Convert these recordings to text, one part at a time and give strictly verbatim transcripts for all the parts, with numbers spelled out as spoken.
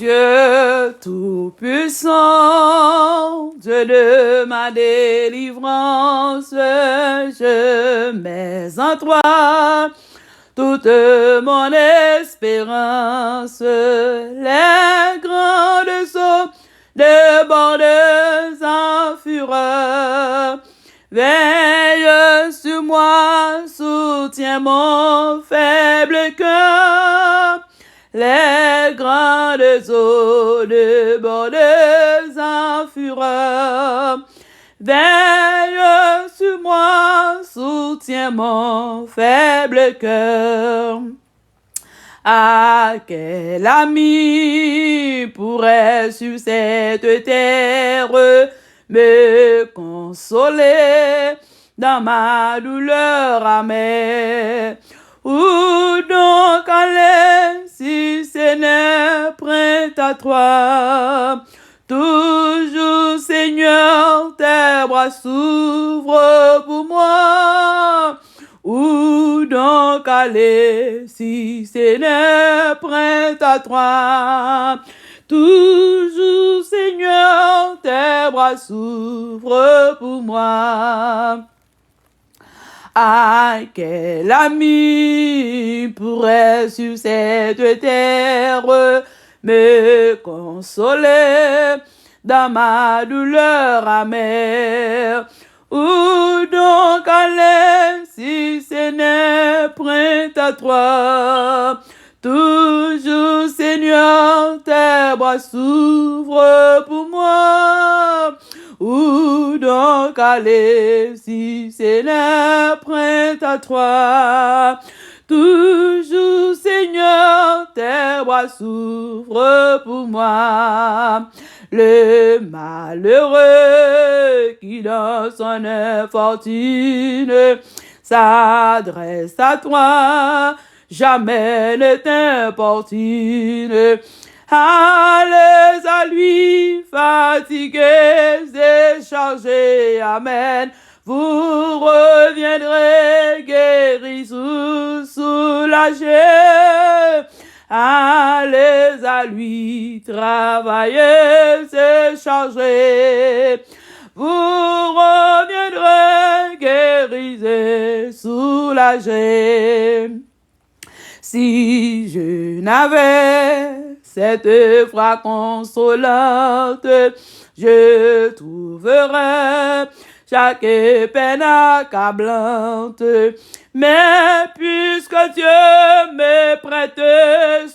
Dieu tout-puissant, Dieu de ma délivrance, je mets en toi toute mon espérance. Les grandes eaux débordent en fureur. Veille sur moi, soutiens mon faible cœur. Les grandes eaux débordent en fureur. Veille sur moi, soutiens mon faible cœur. Ah, quel ami pourrait sur cette terre me consoler dans ma douleur amère? Où donc aller si ce n'est près à toi? Toujours, Seigneur, tes bras s'ouvrent pour moi. Où donc aller si ce n'est près à toi? Toujours, Seigneur, tes bras s'ouvrent pour moi. Ah, quel ami pourrait sur cette terre me consoler dans ma douleur amère? Où donc aller si ce n'est près à toi? Toujours, Seigneur, tes bras s'ouvrent pour moi. Où donc aller si ce n'est près à toi? Toujours, Seigneur, tes bras s'ouvrent pour moi. Le malheureux qui dans son infortune s'adresse à toi, jamais ne t'importune. Allez à lui, fatigués et chargés, amen. Vous reviendrez guéris ou soulagés. Allez à lui, travaillez et chargés. Vous reviendrez guéris et soulagés. Si je n'avais cette foi consolante, je trouverais chaque peine accablante. Mais puisque Dieu me prête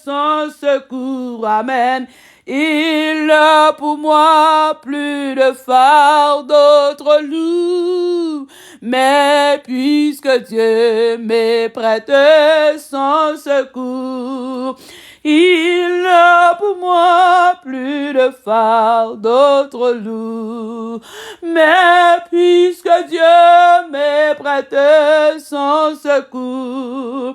son secours, amen, il n'a pour moi plus de fardeau trop lourd. Mais puisque Dieu me prête son secours, il n'a pour moi plus de fardeau trop lourd. Mais puisque Dieu me prête son secours,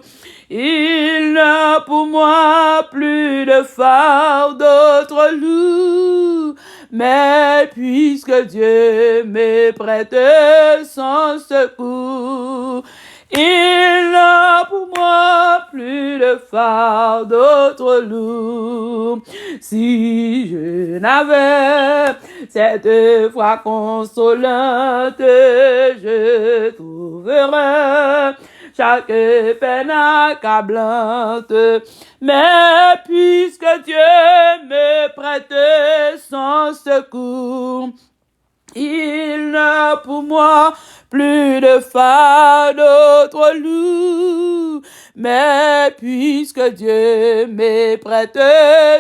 il n'a pour moi plus de fardeau trop lourd. Mais puisque Dieu me prête son secours, il n'a pour moi plus de fardeau trop lourd. Si je n'avais cette foi consolante, je trouverais chaque peine accablante. Mais puisque Dieu me prête son secours, il n'a pour moi plus de fardeau trop lourd. Mais puisque Dieu me prête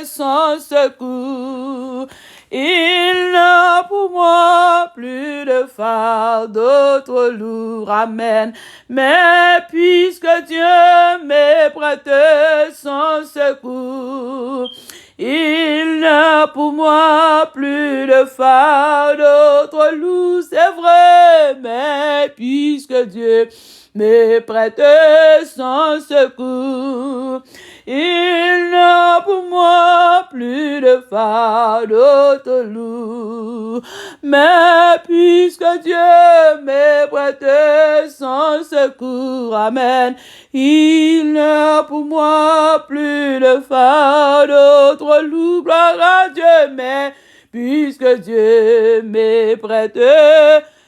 son secours, il n'a pour moi plus de fardeau trop lourd. Amen. Mais puisque Dieu me prête son secours, il n'a pour moi plus de fardeau trop lourd, c'est vrai, mais puisque Dieu me prête son secours, Il n'y a pour moi plus de fardeau trop lourd. Mais puisque Dieu me prête son secours, amen, il n'y a pour moi plus de fardeau trop lourd. Gloire à Dieu, mais puisque Dieu me prête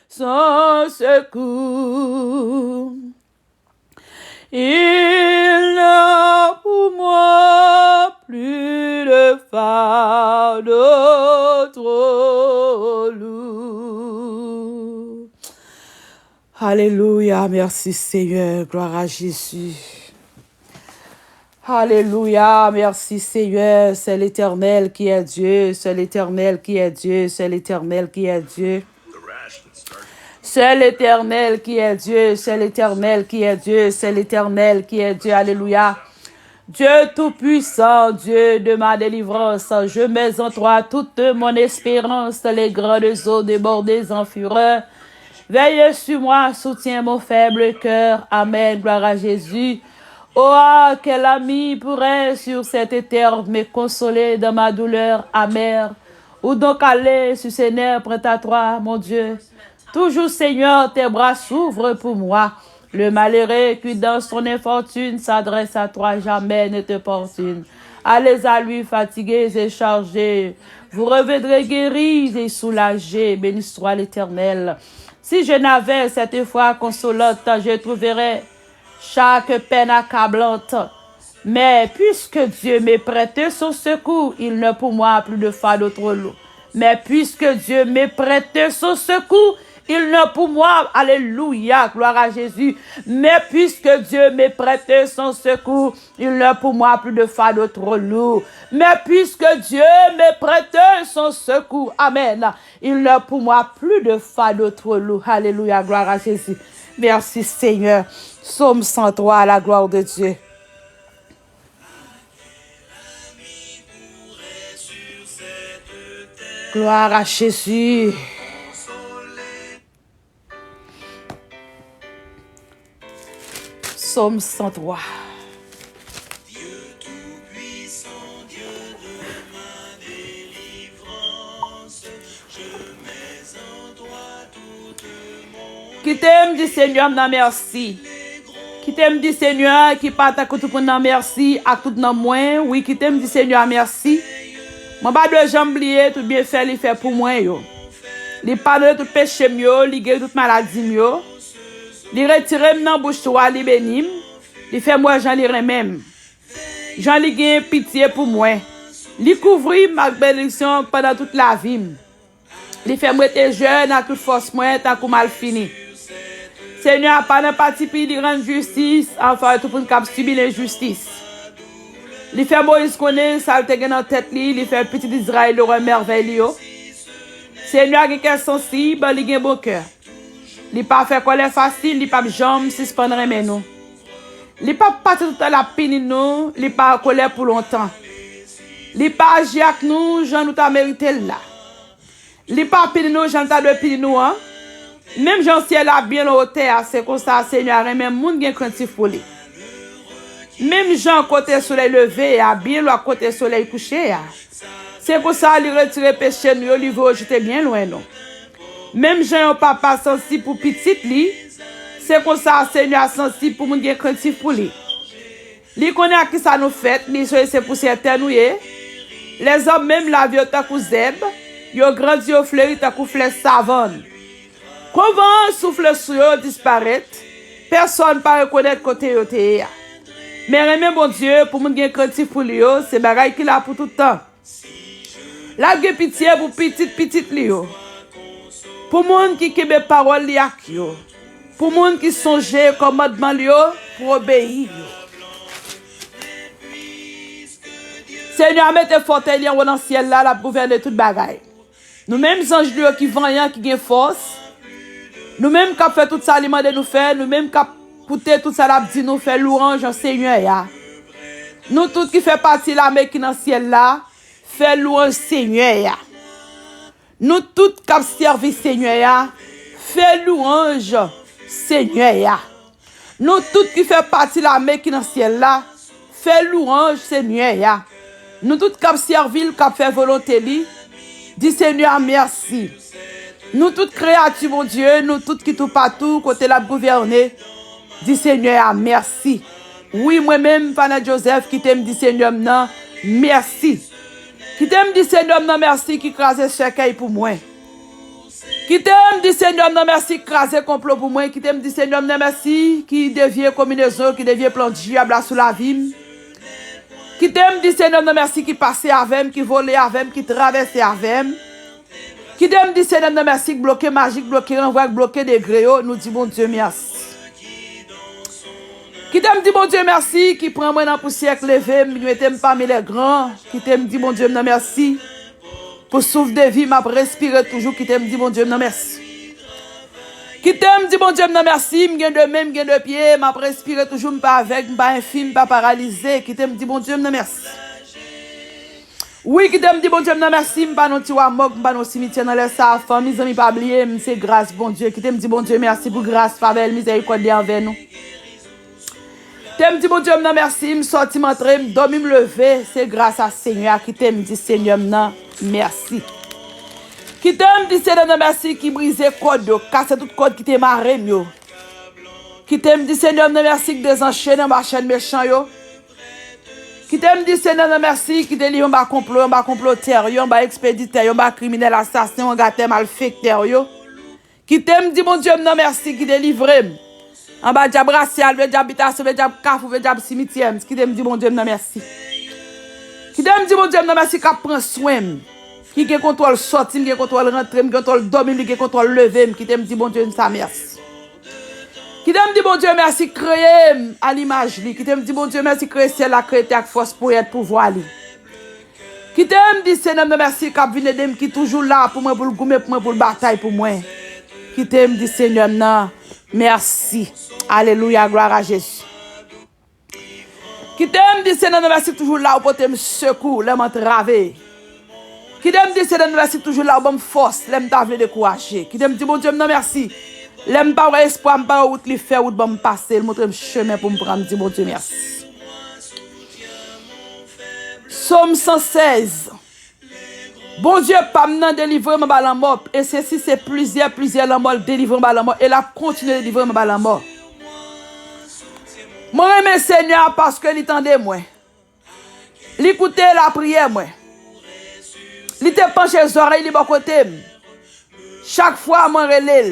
son secours. Il n'y a pour moi plus de fardeau trop lourd. Alléluia, merci Seigneur, gloire à Jésus. Alléluia, merci Seigneur, c'est l'Éternel qui est Dieu, c'est l'Éternel qui est Dieu, c'est l'Éternel qui est Dieu. C'est l'Éternel qui est Dieu, c'est l'Éternel qui est Dieu, c'est l'Éternel qui est Dieu. Alléluia. Dieu tout-puissant, Dieu de ma délivrance, je mets en toi toute mon espérance, les grandes eaux débordées en fureur. Veille sur moi, soutiens mon faible cœur. Amen, gloire à Jésus. Oh, ah, quel ami pourrait sur cette terre me consoler dans ma douleur amère? Ou donc aller sur ses nerfs, prête à toi, mon Dieu. Toujours, Seigneur, tes bras s'ouvrent pour moi. Le malheureux qui dans son infortune s'adresse à toi, jamais ne t'importune. Allez à lui, fatigués et chargés. Vous reviendrez guéris et soulagés. Béni soit l'Éternel. Si je n'avais cette foi consolante, je trouverais chaque peine accablante. Mais puisque Dieu me prête son secours, il n'est pour moi plus de fardeau trop lourd. Mais puisque Dieu me prête son secours, il n'est pour moi, alléluia, gloire à Jésus. Mais puisque Dieu me prête son secours, il n'est pour moi plus de fardeau trop lourd. Mais puisque Dieu me prête son secours, amen, il n'est pour moi plus de fardeau trop lourd. Alléluia, gloire à Jésus. Merci Seigneur. Psaume cent trois, la gloire de Dieu. Gloire à Jésus. Psaume cent trois. Kite m di Senyè m nan mèsi. Kite m di Senyè ki pa tankou tout moun nan mèsi ak tout nanm mwen. Wi, kite m di Senyè mèsi. Mwen pa dwe janm bliye tout byenfè li fè pou mwen yo. Li padone tout peche m yo, li geri tout maladi m yo. Li retire m nan bouch swa, li beni m. Li fè m wè jan li renmen m. Jan li gen pitye pou mwen. Li kouvri m ak benediksyon pandan tout lavi m. Li fè m rete jèn ak tout fòs mwen tankou malfini. Senyè a pa nan pati pi, li rann jistis an favè tout moun k ap sibi lenjistis. Li fè Moyiz konnen sa l te gen nan tèt li, li fè pitit Izrayèl yo wè mèvèy li yo. Senyè a gen kè sansib, li gen bon kè. Li pa fè kòlè fasil, li p ap janm sispann renmen nou. Li p ap pase tout tan l ap pini nou, li pa an kolè pou lontan. Li pa aji ak nou jan nou ta merite l la. Li pa pini nou jan l ta dwe pini nou an. Menm jan syèl la byen lwen otè a, se konsa Senyè a renmen moun gen krentif pou li. Menm jan kote solèy leve a byen lwen ak kote solèy kouche a, se konsa li retire peche nou yo, li voye yo jete byen lwen nou. Menm jan yon papa sansib pou pitit li, se konsa Senyè a sansib pou moun gen krentif pou li. Li konnen ak kisa nou fèt, li sonje se pousyè tè nou ye. Lèzòm menm lave yo tankou zèb, yo grandi, yo fleri tankou flè savann. Kon van an soufle sou yo, yo disparèt, pèsonn pa rekonèt kote yo te ye a. Men renmen Bondye pou moun gen krentif pou li yo, se bagay ki la pou tout tan. L ap gen pitye pou pitit pitit li yo, pou moun ki kenbe pawòl li ak yo, pou moun ki sonje kòmandman li yo pou obeyi yo. Senyè a mete fòtèy li anwo nan syèl la, l ap gouvène tout bagay. Nou menm zanj li yo ki vanyan, ki gen fòs, nou menm k ap fè tout sa li mande nou fè, nou menm k ap koute tout sa l ap di nou, fè lwanj an Senyè a. Nou tout ki fè pati lame ki nan syèl la, fè lwanj Senyè a. Nou tout k ap sèvi Senyè a, fè lwanj Senyè a. Nou tout ki fè pati lame ki nan syèl la, fè lwanj Senyè a. Nou tout k ap sèvi l, k ap fè volonte li, di Senyè a mèsi. Nou tout kreyati Bondye, nou tout ki toupatou, kote l ap gouvène, di Senyè a mèsi. Wi, mwen menm, Fanette Joseph, kite m di Senyè m nan mèsi. Kite m di Senyè m nan mèsi ki kraze sèkèy pou mwen. Kite m di Senyè m nan mèsi ki kraze konplo pou mwen. Kite m di Senyè m nan mèsi ki devye konbinezon, ki devye plan dyab la sou lavi m. Kite m di Senyè m nan mèsi ki pase avè m, ki vole avè m, ki travèse avè m. Kite m di Senyè m nan mèsi ki bloke maji, ki bloke ranvwa, ki bloke degre yo. Nou di Bondye mèsi. Kite m di Bondye mèsi ki pran mwen nan pousyè, k leve m, ki mete m pami lè gran. Kite m di Bondye m nan mèsi pou souf de vi m ap respire toujou. Kite m di Bondye m nan mèsi. Kite m di Bondye m nan mèsi, m gen de men, m gen de pye, m ap respire toujou, m pa avèg, m pa enfim, m pa paralize. Kite m di Bondye m nan mèsi. Wi, kite m di Bondye m nan mèsi, m pa nan tiwa mòg, m pa nan simityè nan lè sa a. Fanmi, zanmi, pa bliye m, se gras Bondye. Kite m di Bondye mèsi pou gras, favè l, mizèrikòd li anvè nou. Kite m di Bondye m nan mèsi, m sòti, m antre, m dòmi, m leve, se gras a Senyè a. Kite m di Senyè m nan mèsi. Kite m di Senyè m nan mèsi ki brize kòd yo, kase tout kòd ki te mare m yo. Kite m di Senyè m nan mèsi ki dezanchene anba chèn mechan yo. Kite m di Senyè m nan mèsi ki delivre m anba konplo, anba konplotè yo, anba ekspeditè yo, anba kriminèl, asasen, wangatè, malfektè yo. Kite m di Bondye m nan mèsi ki delivre m anba dyab rasyal, vye dyab bitasyon, vye dyab kafou, vye dyab simityè. Kite m di Bondye m nan mèsi. Kite m di Bondye m nan mèsi k ap pran swen m, ki gen kontwòl sòti m, gen kontwòl rantre m, gen kontwòl dòmi m, li gen kontwòl leve m. Kite m di Bondye m sa mèsi. Kite m di Bondye mèsi kreye m a limaj li. Kite m di Bondye mèsi kreye syèl la, kreye tè ak fòs, ponyèt pouvwa li. Kite m di Senyè m nan mèsi k ap vin ede m, ki toujou la pou mwen, pou l goumen pou mwen, pou l batay pou mwen. Kite m di Senyè m nan mèsi. Alelouya, glwa a Jezi. Kite m di Senyè m nan mèsi k toujou la, ou pote m sekou lè m antrave. Kite m di Senyè m nan mèsi k toujou la, ou ban m fòs lè m ta vle dekouraje. Kite m di Bondye m nan mèsi. Lè m pa wè espwa, m pa wè wout, li fè wout ban m pase, l montre m chemen pou m pran, m di Bondye mèsi. Sòm san sèz. Bondye pa m nan delivre m anba lanmò, e sesi se plizyè, plizyè lanmò l delivre m anba lanmò, e l ap kontinye delivre m anba lanmò. Mwen renmen Senyè a paske li tande mwen. Li koute lapriyè mwen. Li te panche zòrèy li bò kote m. Chak fwa mwen rele l,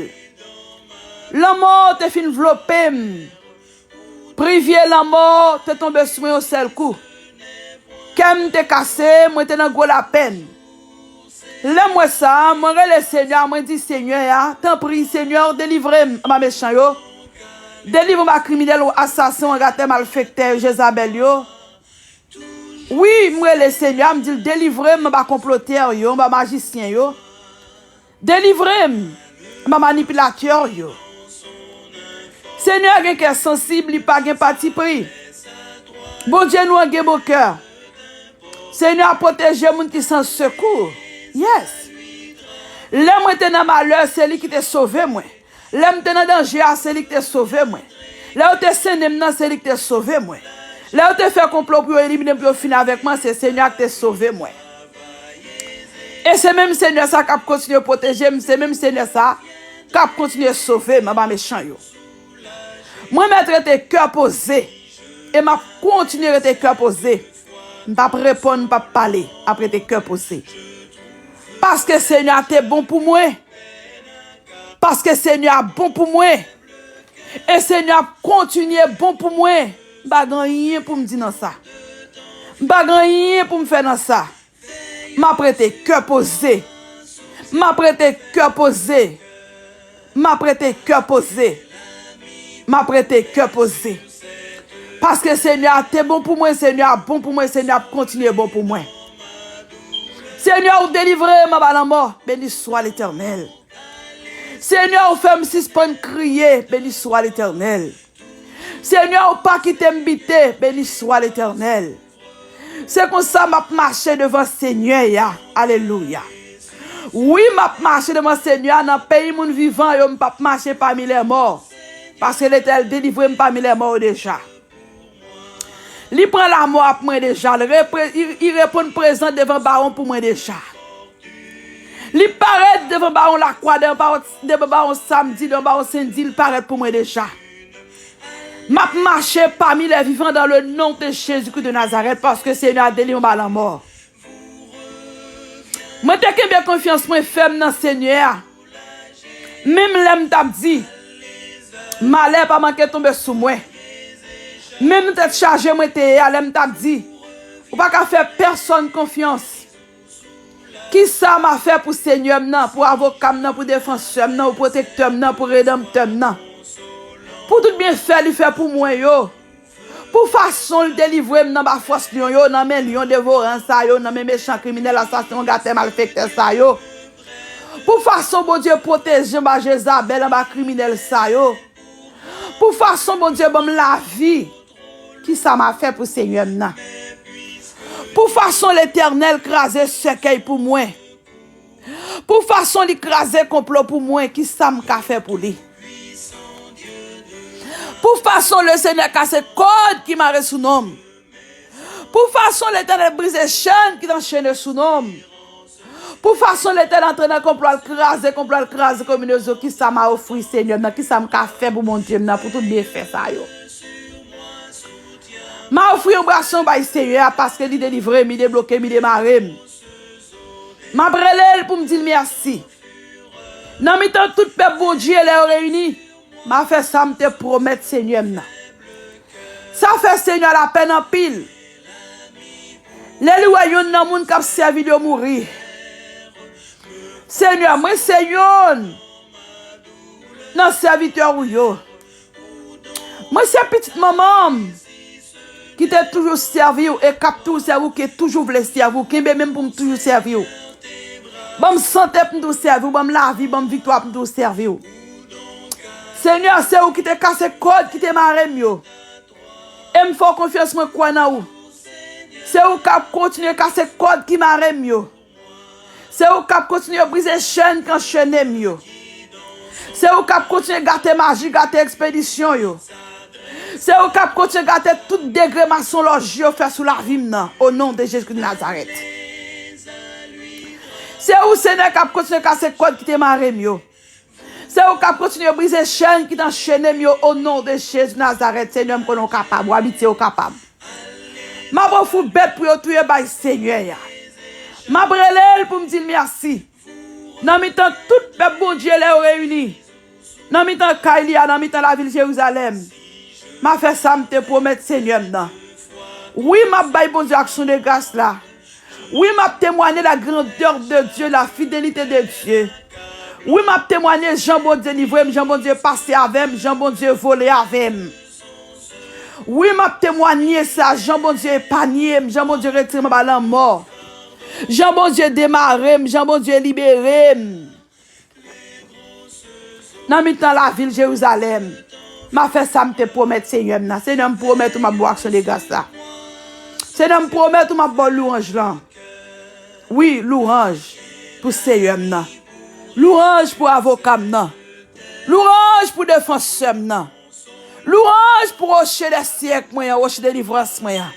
lanmò te fin vlope m. Privye lanmò te tonbe sou mwen yon sèl kou. Kè m te kase, mwen te nan gwo lapèn. Lè m wè sa, mwen rele Senyè a, mwen di Senyè a, tanpri, Senyè, delivre m anba mechan yo. Delivre m anba kriminèl, asasen, wangatè, malfektè yo, Jezabèl yo. Wi, m rele Senyè a, m di l, delivre m anba konplotè yo, anba majisyen yo. Delivre m anba manipilatè yo. Senyè a gen kè sansib, li pa gen patipri. Bondye nou an gen bon kè. Senyè a pwoteje moun ki san sekou. Yes. Lè mwen te nan malè, se li ki te sove mwen. Lè m te nan danje a, se li ki te sove mwen. Lè yo te sennen m nan, se li ki te sove mwen. Lè yo te fè konplo pou yo elimine m, pou yo fini avèk mwen, se Senyè a ki te sove mwen. E se menm Senyè sa k ap kontinye pwoteje m, se menm Senyè sa k ap kontinye sove m anba mechan yo. Mwen mèt rete kè poze, e m ap kontinye rete kè poze. M p ap reponn, m p ap pale, m ap rete kè poze. Paske Senyè a te bon pou mwen. Paske Senyè a bon pou mwen. E Senyè a ap kontinye bon pou mwen. M pa gen anyen pou m di nan sa. M pa gen anyen pou m fè nan sa. M ap rete kè poze. M ap rete kè poze. M ap rete kè poze. M ap rete kè poze. Paske Senyè a te bon pou mwen, Senyè a bon pou mwen, Senyè ap kontinye bon pou mwen. Senyè, ou delivre m anba lanmò. Beni swa Letènèl. Senyè, ou fè m sispann kriye. Beni swa Letènèl. Senyè, ou pa kite m bite. Beni swa Letènèl. Se konsa m ap mache devan Senyè a. Alelouya. Wi, m ap mache devan Senyè a nan peyi moun vivan yo. M p ap mache pami lèmò. Paske Letènèl delivre m pami lèmò yo deja. Li pran lamò ap mwen deja. Li repre- li- li reponn prezan devan bawon pou mwen deja. Li parèt devan bawon Lakwa, devan bawon, devan bawon Samdi, devan bawon Sendi, li parèt pou mwen deja. M ap mache pami lè vivan dan le non de Jezi Kris de Nazarèt, paske Senyè a delivre m ba lanmò. Mwen te kenbe konfyans mwen fèm nan Senyè a. Menm lè m t ap di, malè pa manke tonbe sou mwen. Menm tèt chaje mwen te ye a, lè m t ap di, ou pa ka fè pèsonn konfyans. Kisa m a fè pou Senyè m nan, pou avoka m nan, pou defansè m nan, pou pwotektè m nan, pou redanmtè m nan? Pou tout byenfè li fè pou mwen yo. Pou fason l delivre m nan ba fòs lyon yo, nan men lyon devoran sa yo, nan men mechan kriminèl, asasen, gatè, malfektè sa yo. Pou fason Bondye pwoteje m ba Jezabèl, anba kriminèl sa yo. Pou fason Bondye ban m lavi. Kisa m a fè pou Senyè m nan? Pou fason Letènèl kraze sèkèy pou mwen. Pou fason li kraze konplo pou mwen, kisa m ka fè pou li? Pou fason Lesenyè kase kòd ki mare sou non m. Pou fason Letènèl brize chèn ki t anchene sou non m. Pou fason Letènèl antre nan konplo al, kraze konplo al, kraze kombinezon, kisa m a ofri Senyè m nan? Kisa m ka fè pou Bondye m nan, pou tout byenfè sa yo? M a ofri yon bwason bay Senyè a, paske li delivre m, li debloke m, li demare m. M ap rele l pou m di l mèsi. Nan mitan tout pèp Bondye, lè yo reyini, m a fè sa m te pwomèt Senyè m nan. Sa fè Senyè a lapèn anpil. Lè li wè youn nan moun k ap sèvi l yo mouri. Senyè, mwen se youn nan sèvitè ou yo. Mwen se pitit manman m ki te toujou sèvi w e k ap toujou sèvi w, ki toujou vle sèvi w. Kenbe men m pou m toujou sèvi w. Ban m sante pou m toujou sèvi w, ban m lavi, ban m viktwa pou m toujou sèvi w. Senyè, se ou ki te kase kòd ki te mare m yo. E m fè w konfyans, mwen kwè nan ou. Se ou k ap kontinye kase kòd ki mare m yo. Se ou k ap kontinye brize chèn k anchene m yo. Se ou k ap kontinye gate maji, gate ekspedisyon yo. Se ou k ap kontinye gate tout degre masonlòj yo fè sou lavi m nan, o non de Jezi Kris de Nazarèt. Se ou, Senyè, k ap kontinye kase kòd ki te mare m yo. Se ou k ap kontinye brize chèn ki t anchene m yo, o non de Jezi Nazarèt. Senyè, m konnen w kapab, w abitye w kapab. M ap ofri bèt pou yo touye bay Senyè a. M ap rele l pou m di l mèsi. Nan mitan tout pèp Bondye, lè yo reyini, nan mitan kay li a, nan mitan lavil Jerizalèm, m a fè sa m te pwomèt Senyè m nan. Wi, m ap bay Bondye aksyon de gras la. Wi, m ap temwanye la grandeur de Dieu, la fidélité de Dieu. Wi, m ap temwanye jan Bondye delivre m, jan Bondye pase avè m, jan Bondye vole avè m. Wi, m ap temwanye sa, jan Bondye epanye m, jan Bondye retire m anba lanmò. Jan Bondye demare m, jan Bondye libere m. Nan mitan lavil Jerizalèm, m a fè sa m te pwomèt Senyè m nan. Senyè, m pwomèt ou m ap ba w aksyon de gras la. Senyè, m pwomèt ou m ap ba w lwanj lan. Wi, lwanj pou Senyè m nan. Lwanj pou avoka m nan. Lwanj pou defansè m nan. Lwanj pou woche dè syèk mwen an, woche delivrans mwen an.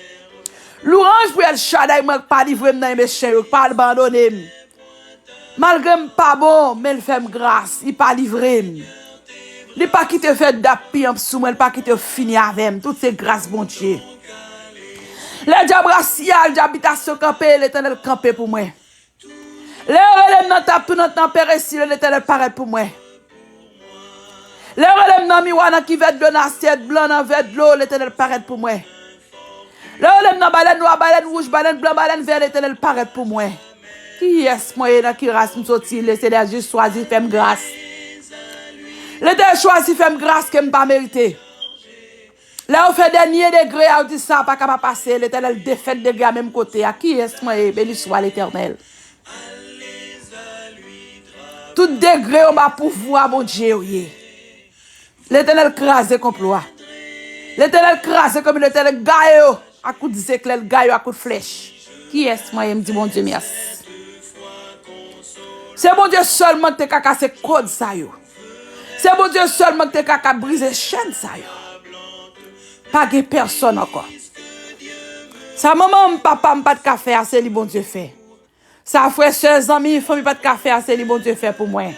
Lwanj pou El Shaddai mwen k pa livre m nan men mechan yo, k pa abandone m. Malgre m pa bon, men l fè m gras, li pa livre m. Li pa kite fè dap piyanp sou mwen, li pa kite fini avè m. Tout se gras Bondye. Lè dyab rasi a, dyab bitasyon kanpe, Letènèl kanpe pou mwen. Lè yo rele m nan Tab Tounant, nan Peresi, Letènèl parèt pou mwen. Lè yo rele m nan miwa, nan kivèt dlo, nan asyèt blan, nan vè dlo, Letènèl parèt pou mwen. Lè yo rele m nan balèn nwa, balèn wouj, balèn blan, balèn vè, Letènèl parèt pou mwen. Kiyès mwen ye, nan ki ras m soti? Letènèl jis chwazi fè m gras. Letènèl chwazi fè m gras ke m pa merite. Lè yo fè dènye degre a, yo di sa pa ka pa pase, Letènèl defèt degre a menm kote a. Kiyès mwen ye? Beni swa Letènèl. Tout degre yo anba pouvwa Bondye yo ye. Letènèl kraze konplo a. Letènèl kraze konplo, Letènèl gaye yo ak kout zeklè, l gaye yo ak kout flèch. Kiyès mwen ye? M di Bondye mèsi. Se Bondye sèlman ki te ka kase kòd sa yo. Se Bondye sèlman ki te ka, ka brize chèn sa yo. Pa gen pèsonn ankò. Sa manman m, papa m pa t ka fè a, se li Bondye fè. Sa frè, sè, zanmi, fanmi pa t ka fè a, se li Bondye fè pou mwen.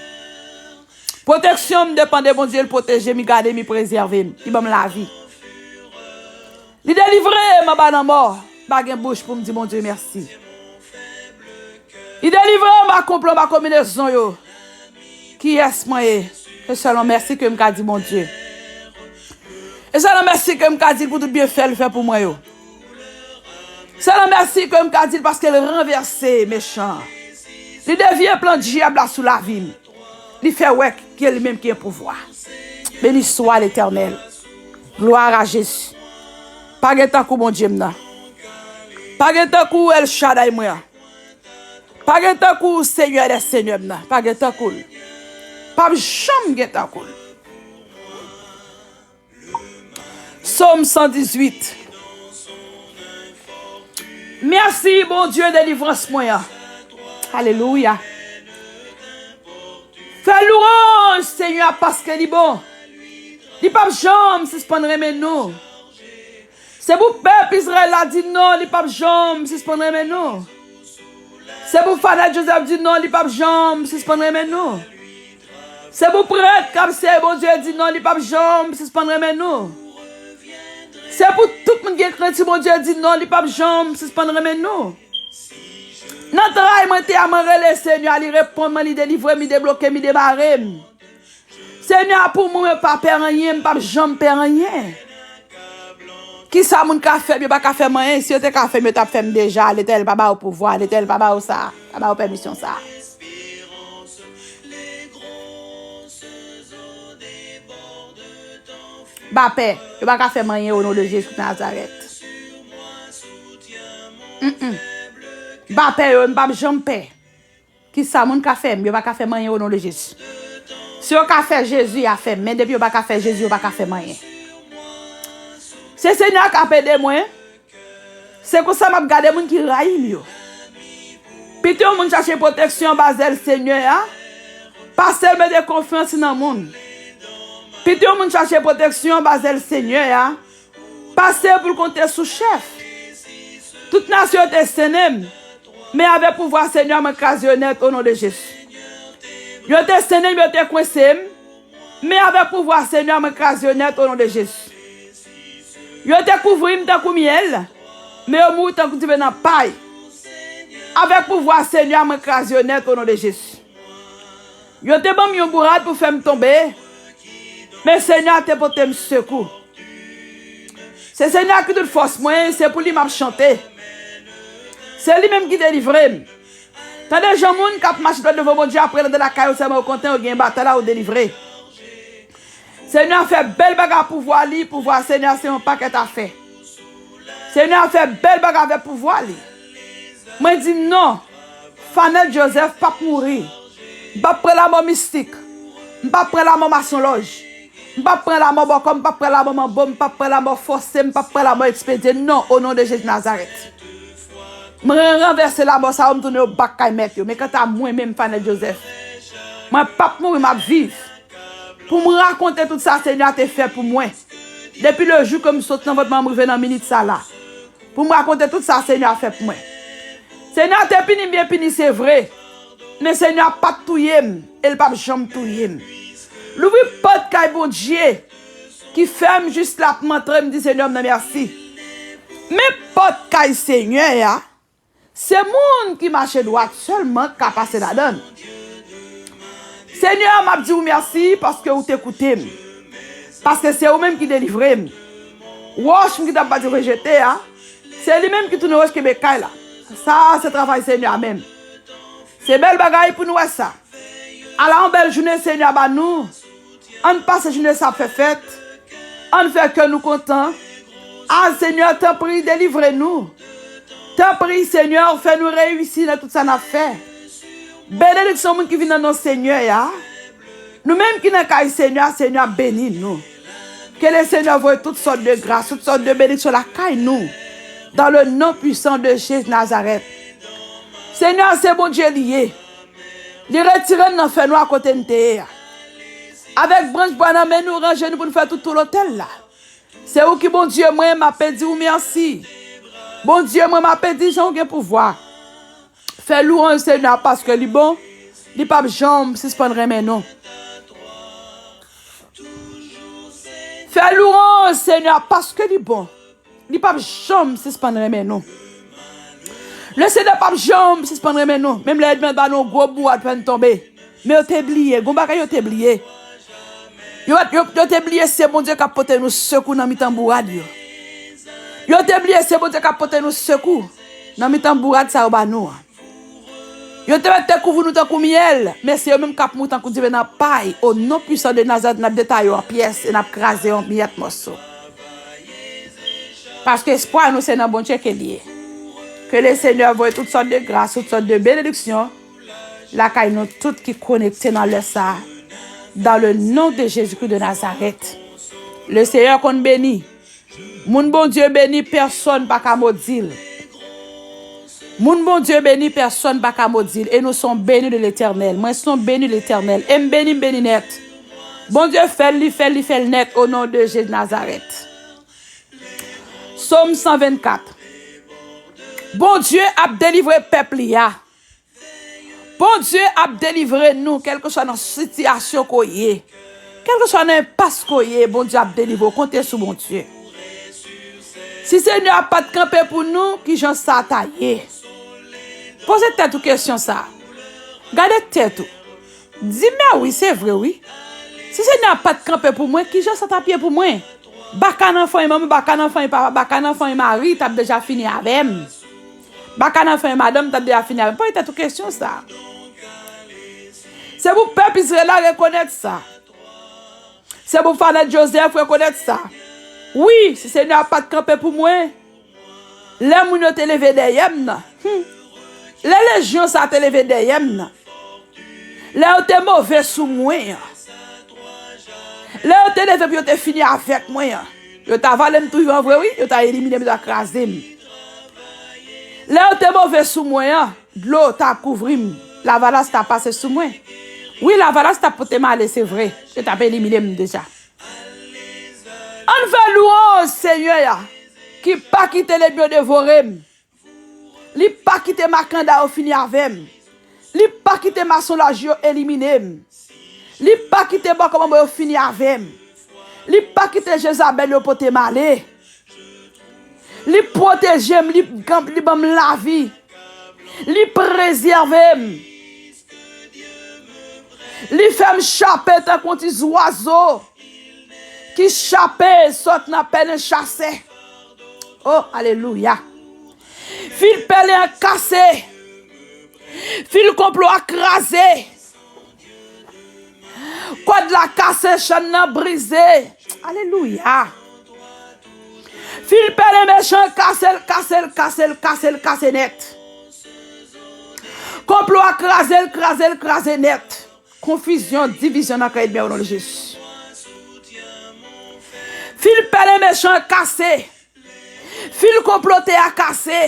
Pwoteksyon m depann de Bondye, li pwoteje m, li gade m, li prezève m, li ban m lavi. Li delivre m anba lanmò, m pa gen bouch pou m di Bondye mèsi. Li delivre m anba konplo, anba konbinezon yo. Kiyès mwen ye? Se sèlman mèsi ke m ka di Bondye. E sèlman mèsi ke m ka di l pou tout byenfè l fè pou mwen yo. Sèlman mèsi ke m ka di l paske l ranvèse mechan an. Li devye plan dyab la sou lavi m. Li fè wè ke li menm ki gen pouvwa. Beni swa Letènèl. Glwa a Jezi. Pa gen tankou Bondye m nan. Pa gen tankou El Shaddai mwen an. Pa gen tankou Senyè dè senyè m nan. Pa gen tankou l. P ap janm gen tankou l. Sòm san dizuit. Mèsi, Bondye delivrans mwen an. Alelouya. Fè lwanj Senyè a paske li bon. Li p ap janm sispann renmen nou. Se pou pèp Izrayèl la di non, li p ap janm sispann renmen nou. Se pou fanèt Jozèf di non, li p ap janm sispann renmen nou. Se pou prèt k ap sèvi Bondye di non, li p ap janm sispann renmen nou. Se pou tout moun ki gen krent sou Bondye di non, li p ap janm sispann renmen nou. Nan tray mwen te a, mwen rele Senyè a, li reponn mwen, li delivre m, li debloke m, li debare m. Senyè a pou mwen, mwen pa pè anyen, m p ap janm pè anyen. Kisa moun ka fè m, yo pa ka fè m anyen. Si yo te ka fè m, yo t ap fè m deja. Letènèl pa ba yo pouvwa, Letènèl pa ba yo sa, pa ba yo pèmisyon sa. M pa pè, yo pa ka fè m anyen o non de Jezi Nazarèt. Mm, mm. M pa pè yo, m p ap janm pè. Kisa moun ka fè m? Yo pa ka fè m anyen o non de Jezi. Si yo ka fè Jezi a fè m, men depi yo pa ka fè Jezi, yo pa ka fè m anyen. Se Senyè a k ap ede mwen. Se konsa m ap gade moun ki rayi m yo. Pito yon moun chache pwoteksyon anba zèl Senyè a, pase l mete konfyans li nan moun. Pito yon moun chache pwoteksyon anba zèl Senyè a, pase pou l konte sou chèf. Tout nasyon yo te sennen m, men avèk pouvwa Senyè a, mwen kraze yo nèt o non de Jezi. Yo te sennen m, yo te kwense m, men avèk pouvwa Senyè a, mwen kraze yo nèt o non de Jezi. Yo te kouvri m tankou myèl, men yo mouri tankou diven nan pay. Avèk pouvwa Senyè a, mwen kraze yo nèt o non de Jezi. Yo te ban m yon bourad pou fè m tonbe, men Senyè a te pote m sekou. Se Senyè a ki tout fòs mwen, se pou li m ap chante. Se li menm ki delivre m. Tande jan moun k ap mache dwat devan Bondye ap prale anndan lakay yo, sèlman yo kontan, yo gen batay la, yo delivre. Senyè a fè bèl bagay ak pouvwa li, pouvwa Senyè a se yon pakèt afè. Senyè a fè bèl bagay avèk pouvwa li. Mwen di non, Fanèl Jozèf p ap mouri. M p ap pran lanmò mistik. M p ap pran lanmò masonlòj. M p ap pran lanmò bòkò, m p ap pran lanmò manbo, m p ap pran lanmò fòse, m p ap pran lanmò ekspedye. Non, o non de Jezi Nazarèt. Mwen ranvèse lanmò sa yo, m tounen yo bak kay mèt yo. Men kanta mwen menm, Fanèl Jozèf, mwen p ap mouri, m ap viv. Pou m rakonte tout sa Senyè a te fè pou mwen. Depi le jou ke m sot nan vant manman m rive nan minit sa la. Pou m rakonte tout sa Senyè a fè pou mwen. Senyè a te pini m byen pini, se vre. Men Senyè a pa t touye m, e l p ap janm touye m. Louvri pòt kay Bondye ki fèm jis la pou m antre, m di Senyè m nan mèsi. Men pòt kay Senyè a, se moun ki mache dwat sèlman k ka pase ladan l. Senyè, m ap di w mèsi paske ou te koute m. Paske se ou menm ki delivre m. Wòch m ki t ap bat yo rejete a, se li menm ki tounen wòch kenbe kay la. Sa a se travay Senyè a menm. Se bèl bagay pou n wè sa. Ala yon bèl jounen Senyè a ba nou. Ann pase jounen sa ap fè fèt. Ann fè kè nou kontan. A Senyè, tanpri, delivre nou. Tanpri, Senyè, fè nou reyisi nan tout sa n ap fè. Benediksyon moun ki vin nan non Senyè a. Nou menm ki nan kay Senyè a, Senyè ap beni nou. Ke le Senyè voye tout sòt de gras, tout sòt de benediksyon lakay nou. Dans le nom puissant de Jésus Nazareth. Senyè a se Bondye li ye. Li retire n nan fènwa kote n te ye a. Avèk branch bwa nan men nou, ranje nou pou n fè tout tou lotèl la. Se ou ki Bondye mwen, m ape di w mèsi. Bondye, mwen m ape di jan w gen pouvwa. Fè lwanj Senyè a paske li bon, li p ap janm sispann renmen nou. Fè lwanj Senyè a paske li bon, li p ap janm sispann renmen nou. Le Senyè p ap janm sispann renmen nou. Menm lè ènmi an ba nou yon gwo bourad fè n tonbe. Men yo te bliye, gon bagay yo te bliye. Yo, yo, yo te bliye se Bondye k ap pote nou sekou nan mitan bourad yo. Yo te bliye se Bondye k ap pote nou sekou nan mitan bourad sa yo ba nou an. Yo te mèt te kouvri nou tankou myèl, men se yo menm k ap mouri tankou diven nan pay. O non pwisan de Nazarèt, n ap detaye yo an pyès e n ap kraze yo an miyèt mòso. Paske espwa nou se nan Bondye ke l ye. Ke le Senyè voye tout sòt de gras, tout sòt de benediksyon lakay nou tout ki konekte nan lè sa a. Dans le nom de Jésus-Christ de Nazareth. Le Senyè konn beni. Moun Bondye beni, pèsonn pa ka modi l. Moun Bondye beni, pèsonn pa ka modi l. E nou se yon beni de Letènèl. Mwen se yon beni de Letènèl. E m beni, m beni nèt. Bondye fè l, li fè l, li fè l nèt o non de Jezi Nazarèt. Sòm san vennkat. Bondye ap delivre pèp li a. Bondye ap delivre nou, kèlkeswa nan sitiyasyon ke w ye. Kèlkeswa nan enpas ke w ye, Bondye ap delivre w. Konte sou Bondye. Si Senyè a pa t kanpe pou nou, kijan sa ta ye? Poze tèt ou kesyon sa. Gade tèt ou. Di, men wi, se vre, wi. Si Senyè a pa t kanpe pou mwen, kijan sa t ap ye pou mwen? Baka nan fanmi manman, baka nan fanmi papa, baka nan fanmi mari, t ap deja fini avè m. Baka nan fanmi madanm, t ap deja fini avè m. Poze tèt ou kesyon sa. Se pou pèp Izrayèl la rekonèt sa. Se pou Fanèt Jozèf rekonèt sa. Wi, si Senyè a pa t kanpe pou mwen, lè moun yo te leve dèyè m nan, hmm, lè lejyon sa te leve dèyè m nan, lè yo te move sou mwen an, lè yo te leve pou yo te fini avèk mwen an, yo ta vale m tou vivan vre, wi, yo ta elimine m, yo ta kraze m. Lè yo te move sou mwen an, dlo ta kouvri m, lavalas ta pase sou mwen. Wi, lavalas ta pote m ale, se vre, yo t ap elimine m deja. Ann fè lwanj Senyè a, ki pa kite lènmi yo devore m. Li pa kite makanda yo fini avè m. Li pa kite masonlaj yo elimine m. Li pa kite bòkò manbo yo fini avè m. Li pa kite Jezabèl yo pote m ale. Li pwoteje m, li, li ban m lavi. Li prezève m. Li fè m chape tankou yon ti zwazo ki chape sot nan pèlen chasè. O, alelouya! Fil pèlen an kase. Fil konplo a kraze. Kòd la kase, chenn nan brize. Alelouya! Fil pèlen mechan kase l, kase l, kase l, kase l, kase nèt. Konplo a kraze l, kraze l, kraze nèt. Konfizyon, divizyon nan kan ènmi an o non de Jezi. Fil pèlen mechan an kase. Fil konplote a kase.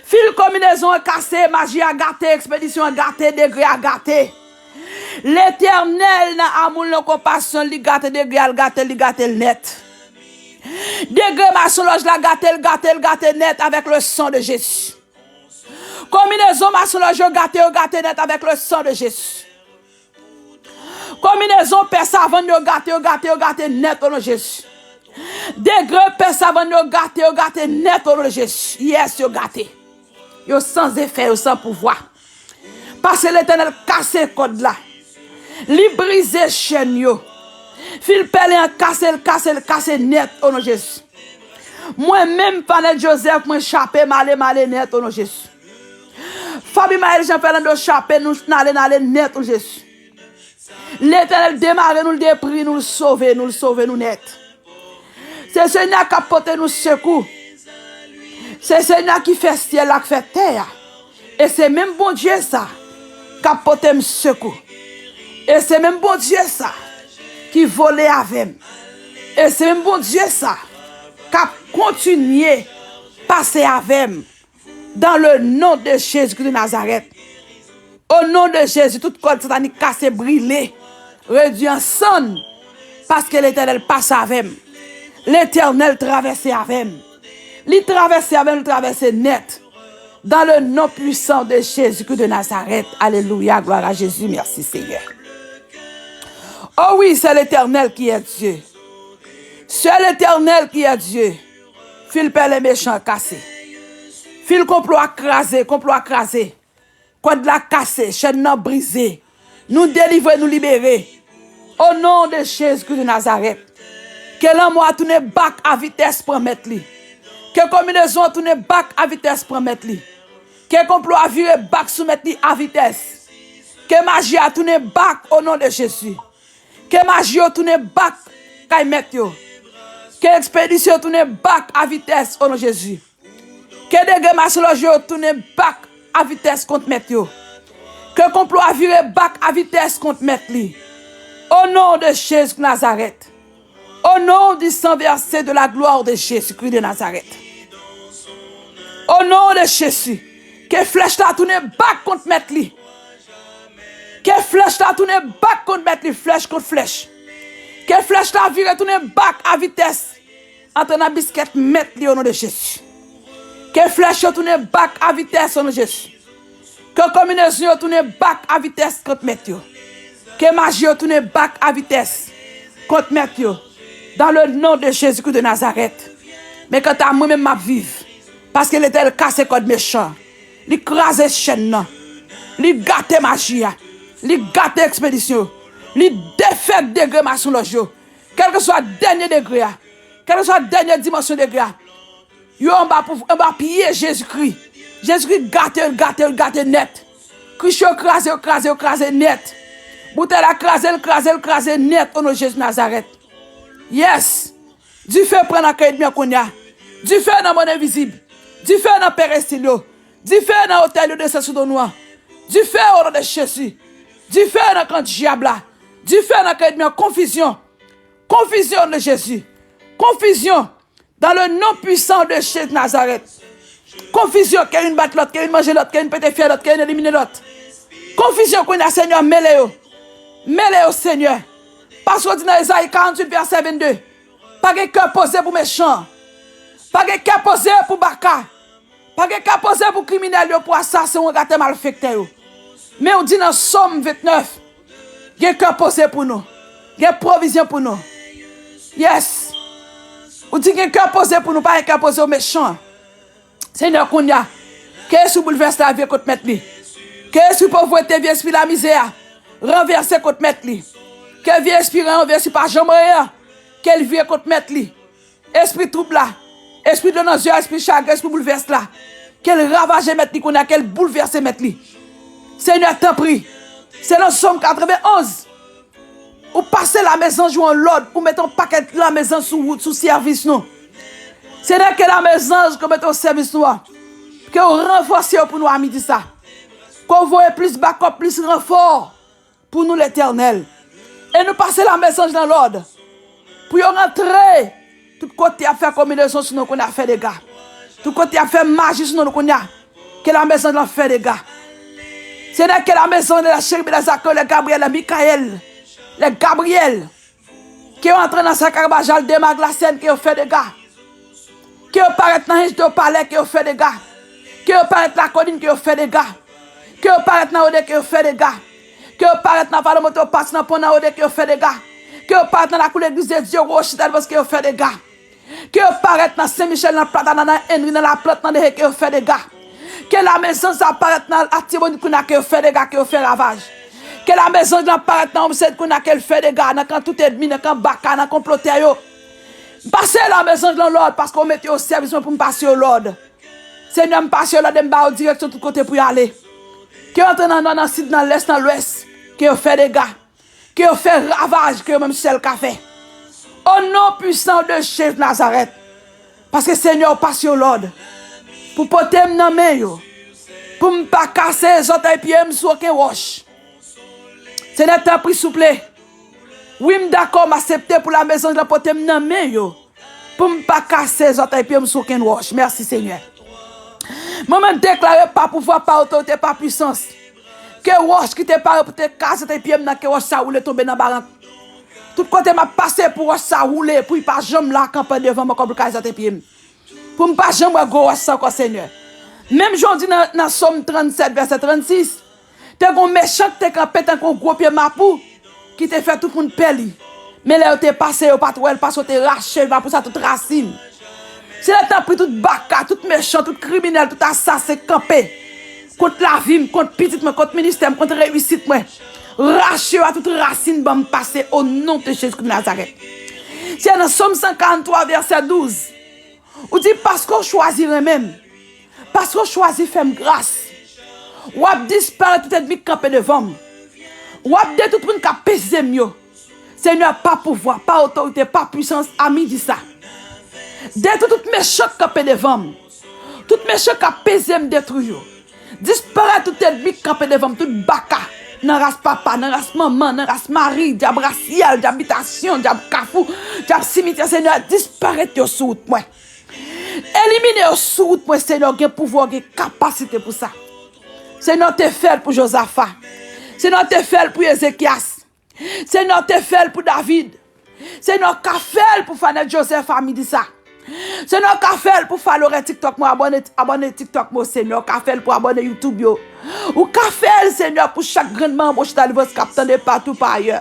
Fil konbinezon an kase, maji a gate, ekspedisyon an gate, degre a gate. Letènèl nan amou l, nan konpasyon l, li gate degre a, l gate l, li gate l nèt. Degre masonlaj la gate l, gate l, gate nèt avèk le san de Jezi. Konbinezon masonlaj yo gate, yo gate nèt avèk le san de Jezi. Konbinezon pè savann yo gate, yo gate, yo gate nèt o non Jezi. Degre pè savann yo gate, yo gate nèt o non Jezi. Yes, yo gate. Yo san zefè, yo san pouvwa. Paske Letènèl kase kòd la. Li brize chèn yo. Fil pèlen an kase l, kase l, kase nèt o non Jezi. Mwen menm, Fanèl Jozèf, mwen chape, m ale, m ale nèt o non Jezi. Fanmi Maël Jean Fernando chape, nou, n ale, n ale nèt o Jezi. Letènèl demare nou, l depri nou, l sove nou, l sove nou nèt. Se Senyè a k ap pote nou sekou. Se Senyè a ki fè syèl la, k fè tè a. E se menm Bondye sa k ap pote m sekou. E se menm Bondye sa ki vole avè m. E se menm Bondye sa k ap kontinye pase avè m. Dans le nom de Jésus-Christ de Nazareth. O non de Jezi, tout kòd satanik kase, brile, redui an sann, paske Letènèl pase avè m. Letènèl travèse avè m. Li travèse avè m, li travèse nèt. Dans le nom puissant de Jésus-Christ de Nazareth. Alelouya, glwa a Jezi, mèsi Senyè. Oh oui, c'est l'Éternel qui est Dieu. C'est l'Éternel qui est Dieu. Fil pè lè mechan kase. Fil konplo a kraze, konplo a kraze. Kòd la kase, chèn nan brize. Nou delivre, nou libere. O non de Jezi Kris de Nazarèt. Ke lanmò a tounen bak a vitès pran mèt li. Ke konbinezon an tounen bak a vitès pran mèt li. Ke konplo a vire bak sou mèt li a vitès. Ke maji a tounen bak o non de Jezi. Ke maji yo tounen bak kay mèt yo. Ke ekspedisyon yo tounen bak a vitès o non Jezi. Ke degre masonlòj yo tounen bak a vitès kont mèt yo. Ke konplo a vire bak a vitès kont mèt li. O non de Jezi Nazarèt. Au nom du sang versé de la gloire de Jésus-Christ de Nazareth. O non de Jezi, ke flèch la tounen bak kont mèt li. Ke flèch la tounen bak kont mèt li, flèch kont flèch. Ke flèch la vire tounen bak a vitès. Antre nan biskèt mèt li o non de Jezi. Ke flèch yo tounen bak a vitès o non de Jezi. Ke konbinezon yo tounen bak a vitès kont mèt yo. Ke maji yo tounen bak a vitès kont mèt yo. Dans le nom de Jésus-Christ de Nazareth. Men kanta mwen menm m ap viv. Paske Letènèl kase kòd mechan. Li kraze chèn nan. Li gate maji a. Li gate ekspedisyon yo. Li defèt degre masonlòj yo. Kèlkeswa dènye degre a. Kèlkeswa dènye dimansyon degre a. Yo anba pou, anba pye Jezikri. Jezikri gate yo, l gate yo, l gate nèt. Krich yo kraze, yo kraze, yo kraze nèt. Boutèy la kraze, l kraze, l kraze nèt o non Jezi Nazarèt. Yes! Dife pran nan kan ènmi an kounye a. Dife nan monn envizib. Dife nan perestil yo. Dife nan otèl yo desann sou do nou an. Dife o non de Jezi. Dife nan kan dyab la. Dife nan kan ènmi an. Konfizyon. Konfizyon o non de Jezi. Konfizyon. Dans le nom puissant de Jésus Nazareth. Konfizyon, ke youn bat lòt, ke youn manje lòt, ke youn pete fyèl lòt, ke youn elimine lòt. Konfizyon kounye a, Senyè, mele yo. Mele yo, Senyè. Paske w di nan Ezayi karanntuit vèsè vennde, pa gen kè poze pou mechan an. Pa gen kè poze pou baka. Pa gen kè poze pou kriminèl yo, pou asasen, pou gate malfektè yo. Men w di nan Sòm vennèf, gen kè poze pou nou. Gen pwovizyon pou nou. Yes. Ou di gen kè poze pou nou, pa gen kè poze o mechan. Senyè, kounye a, ke espri boulvès la vire kont mèt li. Ke espri povrete, vye espri lamizè a, ranvèse kont mèt li. Ke vye espri ranvèse pa janm renyen an, ke l vire kont mèt li. Espri twoub la, espri dlo nan zye a, espri chagren, espri boulvès la, ke l ravaje mèt li kounye a, ke l boulvèse mèt li. Senyè, tanpri, selon Sòm katrevenn onz, ou pase lame zanj ou an lòd, ou mete yon pakèt lame zanj sou wout, sou sèvis nou. Senyè, ke lame zanj ke w mete o sèvis nou an, ke w ranfòse yo pou nou a midi sa. Ke w voye plis bakòp, plis ranfò pou nou, Letènèl. E nou pase lame zanj nan lòd pou yo rantre tout kote y ap fè konbinezon sou nou kounye a, fè dega. Tout kote y ap fè maji sou nou kounye a, ke lame zanj lan fè dega. Senyè, ke lame zanj, lè cherubin, lè Zacharie, lè Gabriel, lè Mikael, lè Gabriel, ke yo antre nan sakabaj al dema glasèn, ke yo fè dega. Ke yo parèt nan Hench de Palè, ke yo fè dega. Ke yo parèt Lakolin, ke yo fè dega. Ke yo parèt nan Wode, ke yo fè dega. Ke yo parèt nan Valomoto Pas, nan Pon nan Wode, ke yo fè dega. Ke yo parèt nan lakou Legliz de Dye Rochita, ke yo fè dega. Ke yo parèt nan Sen Michèl, nan Plata, nan, nan Enri, nan Laplant, nan Dehe, ke yo fè dega. Ke lame zanj sa parèt nan Latibonit kounye a, ke yo fè dega, ke yo fè ravaj. Ke lame zanj lan parèt nan Omsed kounye a, ke l fè dega nan kan tout ènmi, nan kan baka, nan konplotè yo. M pase lame zanj lan lòd, paske w mete yo o sèvis mwen pou m pase yo lòd. Senyè, m pase yo lòd e m ba yo direksyon tout kote pou yo ale. Ke yo antre nan nò, nan sid, nan lès, nan lwès, ke yo fè dega. Ke yo fè ravaj ke yo menm sèl ka fè. O non pwisan de Jezi Nazarèt. Paske Senyè, ou pase yo lòd pou pote m nan men yo, pou m pa kase zòtèy pye m sou okenn wòch. Senyè, tanpri, souple. Wi, m dakò, m aksepte pou lame zanj lan pote m nan men yo, pou m pa kase zòtèy pye m sou okenn wòch. Mèsi, Senyè. Mwen menm deklare pa pouvwa, pa otorite, pa pwisans, ke wòch ki te pare pou te kase zòtèy pye m nan, ke wòch sa woule tonbe nan barank. Tout kote m ap pase, pou wòch sa woule, pou li pa janm la kanpe devan m ankò pou l kase zòtèy pye m. Pou m pa janm wè gwo wòch sa ankò, Senyè. Menm jan w di nan, nan Sòm trannsèt, vèsè trannsis, te gen yon mechan ki te kanpe tankou yon gwo pye mapou, ki te fè tout moun pè li. Men lè yo te pase, yo pa t wè l, paske yo te rache mapou sa tout rasin. Senyè, tanpri, tout baka, tout mechan, tout kriminèl, tout asasen kanpe kont lavi m, kont pitit mwen, kont ministè m, kont reyisit mwen. Rache yo a tout rasin, ban m pase, o non de Jezi de Nazarèt. Senyè, nan Sòm san karanntwa, vèsè douz, ou di, paske w chwazi renmen m, paske w chwazi fè m gras, w ap disparèt tout ènmi k kanpe devan m. W ap detwi tout moun k ap peze m yo. Senyè, pa pouvwa, pa otorite, pa pwisans, a midi sa. Detwi tout mechan k kanpe devan m. Tout mechan k ap peze m detwi yo. Disparèt tout ènmi k kanpe devan m, tout baka. Nan ras papa, nan ras manman, nan ras mari, dyab rasyèl, dyab bitasyon, dyab kafou, dyab simityè, Senyè, disparèt yo sou wout mwen. Elimine yo sou wout mwen, Senyè, w gen pouvwa, w gen kapasite pou sa. Senyè, w te fè l pou Jozafa. Senyè, w te fè l pou Ezekyas. Senyè, w te fè l pou David. Senyè, w ka fè l pou Fanette Joseph a midi sa. Senyè, w ka fè l pou follower TikTok mwen, abòne, abòne TikTok mwen, Senyè. W ka fè l pou abòne YouTube yo. Ou ka fè l, Senyè, pou chak grenn manman Bwoch Delivrans k ap tande patou pa ayè.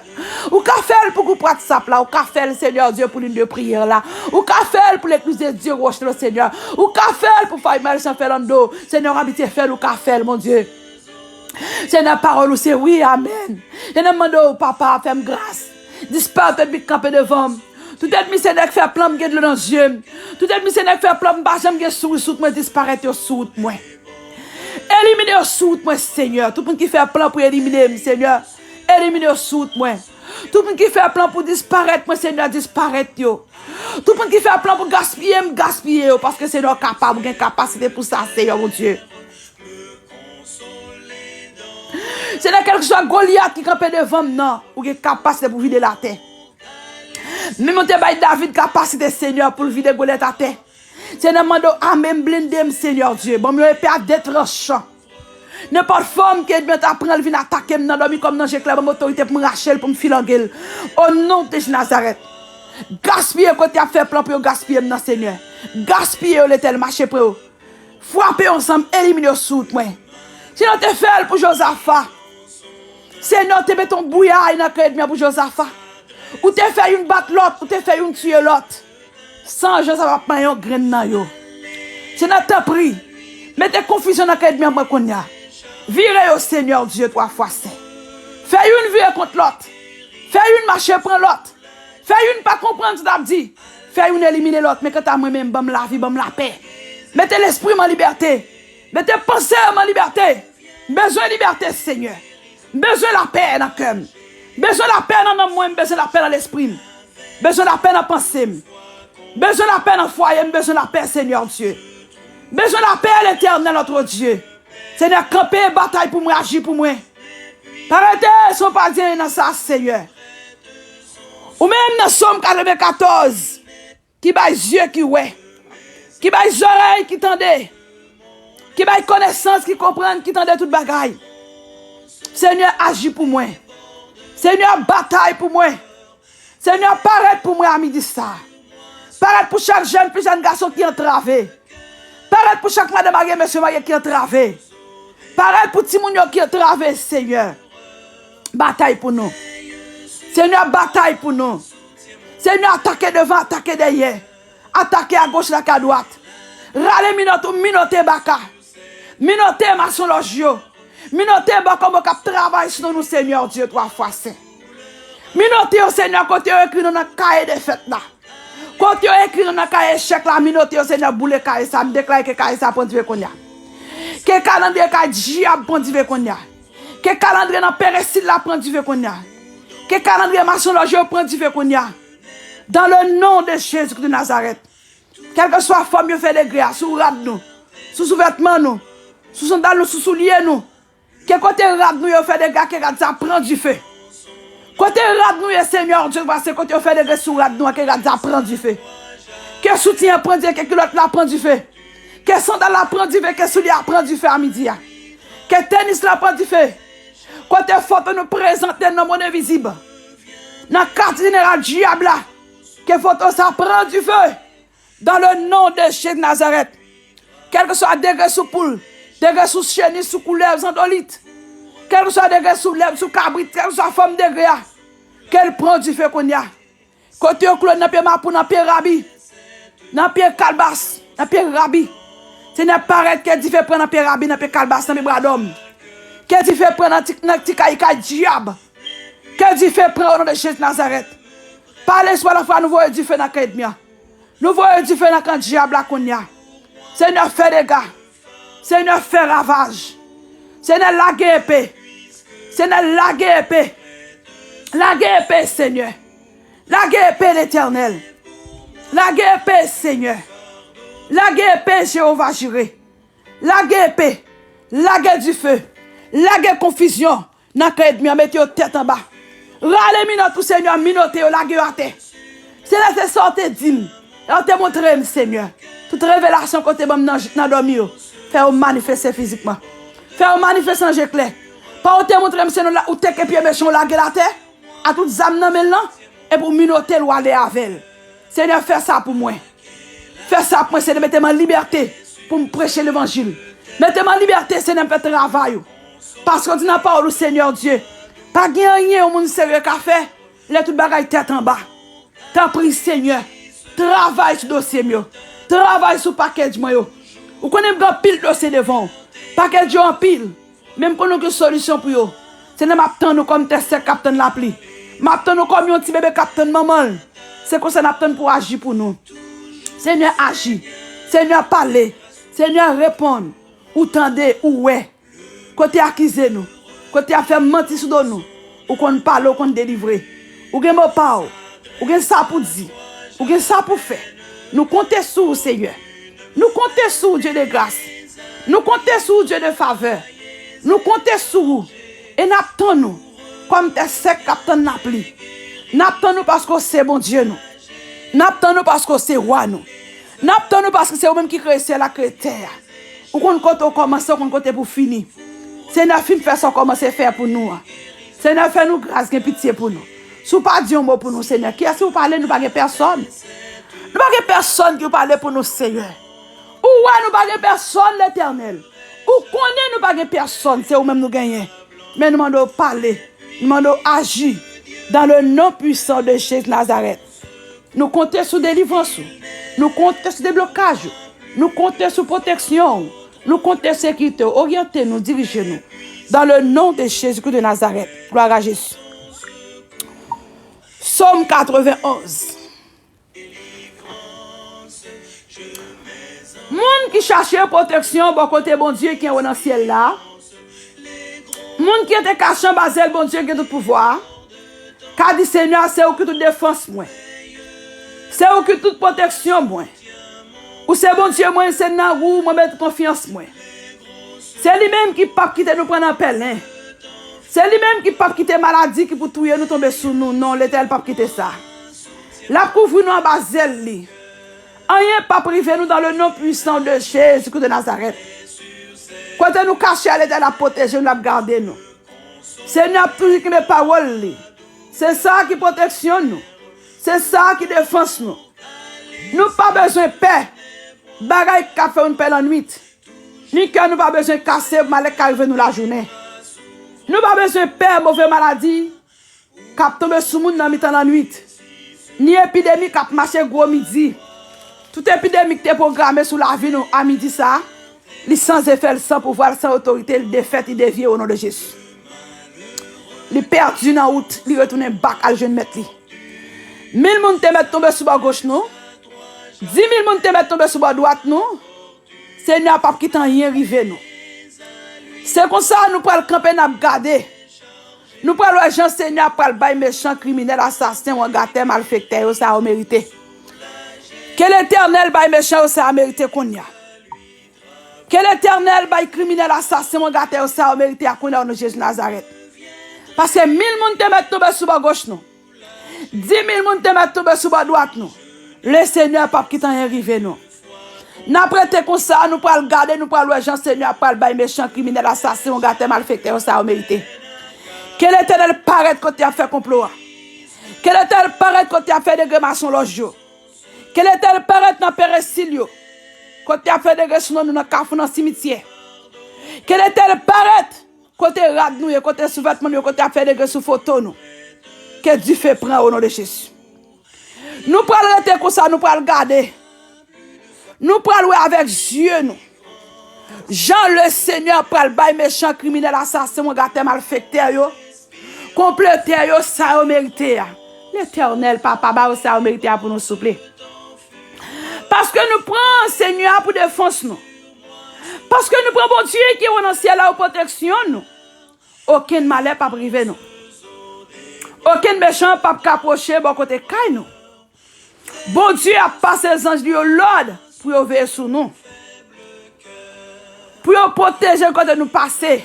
Ou ka fè l pou gwoup WhatsApp la. Ou ka fè l, Senyè Dye, pou liy de priyè la. Ou ka fè l pou legliz de Dye Wòch Dlo, Senyè. Ou ka fè l pou Faymal San Fernando. Senyè, w abitye fè l, ou ka fè l, Bondye. Senyè, pawòl ou se wi, amèn. Senyè, m mande w, papa, fè m gras. Disparèt ènmi k kanpe devan m. Tout ènmi, Senyè, k fè plan m gen dlo nan zye m. Tout ènmi, Senyè, k fè plan m pa janm gen souri sou wout mwen, disparèt yo sou wout mwen. Elimine yo sou wout mwen, Senyè. Tout moun ki fè plan pou elimine m, Senyè, elimine yo sou wout mwen. Tout moun ki fè plan pou disparèt mwen, Senyè, disparèt yo. Tout moun ki fè plan pou gaspiye m, gaspiye yo, paske, Senyè, w kapab, ou gen kapasite pou sa, Senyè Bondye. Senyè, kèlkeswa Golyat ki kanpe devan m nan, ou gen kapasite pou vide l atè. Menm ou te bay David kapasite, Senyè, pou l vide Golyat atè. Senyè, m mande w ame m, blende m, Senyè Dye. Ban m yon epe a de tranchan. Nenpòt fòm ke ènmi an ta pran l vin atake m nan dòmi kòm nan je klè, ban m otorite pou m rache l, pou m filange l. O non de Jezi Nazarèt. Gaspiye kote y ap fè plan pou yo gaspiye m nan, Senyè. Gaspiye yo, Letènèl, mache pre yo. Frape yo ansanm, elimine yo sou wout mwen. Senyè, w te fè l pou Jozafa. Senyè, w te mete yon bouyay nan kè ènmi an pou Jozafa. Ou te fè youn bat lòt, ou te fè youn tiye lòt. San Jozafa pa manyen yon grenn nan yo. Senyè, tanpri, mete konfizyon nan kè ènmi an mwen kounye a. Vire yo, Senyè Dye, twa fwa sen. Fè youn vire kont lòt. Fè youn mache pran lòt. Fè youn pa konprann sa l ap di. Fè youn elimine lòt. Men kanta mwen menm, ban m lavi, ban m lapè. Mete lespri m an libète. Mete panse m an libète. M bezwen libète, Senyè. M bezwen lapè nan kè m. M bezwen lapè nan nanm mwen, m bezwen lapè nan lespri m. M bezwen lapè nan panse m. M bezwen lapè nan fwaye m, m bezwen lapè, Senyè Dye. M bezwen lapè, Letènèl, notre Dye. Senyè, kanpe batay pou mwen, aji pou mwen. Pa rete san w pa di anyen nan sa, Senyè. Ou menm nan Sòm katrevenkatòz, ki bay zye ki wè, ki bay zòrèy ki tande, ki bay konesans ki konprann, ki tande tout bagay. Senyè, aji pou mwen. Senyè, batay pou mwen. Senyè, parèt pou mwen a midi sa. Parèt pou chak jèn fi, jèn gason ki antrave. Parèt pou chak madanm marye, mesye marye ki antrave. Parèt pou timoun yo ki antrave, Senyè. Batay pou nou. Senyè, batay pou nou. Senyè, atake devan, atake dèyè. Atake agoch, atake adwat. Rale minòt ou, minote baka. Minote masonlòj yo. Minote bòkòbò k ap travay sou nou, Senyè Dye, twa fwa sen. Minote yo, Senyè, kote yo ekri nou nan kaye defèt la. Kote yo ekri nou nan kaye echèk la, minote yo, Senyè, boule kaye sa. M deklare ke kaye sa pran dife kounye a. Ke kalandriye kay dyab pran dife kounye a. Ke kalandriye nan peresil la pran dife kounye a. Ke kalandriye masonlòj yo pran dife kounye a. Dans le nom de Jésus de Nazareth. Kèlkeswa fòm yo fè degre a, sou rad nou, sou souvètman nou, sou sandal nou, sou soulye nou, ke kote rad nou yo fè dega, ke rad sa pran dife. Kote rad nou ye, Senyè Dye, pase kote yo fè degre sou rad nou an, ke rad sa pran dife. Ke soutyen an pran dife, ke kilòt la pran dife. Ke sandal la pran dife, ke soulye a pran dife a midi a. Ke tenis la pran dife. Kote foto nou prezante nan mond envizib. Nan katye jeneral dyab la. Ke foto sa pran dife. Dans le nom de Jésus de Nazareth. Kèlkeswa degre sou poul, degre sou cheni, sou koulèv, zandolit. Kèlkeswa degre sou lèb, sou kabrit, kèlkeswa fòm degre a, ke l pran dife kounye a. Kote yo kloure nan pye mapou, nan pye rabi, nan pye kalbas, nan pye rabi. Senyè, parèt, ke dife pran nan pye rabi, nan pye kalbas, nan pye bradòm. Ke dife pran nan ti, nan ti kay, kay dyab. Ke dife pran o non de Jezi Nazarèt. Pa lespri lafwa, nou voye dife nan kan ènmi an. Nou voye dife nan kan dyab la kounye a. Senyè, fè dega. Senyè, fè ravaj. Senyè, lage epe. Senyè, lage epe. Lage epe, Senyè. Lage epe, Letènèl. Lage epe, Senyè. Lage epe, Jewova Jire. Lage epe. Lage dife. Lage konfizyon. Nan kan ènmi an, mete yo tèt anba. Rale minòt ou, Senyè, minote yo, lage yo atè. Senyè, se sa w te di m. Lè w te montre m, Senyè, tout revelasyon ke w te ban m nan, nan dòmi yo, fè yo manifeste fizikman. Fè yo manifeste nan je klè. Pa w te montre m, Senyè, ou teke pye mechan, w lage l atè, a tout zam nan men l lan, epi w minote l, w ale avè l. Senyè, fè sa pou mwen. Fè sa pou mwen, Senyè, mete m an libète pou m preche levanjil. Mete m an libète, Senyè, m fè travay ou. Paske w di nan pawòl ou, Senyè Dye, pa gen anyen yon moun serye ka fè lè tout bagay tèt anba. Tanpri, Senyè, travay sou dosye m yo. Travay sou pakèj mwen yo. Ou konnen m gen anpil dosye devan w. Pakèj yo anpil. Men m konnen w gen solisyon pou yo. Senyè, m ap tann ou kòm tè sèk k ap tann lapli. M ap tann ou kòm yon ti bebe k ap tann manman l. Se konsa n ap tann pou w aji pou nou. Senyè, aji. Senyè, pale. Senyè, reponn. Ou tande, ou wè. Kote y akize nou. Kote y ap fè manti sou do nou. Ou konn pale, ou konn delivre. Ou gen mo pa w. Ou gen sa pou di. Ou gen sa pou fè. Nou konte sou ou, Senyè. Nou konte sou ou, Dye de gras. Nou konte sou ou, Dye de favè. Nou konte sou ou. E n ap tann ou kòm tè sèk k ap tann lapli. N ap tann ou paske w se Bondye nou. N ap tann ou paske w se wa nou. N ap tann ou paske se ou menm ki kreye syèl la, kreye tè a. Ou konn kote w kòmanse, ou konn kote pou w fini. Senyè, fin fè sa w kòmanse fè pou nou an. Senyè, fè nou gras, gen pitye pou nou. Si w pa di yon mo pou nou, Senyè, kiyès ki pou pale? Nou pa gen pèsòn. Nou pa gen pèsòn ki pou pale pou nou, Senyè. Ou wè nou pa gen pèsòn, Letènèl. Ou konnen nou pa gen pèsòn, se ou menm nou genyen. Men nou mande w pale, nou mande w aji. Dans le nom puissant de Jésus Nazareth. Nou konte sou delivrans ou. Nou konte sou deblokaj ou. Nou konte sou pwoteksyon ou. Nou konte sekirite ou. Oryante nou, dirije nou. Dans le nom de Jésus-Christ de Nazareth. Gloire à Jésus. Sòm katrevenn onz. Moun ki chache pwoteksyon bò kote Bondye ki anwo nan syèl la, moun ki rete kache anba zèl Bondye ki gen tout pouvwa a, ka di, Senyè, se ou ki tout defans mwen. Se ou ki tout pwoteksyon mwen. Ou se Bondye mwen, se nan ou mwen mete konfyans mwen. Se li menm ki p ap kite nou pran nan pèlen. Se li menm ki p ap kite maladi ki pou touye nou tonbe sou nou. Non, Letènèl p ap kite sa. L ap kouvri nou anba zèl li. Anyen p ap rive nou dans le nom puissant de Jésus-Christ de Nazareth. Kote nou kache a, Letènèl ap pwoteje nou, l ap gade nou. Senyè ap toujou kenbe pawòl li. Se sa ki pwoteksyon nou. Se sa ki defans nou. Nou pa bezwen pè bagay k ap fè nou pè lannwit. Ni kè nou pa bezwen kase malè k ka rive nou lajounen. Nou pa bezwen pè move maladi k ap tonbe sou moun nan mitan lannwit, ni epidemi k ap mache gwo midi. Tout epidemi ki te pwograme sou lavi nou a midi sa a, li san zefè, li san pouvwa, li san otorite, li defèt, li devye o non de Jezi. Li pèdi nan wout, li retounen bak al jwenn mèt li. Mil moun te mèt tonbe sou bò goch nou, di mil moun te mèt tonbe sou bò dwat nou, Senyè a p ap kite anyen rive nou. Se konsa nou pral kanpe, n ap gade. Nou pral wè jan Senyè a pral bay mechan, kriminèl, asasen, wangatè, malfektè yo sa yo merite. Ke Letènèl bay mechan yo sa yo merite kounye a. Ke Letènèl bay kriminèl, asasen, wangatè yo sa yo merite a kounye a o non Jezi Nazarèt. Paske mil moun te mèt tonbe sou bò goch nou. Di mil moun te mèt tonbe sou bò dwat nou. Lesenyè p ap kite anyen rive nou. N ap rete konsa, nou pral gade, nou pral wè jan Senyè a pral bay mechan, kriminèl, asasen, wangatè, malfektè yo sa yo merite. Ke Letènèl parèt kote y ap fè konplo a. Ke Letènèl parèt kote y ap fè degre masonlòj yo. Ke Letènèl parèt nan peresil yo, kote y ap fè degre sou nou, nou nan kafou, nan simityè. Ke Letènèl parèt kote rad nou ye, kote souvètman nou yo, kote y ap fè degre sou foto nou. Ke dife pran o non de Jezi. Nou pral rete konsa, nou pral gade. Nou pral wè avèk zye nou. Jan Lesenyè pral bay mechan, kriminèl, asasen, wangatè, malfektè yo, konplotè yo, sa yo merite a. Letènèl, Papa, ba yo sa yo merite a pou nou, souple. Paske nou pran Senyè a pou defans nou. Paske nou pran Bondye ki wè nan syèl la pou pwoteksyon nou. Okenn malè p ap rive nou. Okenn mechan p ap ka pwoche bò kote kay nou. Bondye ap pase zanj li yo lòd pou yo veye sou nou. Pou yo pwoteje n kote nou pase.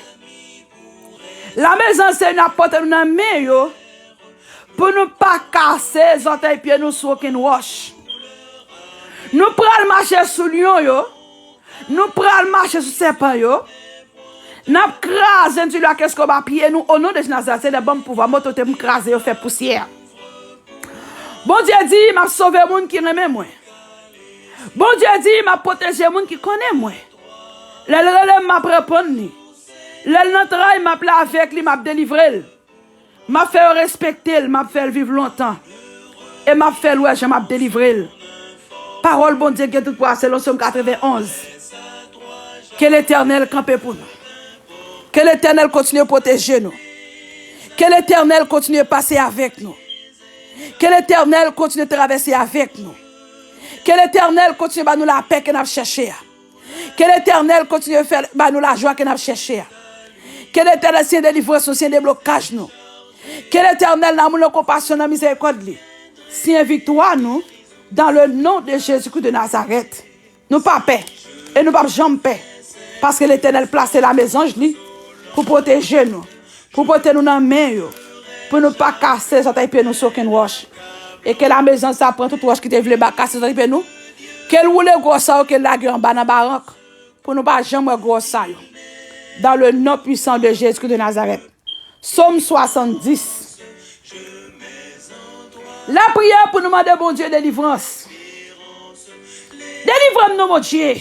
Lame zanj Senyè ap pote nou nan men yo pou nou pa kase zòtèy pye nou sou okenn wòch. Nou pral mache sou lyon yo. Nou pral mache sou sèpan yo. N ap kraze endilyo ak eskoba pye nou o non de Jezi Nazarèt. Senyè, ban m pouvwa, m otorite pou m kraze yo, fè pousyè. Bondye di, m ap sove moun ki renmen mwen. Bondye di, m ap pwoteje moun ki konnen mwen. Lè l rele m, m ap reponn li. Lè l nan tray, m ap la avèk li, m ap delivre l. M ap fè yo respekte l, m ap fè l viv lontan. E m ap fè l wè jan m ap delivre l. Pawòl Bondye gen tout pouvwa, selon Sòm katrevenn onz. Ke Letènèl kanpe pou nou. Ke Letènèl kontinye pwoteje nou. Ke Letènèl kontinye pase avèk nou. Ke Letènèl kontinye travèse avèk nou. Ke Letènèl kontinye ba nou lapè ke n ap chèche a. Ke Letènèl kontinye fè ba nou lajwa ke n ap chèche a. Ke Letènèl siyen delivrans nou, siyen deblokaj nou. Ke Letènèl nan amoul, nan konpasyon, nan mizerikòd li, siyen viktwa nou, dans le nom de Jésus-Christ de Nazareth. Nou pa pè, e nou p ap janm pè, paske Letènèl plase lame zanj li pou pwoteje nou, pou pote nou nan men yo, pou nou pa kase zòtèy pye nou sou okenn wòch. E ke lame zanj sa pran tout wòch ki te vle ba kase zòtèy pye nou, ke l woule gwo sa yo, ke l lage yo anba nan barank, pou nou pa janm wè gwo sa yo. Dans le nom puissant de Jésus-Christ de Nazareth. Sòm swasanndis. Lapriyè pou nou mande Bondye delivrans. Delivre m non, Bondye.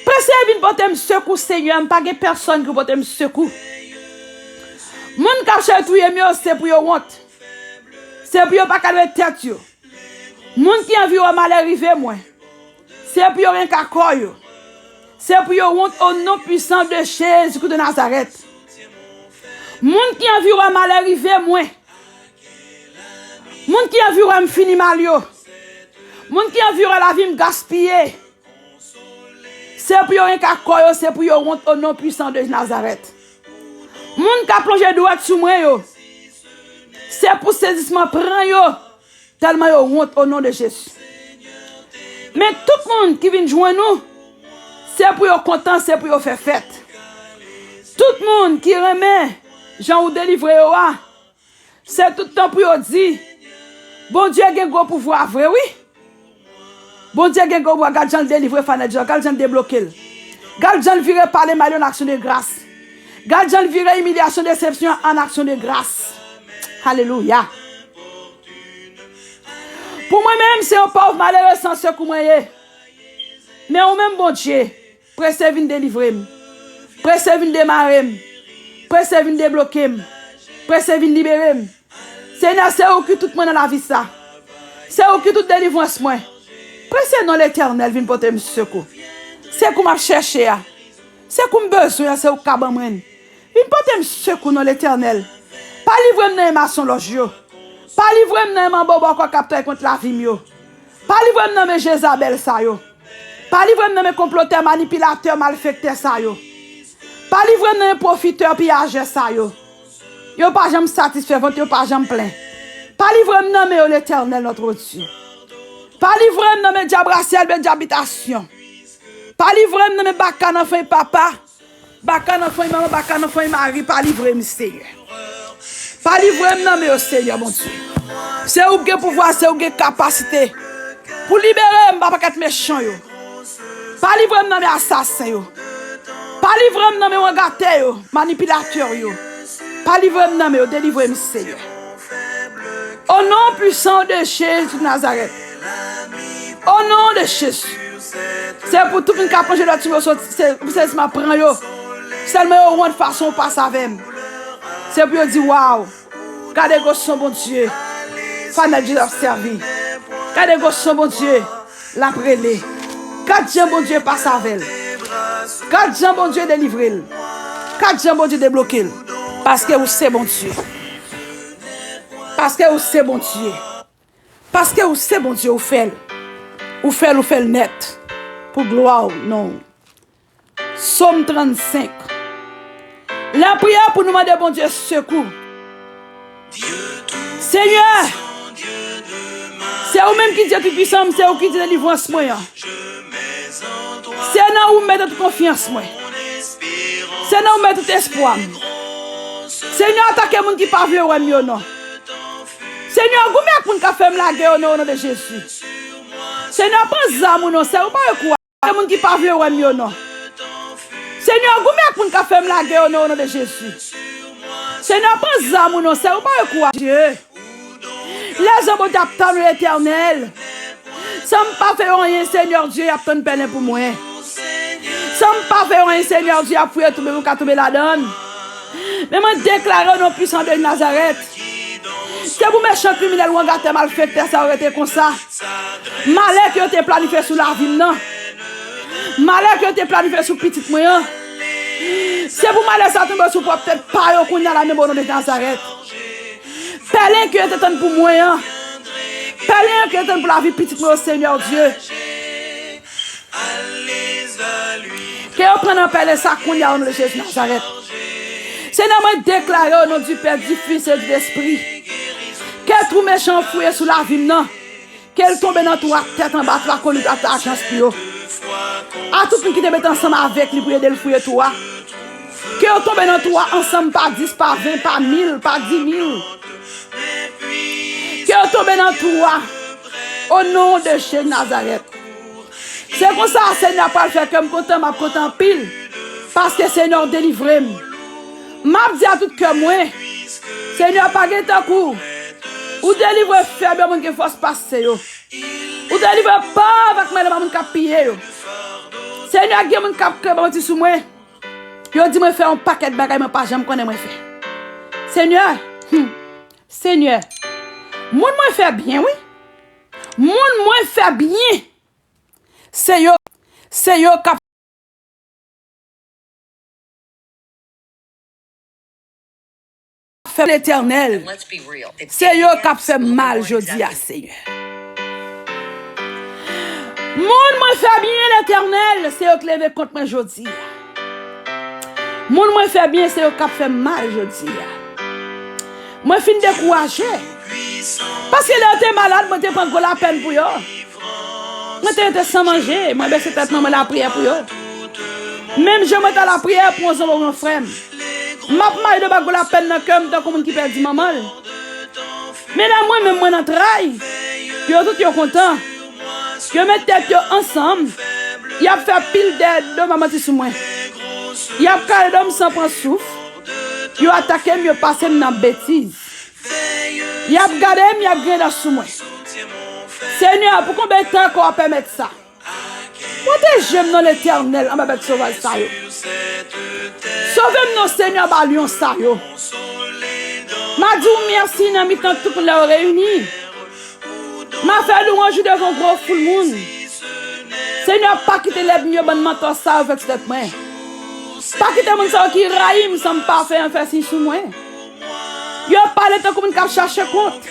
Prese vin pote m sekou, Senyè, m pa gen pèsonn ki pote m sekou. Moun k ap chèche touye m yo, se pou yo wont. Se pou yo pa ka leve tèt yo. Moun ki anvi wè malè rive mwen, se pou yo renka kò yo. Se pou yo wont o non pwisan de Jezi Kris de Nazarèt. Moun ki anvi wè malè rive mwen, moun ki anvi wè m fini mal yo, moun ki anvi wè lavi m gaspiye, se pou yo renka kò yo, se pou yo wont o non pwisan de Nazarèt. Moun k ap plonje dwèt sou mwen yo, se pou sezisman pran yo, tèlman yo wont o non de Jezi. Men tout moun ki vin jwenn ou, se pou yo kontan, se pou yo fè fèt. Tout moun ki renmen jan ou delivre yo a, se tout tan pou yo di, Bondye gen gwo pouvwa vre, wi. Bondye gen gwo pouvwa, gad jan l delivre Fanel Junior, gad jan l debloke l. Gad jan l vire pale mal yo an aksyon de gras. Gad jan l vire imilyasyon, desepsyon an aksyon de gras. Alelouya. Pou mwen menm, se yon pòv malere san sekou mwen ye. Men ou menm, Bondye, prese vin delivre m. Prese vin demare m. Prese vin debloke m. Prese vin libere m. Senyè, se ou ki tout mwen nan lavi sa. Se ou ki tout delivrans mwen. Prese non Letènèl vin pote m sekou. Sekou m ap chèche a. Sekou m bezwen an, se ou k ka ban mwen l. Vin pote m sekou non Letènèl. Pa livre m nan men masonlòj yo. Pa livre m nan men manbo bòkò k ap travay kont lavi m yo. Pa livre m nan men Jezabèl sa yo. Pa livre m nan men konplotè, manipilatè, malfektè sa yo. Pa livre m nan men pwofitè, piyajè sa yo. Yo pa janm satisfè, vant yo pa janm plen. Pa livre m nan men yo, Letènèl, notre Dieu. Pa livre m nan men dyab rasyèl, men dyab bitasyon. Pa livre m nan men baka nan fanmi papa. Baka nan fanmi manman, baka nan fanmi mari, pa livre m, Senyè. Pa livre m nan men yo, Senyè Bondye. Se ou ki gen pouvwa, se ou ki gen kapasite pou libere m pa pakèt mechan yo. Pa livre m nan men asasen yo. Pa livre m nan men wangatè yo, manipilatè yo. Pa livre m nan men yo, delivre m, Senyè. O non pwisan de Jezi de Nazarèt. O non de Jezi. Se pou tout moun k ap plonje dwèt sou mwen, soti, se, se, se m ap pran yo. Sèlman yo wont fason w pase avè m. Se pou yo di, waw. Gade gwo son Bondye. Fanèl Jezi ap sèvi. Gade gwo son Bondye. L ap rele. Gad jan Bondye pase avè l. Gad jan Bondye delivre l. Gad jan Bondye debloke l. Paske ou se Bondye. Paske ou se Bondye. Paske ou se Bondye, ou fè l. Ou fè l, ou fè l nèt. Pou glwa w, non. Sòm trannsenk. Lapriyè pou nou mande Bondye sekou. Senyè, se ou menm ki Dye Toupisan, se ou ki Dye delivrans mwen an. Se nan ou m mete tout konfyans mwen. Se nan ou m mete tout espwa m. Senyè, atake moun ki pa vle wè m yo non. Senyè, goumen ak moun k ap fè m lagè yo nan o non de Jezi. Senyè, pran zam ou non, se ou pa yo kou a moun ki pa vle wè m yo non. Senyè, goumen ak moun k ap fè m lagè yo nan o non de Jezi. Senyè, pran zam ou non, se ou pa yo kou a Dye. Lèzòm yo t ap tann ou, Letènèl. San m pa fè yo anyen, Senyè Dye, y ap tann pèlen pou mwen. San m pa fè yo anyen, Senyè Dye, y ap fouye tou, men pou ka tonbe ladan l. Men mwen deklare o non pwisan de Nazarèt. Se pou mechan kriminèl wangatè malfektè sa yo rete konsa. Malè ke yo te planifye sou lavi m nan. Malè ke yo te planifye sou pitit mwen an. Se pou malè sa tonbe sou pwòp tèt pa yo kounye a la menm o non de Nazarèt. Pèlen ke yo te tann pou mwen an. Pèlen ke yo tann pou lavi pitit mwen yo, Senyè Dye. Ke yo pran nan pèlen sa kounye a o non de Jezi Nazarèt. Senyè, mwen deklare o non di Pè, di Fis e di Lespri. Ke twou mechan an fouye sou lavi m nan. Ke l tonbe nan twou a tèt anba, twou a kolit, a ajans li yo. A tout moun ki te mete ansanm avèk li pou ede l fouye twou a. Ke yo tonbe nan twou a ansanm pa dis, pa ven, pa mil, pa di mil. Ke yo tonbe nan twou a. O non de Jezi Nazarèt. Se konsa, Senyè, pral fè kè m kontan, m ap kontan anpil. Paske, Senyè, ou delivre m. M ap di a tout kè mwen, Senyè, pa gen tankou w. Ou delivre fèb yo, moun gen fòs pase yo. Ou delivre pòv ak malè ba moun k ap piye yo. Senyè, gen moun k ap kreye manti sou mwen. Yo di mwen fè yon pakèt bagay mwen pa janm konnen mwen fè. Senyè, hmm, Senyè, moun mwen fè byen, wi. Moun mwen fè byen. Se yo, se yo k ap fè Letènèl. Se yo k ap fè m mal jodi a, Senyè. Moun mwen fè byen, Letènèl, se yo k leve kont mwen jodi a. Moun mwen fè byen, se yo k ap fè m mal jodi a. Mwen fin dekouraje. Paske lè yo te malad, mwen te pran gwo lapèn pou yo. Mwen te rete san manje, mwen bese tèt mwen, mwen lapriyè pou yo. Menm jan mwen ta lapriyè pou yon zanmi ou yon frè m. M ap mache devan gwo lapèn nan kè m tankou moun ki pèdi manman l. Men la mwen menm mwen nan tray. Yo tout yo kontan. Yo met tèt yo ansanm. Y ap fè pil dèyè do m ap manti sou mwen. Y ap kale do m san pran souf. Yo atake m, yo pase m nan betiz. Y ap gade m, y ap griyen dan sou mwen. Senyè, pou konbyen tan ke w ap pèmèt sa? Pwoteje m non, Letènèl, anba bèt sovaj sa yo. Sove m non, Senyè, anba lyon sa yo. M a di w mèsi nan mitan tout moun lè yo reyini. M a fè lwanj ou devan gwo foul moun. Senyè, pa kite lènmi yo, bann mantò sa yo vèks tèt mwen. Pa kite moun sa yo ki rayi m san m pa fè anyen fè siy sou mwen. Yo pale tankou moun k ap chache kont.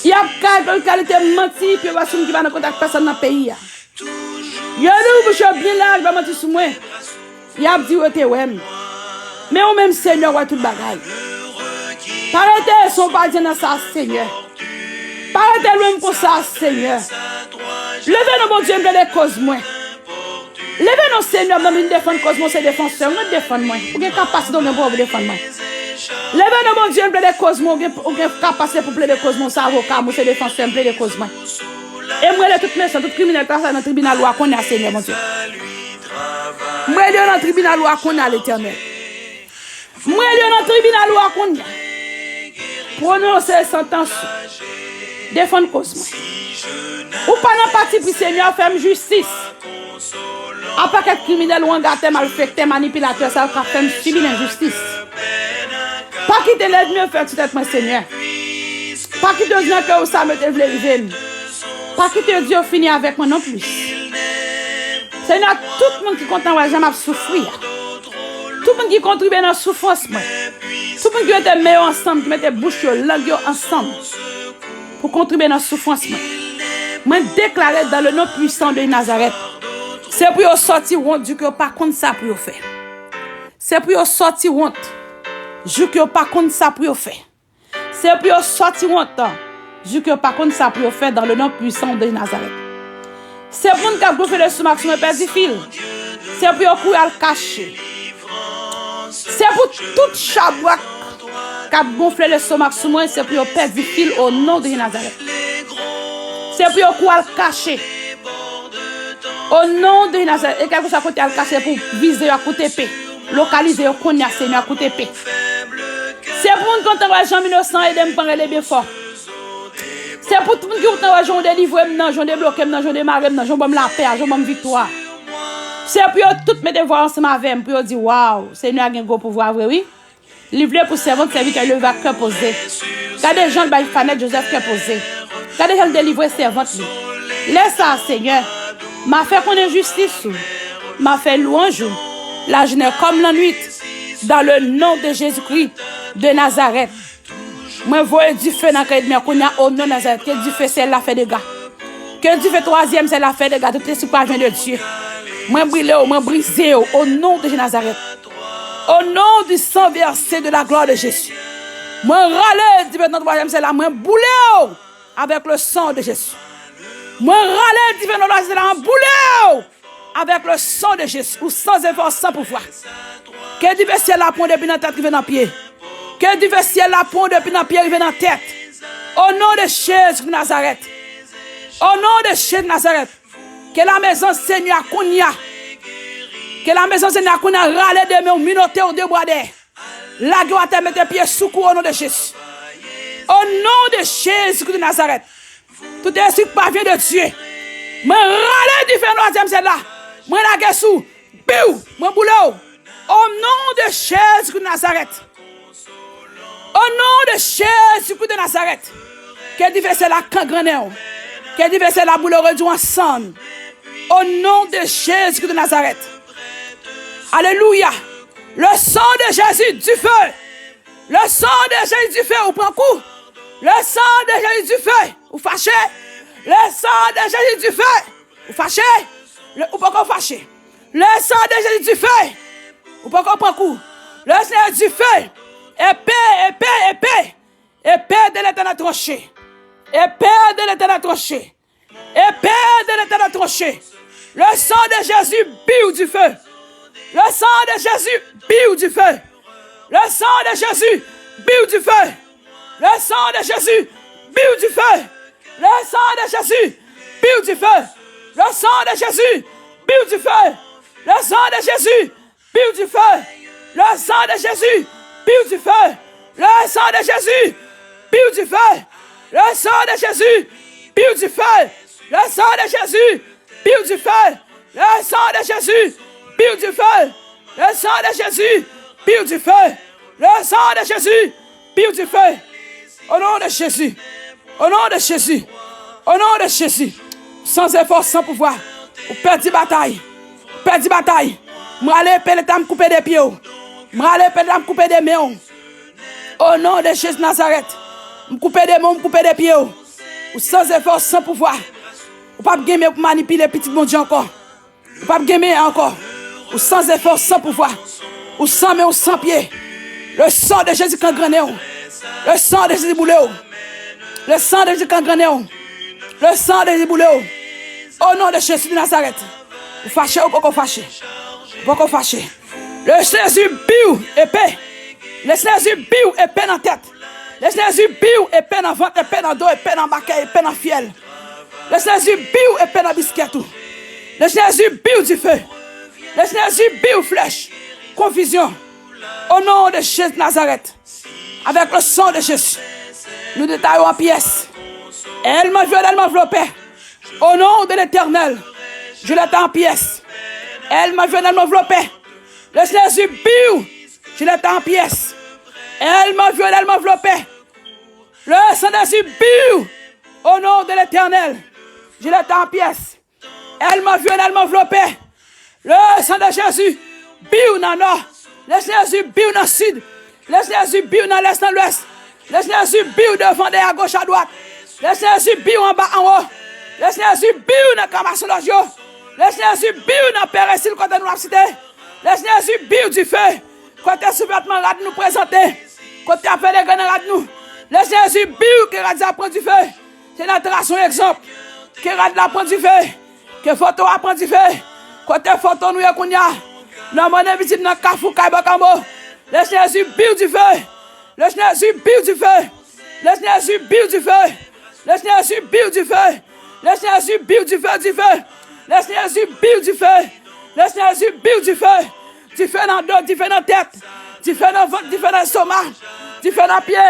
Y ap kale tout kalite manti pou yo wè si moun ki pa nan kont ak pèsonn nan peyi a. Yo louvri bouch yo byen laj, bay manti sou mwen. Y ap di yo te wè m. Men ou menm, Senyè, w wè tout bagay. Pa rete san w pa di nan sa, Senyè. Pa rete lwen m konsa, Senyè. Leve non, Bondye, m plede koz mwen. Leve non, Senyè, m nan vin defann koz mwen, w se defansè m, ou defann mwen. Ou gen kapasite, ou gen pouvwa pou defann mwen. Leve non, Bondye, m plede koz mwen, ou gen, ou gen kapasite pou plede koz mwen, w se avoka m, ou se defansè m, plede koz mwen. E m rele tout mechan, tout kriminèl k ap travay nan tribinal ou a kounye a, Senyè Bondye. M rele yo nan tribinal ou a kounye a, Letènèl. M rele yo nan tribinal ou a kounye a. Pwononse santans ou. Defann koz mwen. Ou pa nan patipri, Senyè, fè m jistis. A pakèt kriminèl, wangatè, malfektè, manipilatè sa yo k ap fè m sibi lenjistis. Pa kite lènmi yo fè ti tèt mwen, Senyè. Pa kite yo di nan kè yo sa yo te vle rive m. Pa kite yo di yo fini avèk mwen non plis. Senyè, tout moun ki kontan wè jan m ap soufri a, tout moun ki kontribye nan soufrans mwen, tout moun ki mete men yo ansanm, ki mete bouch yo, lang yo ansanm pou kontribye nan soufrans mwen, mwen deklare dans le nom puissant de Nazareth, se pou yo sòti wont, di ke yo pa konn sa pou yo fè. Se pou yo sòti wont, jou ke yo pa konn sa pou yo fè. Se pou yo sòti wont, jou ke yo pa konn sa pou yo fè dans le nom puissant de Nazareth. Se pou moun k ap gonfle lestomak sou mwen pèdi fil. Se pou yo kouri al kache. Se pou tout chabrak k ap gonfle lestomak sou mwen, se pou yo pèdi fil o non de Nazareth. Se pou yo kouri al kache. O non de Nazareth, e kèlkeswa kote al kache pou vize yo ak kout epe. Lokalize yo kounye a, Senyè, ak kout epe. Se pou moun kontan wè jan m inosan, ede m pran rele byen fò. Se pou tout moun ki kontan wè jan w delivre m nan, jan w debloke m nan, jan w demare m nan, jan w ban m lapè a, jan w ban m viktwa. Se pou yo tout mete vwa ansanm avè m, pou yo di, waw, Senyè a gen gwo pouvwa vre, wi. Li vle pou sèvant sèvitè leve ak kè poze. Gade jan l bay Fanette Joseph kè poze. Gade jan l delivre sèvant li. Lè sa a, Senyè, m a fè konnen jistis ou. M a fè lwanj ou. Lajounen kòm lannwit. Dans le nom de Jésus-Christ de Nazareth. Mwen voye dife nan kan ènmi an kounye a, o non Nazareth. Ke dife syèl la fè dega. Ke dife twazyèm syèl la fè dega. Tout espri pa vyen de Dye. Mwen brile w, mwen brize w, o non de Nazareth. Au nom du sang versé de la gloire de Jésus. Mwen rale dife nan twazyèm syèl la, mwen boule w avec le sang de Jésus. Mwen rale dife nan twazyèm syèl la, mwen boule w avec le sang de Jésus. Ou san efò, san pouvwa. Ke dife syèl la pran depi nan tèt rive nan pye. Ke dife syèl la pran depi nan pye rive nan tèt. Au nom de Jésus de Nazareth. Au nom de Jésus de Nazareth. Ke lamezon Senyè a kounye a. Ke lamezon Senyè a kounye a rale de men w, minote w de bwa dèyè. Lage w atè, mete pye sou kou o non de Jezi. O non de Jezi de Nazarèt. Tout espri ki pa vyen de Dye. Mwen rale dife nan twazyèm syèl la. Mwen lage sou. Biw! Mwen boule w. O non de Jezi de Nazarèt. O non de Jezi de Nazarèt. Ke dife syèl la kangrannen w. Ke dife syèl la boule w, redwi w an sann. O non de Jezi de Nazarèt. Alelouya. Le sang de Jésus, du feu. Le sang de Jésus, du feu, ou pran kou. Le sang de Jésus, du feu, ou fache. Le sang de Jésus, du feu, ou fache. Le, ou poko fache. Le sang de Jésus, du feu, ou poko pran kou. Le Seigneur, du feu. Épée, épée, épée. Épée de l'Éternel tranchée. Épée de l'Éternel tranchée. Épée de l'Éternel tranchée. Le sang de Jésus, biw du feu. Le sang de Jésus, biw du feu. Le sang de Jésus, biw du feu. Le sang de Jésus, biw du feu. Le sang de Jésus, biw du feu. Le sang de Jésus, biw du feu. Le sang de Jésus, biw du feu. Le sang de Jésus, biw du feu. Le sang de Jésus, biw du feu. Le sang de Jésus, biw du feu. Le sang de Jésus, biw du feu. Le sang de Jésus, biw du feu. Le sang de Jésus, biw du feu. Le sang de Jésus, biw du feu. Au nom de Jésus. Au nom de Jésus. Au nom de Jésus. San efò, san pouvwa. Ou pèdi batay. Ou pèdi batay. Mwen ale epe Leta, m koupe de pye w. Mwen ale epe Leta, m koupe de men w. O non de Jezi Nazarèt. M koupe de men w, m koupe de pye w. Ou san efò, san pouvwa. Ou p ap gen men pou manipile pitit Bondye ankò. Ou p ap gen men ankò. Ou san efò, san pouvwa. Ou san men, ou san pye. Le sang de Jésus kangrannen w. Le sang de Jésus boule w. Le sang de Jésus kangrannen w. Le sang de Jésus boule w. O non de Jezi de Nazarèt. Ou fache, ou poko fache. Ou poko fache. Le Seigneur Jésus biw epe. Le Seigneur Jésus biw epe nan tèt. Le Seigneur Jésus biw epe nan vant, epe nan do, epe nan bakèy, epe nan fyèl. Le Seigneur Jésus biw epe nan biskèt ou. Le Seigneur Jésus biw dife. Le Seigneur Jésus biw flèch. Konfizyon. O non de Jezi Nazarèt. Avèk le sang de Jésus. Nou netwaye w an pyès. Elle m'a violé, elle m'a enveloppé. Au nom de l'Éternel, je l'éteins en pièces. Elle m'a violé, elle m'a enveloppé. Le Seigneur Jésus, biu, je l'éteins en pièces. Elle m'a violé, elle m'a enveloppé. Le sang de Jésus, biu, au nom de l'Éternel, je l'éteins en pièces. Elle m'a violé, elle m'a enveloppé. Le sang de Jésus, biu nan nò. Le sang de Jésus, biu nan sid. Le sang de Jésus, biu nan lès, nan lwès. Le sang de Jésus, biu devan, dèyè, agoch, adwat. Le sang de Jésus, biu anba, anwo. Le sang de Jésus, biu nan kamasolòj yo. Le sang de Jésus, biu nan peresil kote nou ap site. Le sang de Jésus, biu dife. Kote souvètman rad nou prezante. Kote y ap fè degre nan rad nou. Le sang de Jésus, biu ke rad sa pran dife. Se nan trase yon egzanp. Ke rad la pran dife. Ke foto a pran dife. Kote foto nou ye kounye a? Nan mòn envizib, nan kafou kay Bakanmo. Le sang de Jésus, biu dife. Le sang de Jésus, biu dife. Le sang de Jésus, biu dife. Le sang de Jésus, biu dife. Le sang de Jésus, biu dife, dife. Le sang de Jésus, biu dife. Le sang de Jésus, biu dife. Dife nan do, dife nan tèt. Dife nan vant, dife nan estoma. Dife nan pye.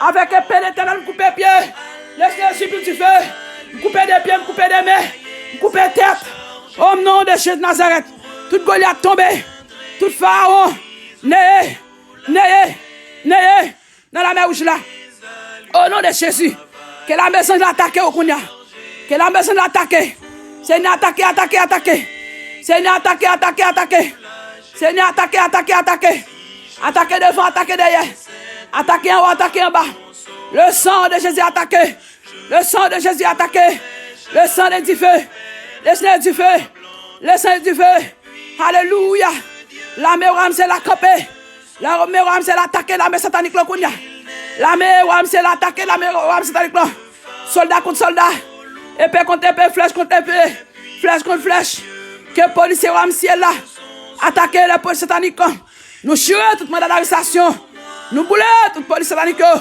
Avèk epe Letènèl, m koupe pye. Le sang de Jésus, biu dife. M koupe de pye, m koupe de men. M koupe tèt. Au nom de Jésus de Nazareth. Tout Golyat tonbe. Tout Farawon neye, neye, neye nan Lamè Wouj la. O non de Jezi, ke lame zanj la atake w kounye a. Ke lame zanj la atake. Senyè, atake, atake, atake. Senyè, atake, atake, atake. Senyè, atake, atake, atake. Atake devan, atake dèyè. Atake anwo, atake anba. Le sang de Jésus atake. Le sang de Jésus atake. Le sang de dife. Le sang de dife. Le sang de dife. Alelouya. Lame Wa Ramsè la kanpe. Lame Wa Ramsè la atake lame satanik lan kounye a. Lame Wa Ramsè la atake lame Wa Ramsè satanik lan. Sòlda kont sòlda. Epe kont epe, flèch kont epe. Flèch kont flèch. Ke polisye Wa Ramsè la atake le polis satanik lan. Nou chire tout manda darestasyon. Nou boule tout polis satanik yo.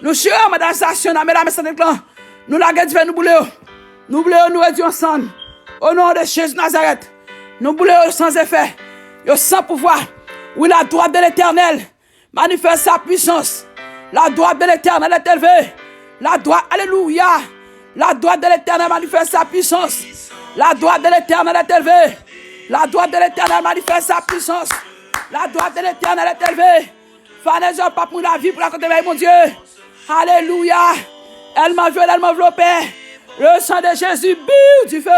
Nou chire manda darestasyon nan men lame satanik lan. Nou lage dife, nou boule yo. Nou boule yo, nou redwi yo an sann. O non de Jezi Nazarèt, nou boule yo san efè. Yo san pouvwa. Oui, la droite de l'Éternel manifeste sa puissance. La droite de l'Éternel est élevée. La droite, alléluia. La droite de l'Éternel manifeste sa puissance. La droite de l'Éternel est élevée. La droite de l'Éternel manifeste sa puissance. La droite de l'Éternel est élevée. Fanezò p ap mouri lavi pou rakonte bay Bondye. Alelouya. Èl mwen vyole, èl mwen vlope. Le sang de Jésus, biw dife.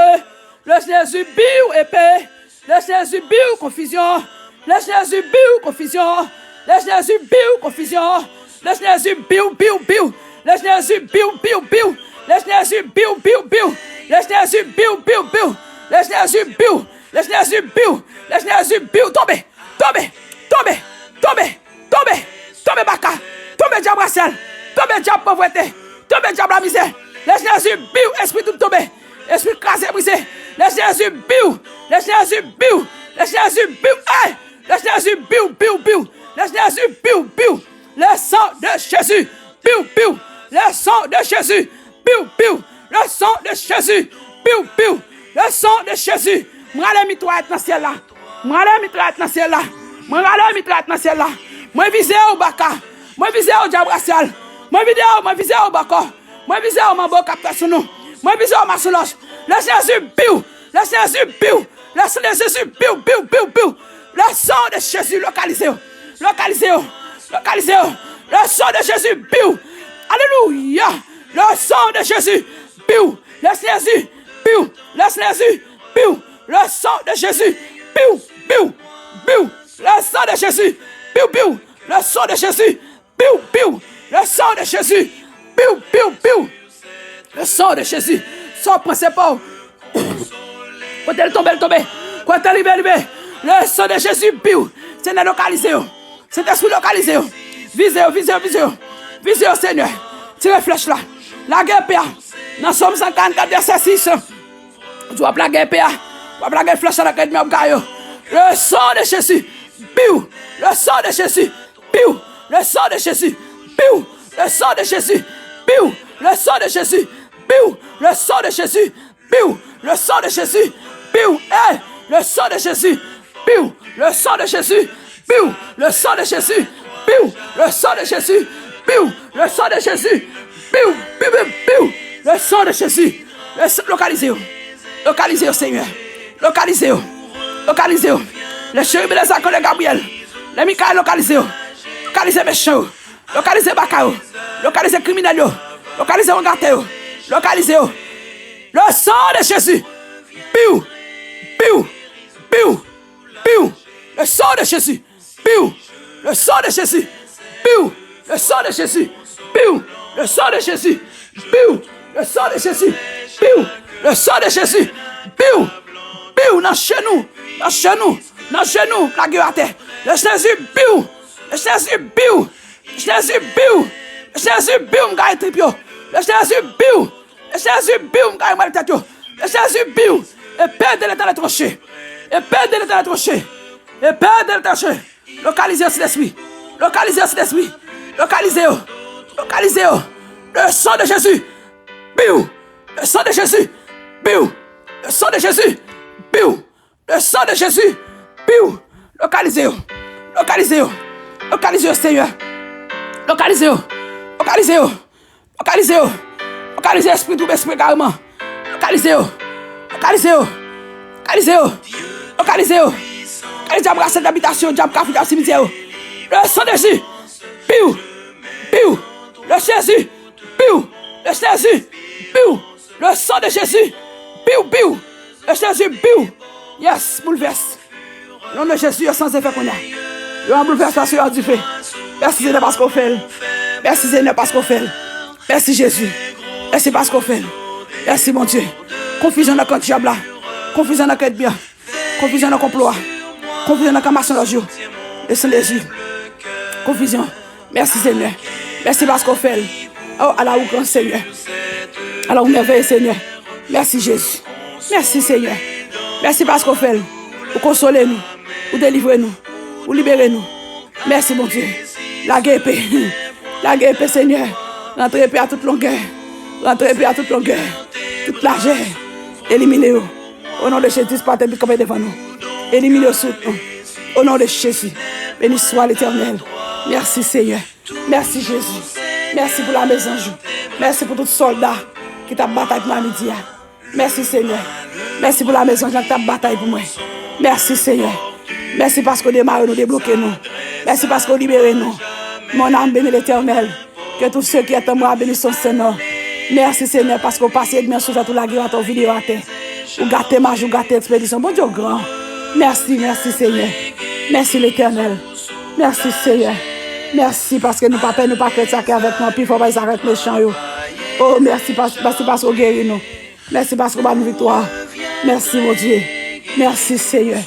Le sang de Jésus, biw epe. Le sang de Jésus, biw konfizyon. Le sang de Jésus, biw konfizyon. Le sang de Jésus, biw konfizyon. Le sang de Jésus, biw, biw, biw. Le sang de Jésus, biw, biw, biw. Le sang de Jésus, biw, biw, biw. Le sang de Jésus, biw, biw, biw. Le sang de Jésus, biw. Le sang de Jésus, biw. Le sang de Jésus, biw. Tonbe. Tonbe, tonbe, tonbe, tonbe, tonbe baka, tonbe dyab rasyal, tonbe dyab povrete, tonbe dyab lamizè. Le sang de Jésus, biw, espri dout tonbe, espri kraze brize. Le sang de Jésus, biw, le sang de Jésus, biw, le sang de Jésus, biw, hey! Le sang de Jésus, biw, biw, biw. Le sang de Jésus, biw, biw. Le sang de Jésus, biw, biw. Le sang de Jésus, biw, biw. Le sang de Jésus, biw, biw. Le sang de Jésus. Mwen rale mitrayèt nan syèl la. Mwen rale mitrayèt nan syèl la. Mwen rale mitrayèt nan syèl la. Mwen vize w baka. Mwen vize w dyab rasyal. Mwen vize w, mwen vize w bòkò. Mwen vize w manbo k ap fè sou nou. Mwen vize w masonlòj. Le sang de Jésus, biw. Le sang de Jésus, biw. Le sang de Jésus, biw, biw, biw, biw. Le sang de Jésus, lokalize yo. Lokalize yo. Lokalize yo. Le sang de Jésus, biw. Alelouya. Le sang de Jésus, biw. Le sang de Jésus, biw. Le sang de Jésus, biw. Le sang de Jésus, biw, biw, biw. Le sang de Jésus, biw, biw. Le sang de Jésus, biw, biw. Le sang de Jésus, biw, biw, biw. Le sang de Jésus. Sa w panse pa w. Kote l tonbe, l tonbe. Kote l rive, l rive. Le sang de Jésus, biw. Senyè, lokalize yo. Sentespri, lokalize yo. Vize yo, vize yo, vize yo. Vize yo, Senyè. Tire flèch la. Lage epe a. Nan Sòm san karannkat, vèsè sis. Di w ap lage epe a. W ap lage flèch la nan kè ènmi ap gaye yo. Le sang de Jésus, biw. Le sang de Jésus, biw. Le sang de Jésus, biw. Le sang de Jésus, biw. Le sang de Jésus, biw. Le sang de Jésus, biw. Le sang de Jésus, biw. Hey, le sang de Jésus, biw. Le sang de Jésus, biw. Le sang de Jésus, biw. Le sang de Jésus, biw. Le sang de Jésus, biw. Biw, biw, biw. Le sang de Jésus. Le sang, lokalize yo. Lokalize yo, Senyè. Lokalize yo. Lokalize yo. Le chérubin, les archanges, le Gabriel. Le Michael, lokalize yo. Lokalize mechan yo. Lokalize baka yo. Lokalize kriminèl yo. Lokalize wangatè yo. Lokalize yo. Le sang de Jésus. Piw. Piw. Piw. Piw. Le sang de Jésus. Piw. Le sang de Jésus. Piw. Le sang de Jésus. Piw. Le sang de Jésus. Piw. Le sang de Jésus. Piw. Le sang de Jésus. Piw. Piw nan jenou. Nan jenou. Nan jenou. Lage yo atè. Le Jezi, piw. Le Jezi, piw. Le Jezi, piw. Le Jezi, piw. M gaye trip yo. Le Jezi, piw. Le Jezi, piw. M gaye mal tèt yo. Le Jezi, piw. Epe de Letènèl tranche. Epe de Letènèl tranche. Epe de Letènèl tranche. Lokalize yo, Sentespri. Lokalize yo, Sentespri. Lokalize yo. Lokalize yo. Le sang de Jésus. Piw. Le sang de Jésus. Piw. Le sang de Jésus. Piw. Le sang de Jésus. Piw. Lokalize yo. Lokalize yo. Lokalize yo, Senyè. Lokalize yo. Lokalize yo. Lokalize yo. Lokalize espri twoub, espri egareman. Lokalize yo. Lokalize yo. Lokalize yo. Lokalize yo. Lokalize dyab rasen, dyab bitasyon, dyab kafou, dyab simityè yo. Le sang de Jésus. Piw. Piw. Le Jezi. Piw. Le Jezi. Piw. Le sang de Jésus. Piw, piw. Le Jezi, piw. Yes, boulvès. O non de Jezi, yo san zefè kounye a. Yo an boulvès paske yo an dife. Mèsi, Senyè, paske w fè l. Mèsi, Senyè, paske w fè l. Mèsi, Jezi. Mèsi paske w fè l. Mèsi, Bondye. Konfizyon nan kan dyab la. Konfizyon nan kan ènmi an. Konfizyon nan konplo a. Konfizyon nan kan masonlòj yo. Le sang de Jésus. Konfizyon. Mèsi, Senyè. Mèsi paske w fè l. Oh, ala ou gran, Senyè. Ala ou mèvèye, Senyè. Mèsi, Jezi. Mèsi, Senyè. Mèsi paske w fè l. Ou konsole nou. Ou delivre nou. Ou libere nou. Mèsi, Bondye. Lage epe. Lage epe, Senyè. Rantre epe a tout longè. Rantre epe a tout longè. Tout lajè. Elimine yo. O non de Jezi, pa te kanpe devan nou. Elimine yo sou nou. O non de Jezi. Beni swa Letènèl. Mèsi, Senyè. Mèsi, Jezi. Mèsi pou lame zanj ou. Mèsi pou tout sòlda ki t ap batay pou mwen a midi a. Mèsi, Senyè. Mèsi pou lame zanj lan ki t ap batay pou mwen. Mèsi, Senyè. Mèsi paske w demare nou, debloke nou. Mèsi paske w libere nou. Mon âme bénit l'Éternel. Que tout ce qui est en moi bénisse son saint nom. Mèsi, Senyè, paske w pase ènmi an sou tèt ou, lage yo atè, w vide yo atè. Ou gate maji, ou gate ekspedisyon. Bondye w gran. Mèsi, mèsi, Senyè. Mèsi, Letènèl. Mèsi, Senyè. Mèsi paske nou pa pè, nou pa krent sa ki avèk nou an pi fò pase sa k avèk mechan yo. O, mèsi, pas- mèsi paske w geri nou. Mèsi paske w ban nou viktwa. Mèsi, Bondye. Mèsi, Senyè.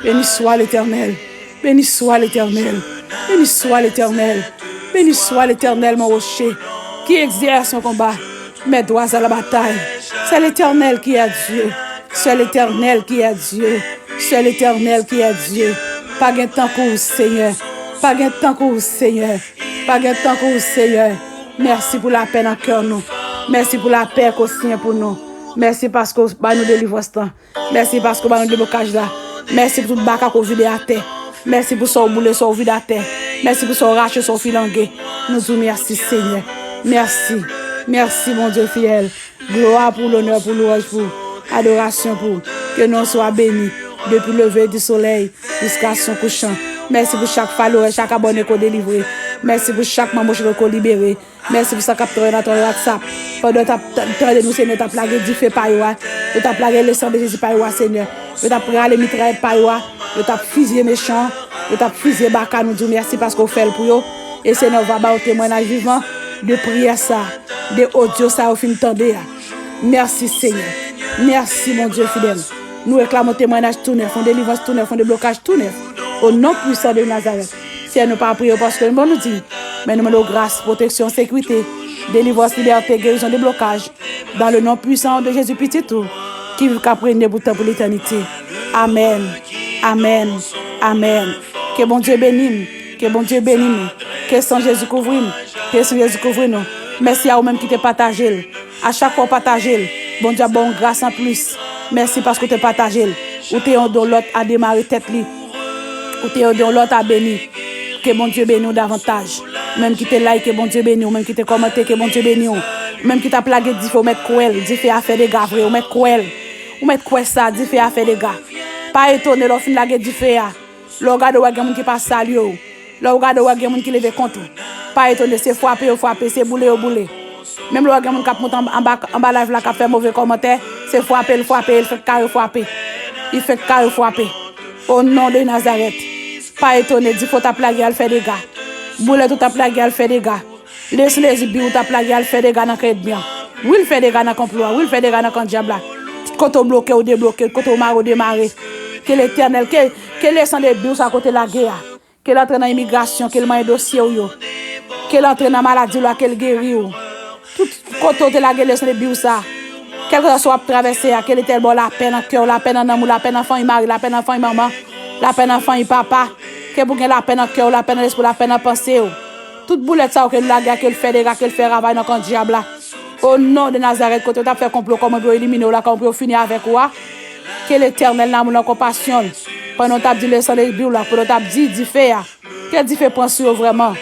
Beni swa Letènèl. Beni swa Letènèl. Beni swa Letènèl. Beni swa Letènèl, mon rocher, qui exerce mon combat. Mes doigts à la bataille. C'est l'Éternel qui est Dieu. C'est l'Éternel qui est Dieu. C'est l'Éternel qui est Dieu. Pa gen tankou w, Senyè. Pa gen tankou w, Senyè. Pa gen tankou w, Senyè. Mèsi pou lapè nan kè nou. Mèsi pou lapè ke w siyen pou nou. Mèsi paske w bay nou delivrans lan. Mèsi paske w ba nou deblokaj la. Mèsi pou tout baka ke w vide atè. Mèsi pou sa w boule, sa w vide atè. Mèsi pou sa w rache, sa w filange. Nou di w mèsi, Senyè. Mèsi. Mèsi, Bondye fidèl. Glwa pou w, lonè pou w, lwanj pou w, adorasyon pou w. Ke non w swa beni depi leve di solèy jiska son kouchan. Mèsi pou chak followers, chak abòne ke w delivre. Mèsi pou chak manm ke w libere. Mèsi pou sa k ap tande nan tande WhatsApp. Pandan yo t ap t- tande nou, Senyè, yo t ap lage dife pa yo a. Yo t ap lage le sang de Jésus pa yo a, Senyè. Yo t ap rale mitrayèt pa yo a. Yo t ap fizye mechan. Yo t ap fizye baka. Nou di w mèsi paske w fè l pou yo. E Senyè, w va ba yo temwayaj vivan de priyè sa, de odyo sa yo fin tande a. Mèsi, Senyè. Mèsi, Bondye fidèl. Nou reklame yon temwayaj tou nèf, yon delivrans tou nèf, yon deblokaj tou nèf. O non pwisan de Nazarèt. Senyè, nou pa priye w paske nou bon, nou di. Men nou mande w gras, pwoteksyon, sekirite, delivrans, libète, gerizon, deblokaj. Dans le nom puissant de Jésus, pitit ou, ki viv, k ap règne pou tan, pou letènite. Amèn. Amèn. Amèn. Ke Bondye beni m. Ke Bondye beni nou. Ke san Jezi kouvri m. Ke san Jezi kouvri nou. Mèsi a ou menm ki te pataje l. A chak fwa w pataje l, Bondye ap ba w yon gras anplis. Mèsi paske w te pataje l. Ou te ede yon lòt a demare tèt li. Ou te ede yon lòt a beni. Ke Bondye beni w davantaj. Ou menm ki te like, ke Bondye beni w. Ou menm ki te kòmante, ke Bondye beni w. Ou menm ki t ap lage dife, ou mèt kwè l, dife a fè dega vre, ou mèt kwè l. Ou mèt kwè sa, dife a fè dega. Pa etone lè w fin lage dife a. Lè w gade, w wè gen moun ki pa salye w. Lè w gade, w wè gen moun ki leve kont ou. Pa etone, se frape yo frape, se boule yo boule. Menm lè w wè gen moun k ap monte anba, anba, anba live la, k ap fè move kòmantè, se frape l frape, e l fèk kare frape. Li fèk kare frape. O non de Nazarèt. Pa etone, dife w t ap lage al fè dega. Boulèt ou t ap lage al fè dega. Leson de bi ou t ap lage al fè dega nan kan ènmi an. Wi, l fè dega nan konplo a. Wi, l fè dega nan kan dyab la. Tout kote w bloke, ou debloke. Tout kote w mare, ou demare. Ke Letènèl, ke, ke leson de bi ou sa kote lage a. Ke l antre nan imigrasyon, ke l manyen dosye w yo. Ke l antre nan maladi w la, ke l geri w. Tout kote w te lage leson de bi ou sa. Kèlkeswa sa w ap travèse a, ke Letènèl ba w lapè nan kè w, lapè nan nanm ou, lapè nan fanmi mari, lapè nan fanmi manman, lapè nan fanmi papa. Ke pou gen lapè nan kè w, lapè nan lespri w, lapè nan panse w. Tout boulèt sa yo ke l lage a, ke l fè dega, ke l fè ravaj nan kan dyab la. O non de Nazarèt, kote yo t ap fè konplo, kòman pou yo elimine w la, kòman pou yo fini avèk ou a. Ke Letènèl nan amou l, nan konpasyon l, pandan w t ap di leson de bi w la, pandan w t ap di dife a, ke dife pran sou yo vrèman.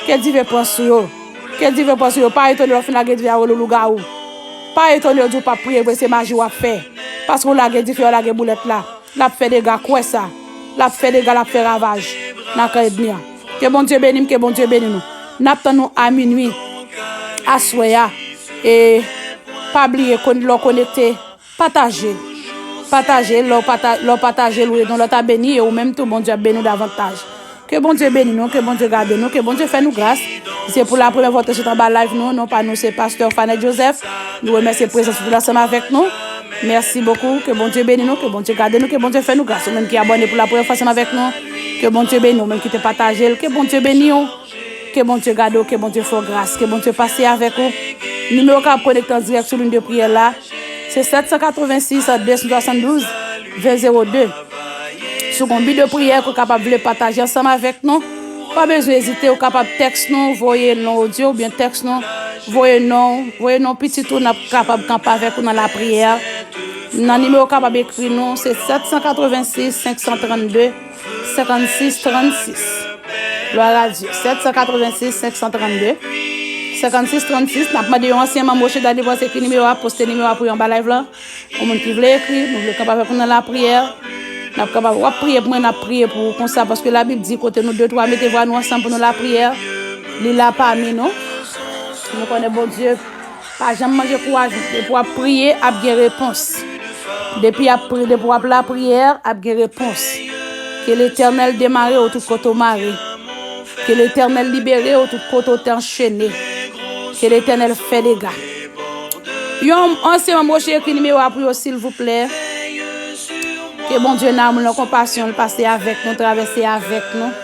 Ke dife pran sou yo. Ke dife pran sou yo. Pa etone lè w fin lage dife a, rele w lougawou. Pa etone yo di w p ap priye vre, se maji w ap fè. Paske w lage dife a, w lage boulèt la. L ap fè dega, kwè sa. L ap fè dega, l ap fè ravaj nan kan ènmi an. Ke Bondye beni m, ke Bondye beni nou. N ap tann nou a minui aswè a. E pa bliye, kon-, lè w konekte, pataje l. Pataje l, lè w pata-, lè w pataje l, ou ede yon lòt a beni, e ou menm tou, Bondye ap beni w davantaj. Ke Bondye beni nou, ke Bondye gade nou, ke Bondye fè nou gras. Si se pou lapremyè fwa w te sot anba live nou, non pa nou se Pastè Fanette Joseph. Nou remèsye prezans ou ansanm avèk nou. Mèsi bokou. Ke Bondye beni nou, ke Bondye gade nou, ke Bondye fè nou gras. Ou menm ki abòne pou lapremyè fwa ansanm avèk nou, ke Bondye beni w. Ou menm ki te pataje l, ke Bondye beni w. Ke Bondye gade w, ke Bondye fè w gras, ke Bondye pase avèk ou. Nimewo k ap konekte an dirèk sou liy de priyè la, se sèt san katrevensis, de san swasanndouz, ven zewo de. Si w gen yon bi de priyè ke w kapab vle pataje ansanm avèk nou, pa bezwen ezite, ou kapab tèks nou, voye non w di, oubyen tèks nou, voye non, voye non pitit ou, n ap kapab kanpe avèk ou nan lapriyè. Nan nimewo w kapab ekri nou, se sèt san katrevensis, senk san trannde, senkannsis trannsis. Glwa a Dye. Sèt san katrevensis, senk san trannde, senkannsis trannsis. N ap mande yon ansyen manm Roche Delivrans ekri nimewo a, poste nimewo a pou yo anba live la. Yon moun ki vle ekri, nou vle kanpe avèk nou nan lapriyè. N ap kanpe, w ap priye pou mwen, n ap priye pou ou konsa, paske Labib di, kote nou de, twa mete vwa nou ansanm pou nou lapriyè, li la pami nou. Nou konnen Bondye pa janm manje kouraj, depi w ap priye, ap gen repons. Depi ap pri-, depi w ap lapriyè, ap gen repons. Ke Letènèl demare w tout kote w mare. Ke Letènèl libere w tout kote w te anchene. Ke Letènèl fè dega. Yon ansyen manm Roche ekri nimewo a pou yo, silvouplè. Ke Bondye nan amou l, nan konpasyon l, pase avèk nou, travèse avèk nou.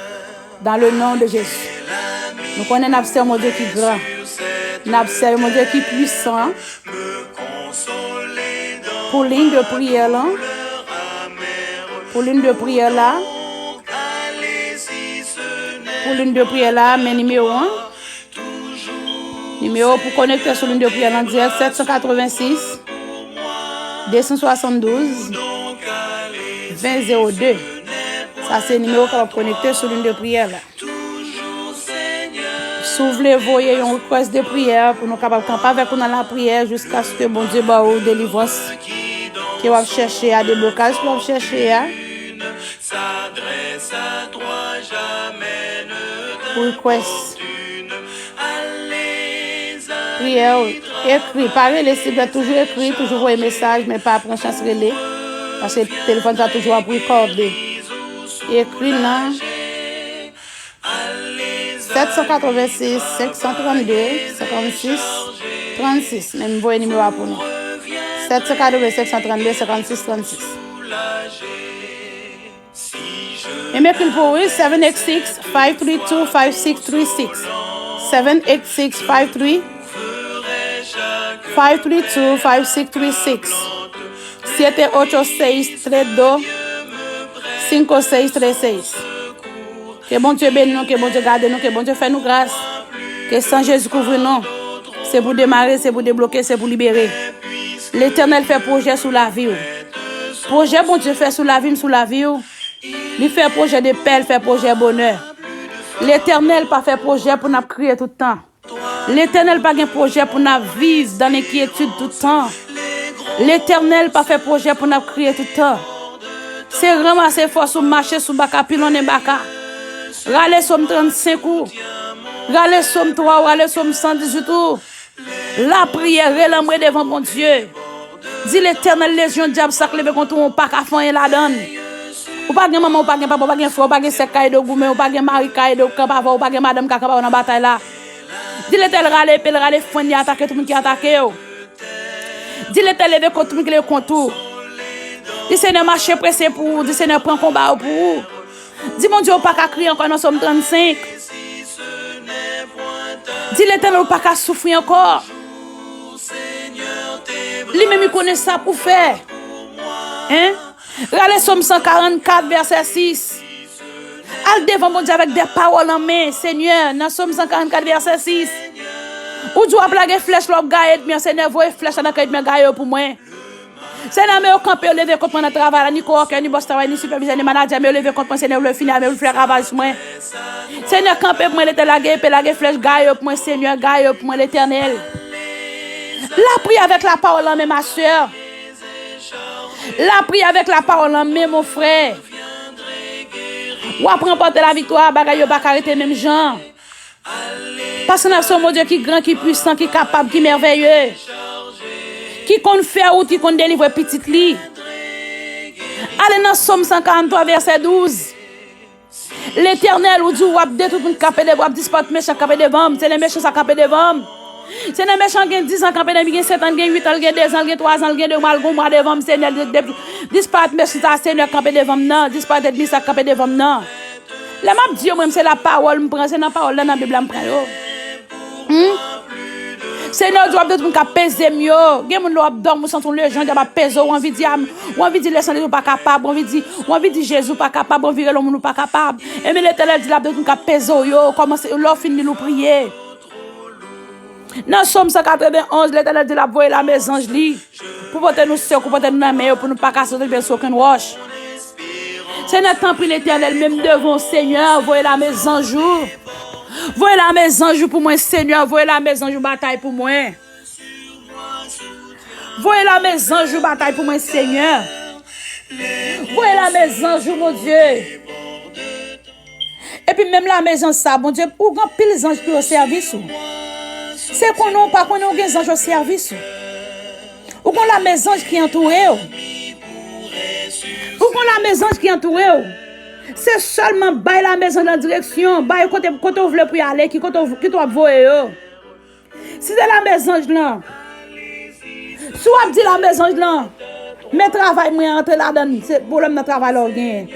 Dans le nom de Jésus. Nou konnen n ap sèvi yon Bondye ki gran. N ap sèvi yon Bondye ki pwisan. Pou liy de priyè la. Pou liy de priyè la. Pou liy de priyè la, men nimewo a. Nimewo pou konekte sou liy de priyè la an dirèk, sèt san katrevensis, de san swasanndouz, ven zewo de. Sa se nimewo k ap konekte sou liy de priyè la. Si w vle voye yon request de priyè pou nou kapab kanpe avèk ou nan lapriyè jiskaske Bondye ba ou delivrans ke w ap chèche a, deblokaj ke w ap chèche a. Request. Priyè w, ekri, pa rele silvouplè, toujou ekri, toujou voye mesaj, men pa pran chans rele, paske telefòn sa toujou ap rekòde. Ekri nan sèt san katrevensis, senk san trannde, senkannsis trannsis. Men m voye nimewo a pou nou. Sèt san katrevensis, senk san trannde, senkannsis trannsis. Men m ekri l pou ou, wi, seven eight six, five three two, five six three six. Seven eight six, five three, five three two, five six three six. Siete ocho seis tres dos, cinco seis tres seis. Ke Bondye beni nou, ke Bondye gade nou, ke Bondye fè nou gras. Ke san Jezi kouvri nou. Se pou demare, se pou debloke, se pou libere. Letènèl fè pwojè sou lavi w. Pwojè Bondye fè sou lavi m, sou lavi w, li fè pwojè de pè, li fè pwojè bonè. Letènèl pa fè pwojè pou n ap kriye tout tan. Letènèl pa gen pwojè pou n ap viv dan lenkyetid tout tan. Letènèl pa fè pwojè pou n ap kriye tout tan. Se ranmase fòs ou, mache sou baka, pilonnen baka. Rale Sòm trannsenk ou. Rale Sòm twa ou, rale Sòm san dizuit ou. Lapriyè, relanmwe devan Bondye. Di Letènèl, lezyon dyab sa k leve kont ou, ou pa ka fè anyen ladan l. Ou pa gen manman, ou pa gen papa, ou pa gen frè, ou pa gen sè k ka ede w goumen, ou pa gen mari k ka ede w kanpe avè w, ou pa gen madanm k ka kanpe avè w nan batay la. Di Letènèl rale epe l, rale frenn li, atake tout moun ki atake w. Di Letènèl leve kont tout moun ki leve kont ou. Di Senyè mache prese pou ou, di Senyè pran konba yo pou ou. Di Bondye ou pa ka kriye ankò nan Sòm trannsenk. Di Letènèl ou pa ka soufri ankò. Li menm li konnen sa pou fè. Hein? Rale Sòm san karannkat, vèsè sis. Al devan Bondye avèk de pawòl an men, Senyè, nan Sòm san karannkat, vèsè sis. Ou di w ap lage flèch lè w ap gaye ènmi an, Senyè, voye flèch la nan kan ènmi an gaye yo pou mwen. Senyè, men yo kanpe, yo leve kont mwen nan travay la, ni kowòkè, ni bòs travay, ni sipèvizè, ni manadjè, men yo leve kont mwen, Senyè, yo vle fini avè m, yo vle fè ravaj sou mwen. Senyè, kanpe pou mwen, Letènèl, lage epe, lage flèch, gaye yo pou mwen, Senyè, gaye yo pou mwen, Letènèl. Lapriyè avèk lapawòl an men, ma sè. Lapriyè avèk lapawòl an men, mon frè. W ap ranpòte laviktwa, bagay yo pa ka rete menm jan. Paske n ap se yon Bondye ki gran, ki pwisan, ki kapab, ki mèveye, ki konn fè wout, ki konn delivre pitit li. Ale nan Sòm san karanntwa, vèsè douz. Letènèl, ou di w ap detwi tout moun k kanpe devan, w ap disparèt mechan k kanpe devan m. Senyè, mechan sa kanpe devan m. Senyè, mechan gen diz an kanpe devan m, li gen sèt an, li gen uit an, li gen dezan, li gen twazan, li gen de mwa, li gen yon mwa devan m, Senyè, de, de, disparèt mechan sa, Senyè, kanpe devan m nan, disparèt ènmi sa kanpe devan m nan. Lè m ap di yo, mwen, se lapawòl m pran, se nan pawòl la, nan Bib la m pran yo. Hmm? Senyè, ou di w ap detwi moun k ap peze m yo. Gen moun lè w ap dòmi, ou santi yon lejyon dyab ap peze w, ou anvi di, ou anvi di Lesandri ou pa kapab, ou anvi di, ou anvi di Jezi ou pa kapab, ou anvi rele yon moun ou pa kapab. Ebyen, Letènèl di l ap detwi moun k ap peze w yo. Kòmanse, lè w fin li l, ou priye. Nan Sòm san katrevenn onz, Letènèl di l ap voye lame zanj li pou pote nou sekou, pote nou nan men yo, pou nou pa ka sote pye sou okenn wòch. Senyè, tanpri, Letènèl, men m devan w, Senyè, voye lame zanj ou. Voye lame zanj ou pou mwen, Senyè, voye lame zanj ou batay pou mwen. Voye lame zanj ou batay pou mwen, Senyè. Voye lame zanj ou, Bondye. Epi menm lame zanj sa, Bondye, ou gen anpil zanj ki o sèvis ou. Se konnen ou pa konnen ou gen zanj o sèvis ou. Ou gen lame zanj ki antoure w. Ou gen lame zanj ki antoure w. Se sèlman bay lame zanj lan direksyon, bay kote, kote w vle pou y ale, ki kote w, ki kote w ap voye yo. Si se lame zanj lan, si w ap di lame zanj lan, men travay mwen, antre ladan l, se pwoblèm nan travay la w genyen.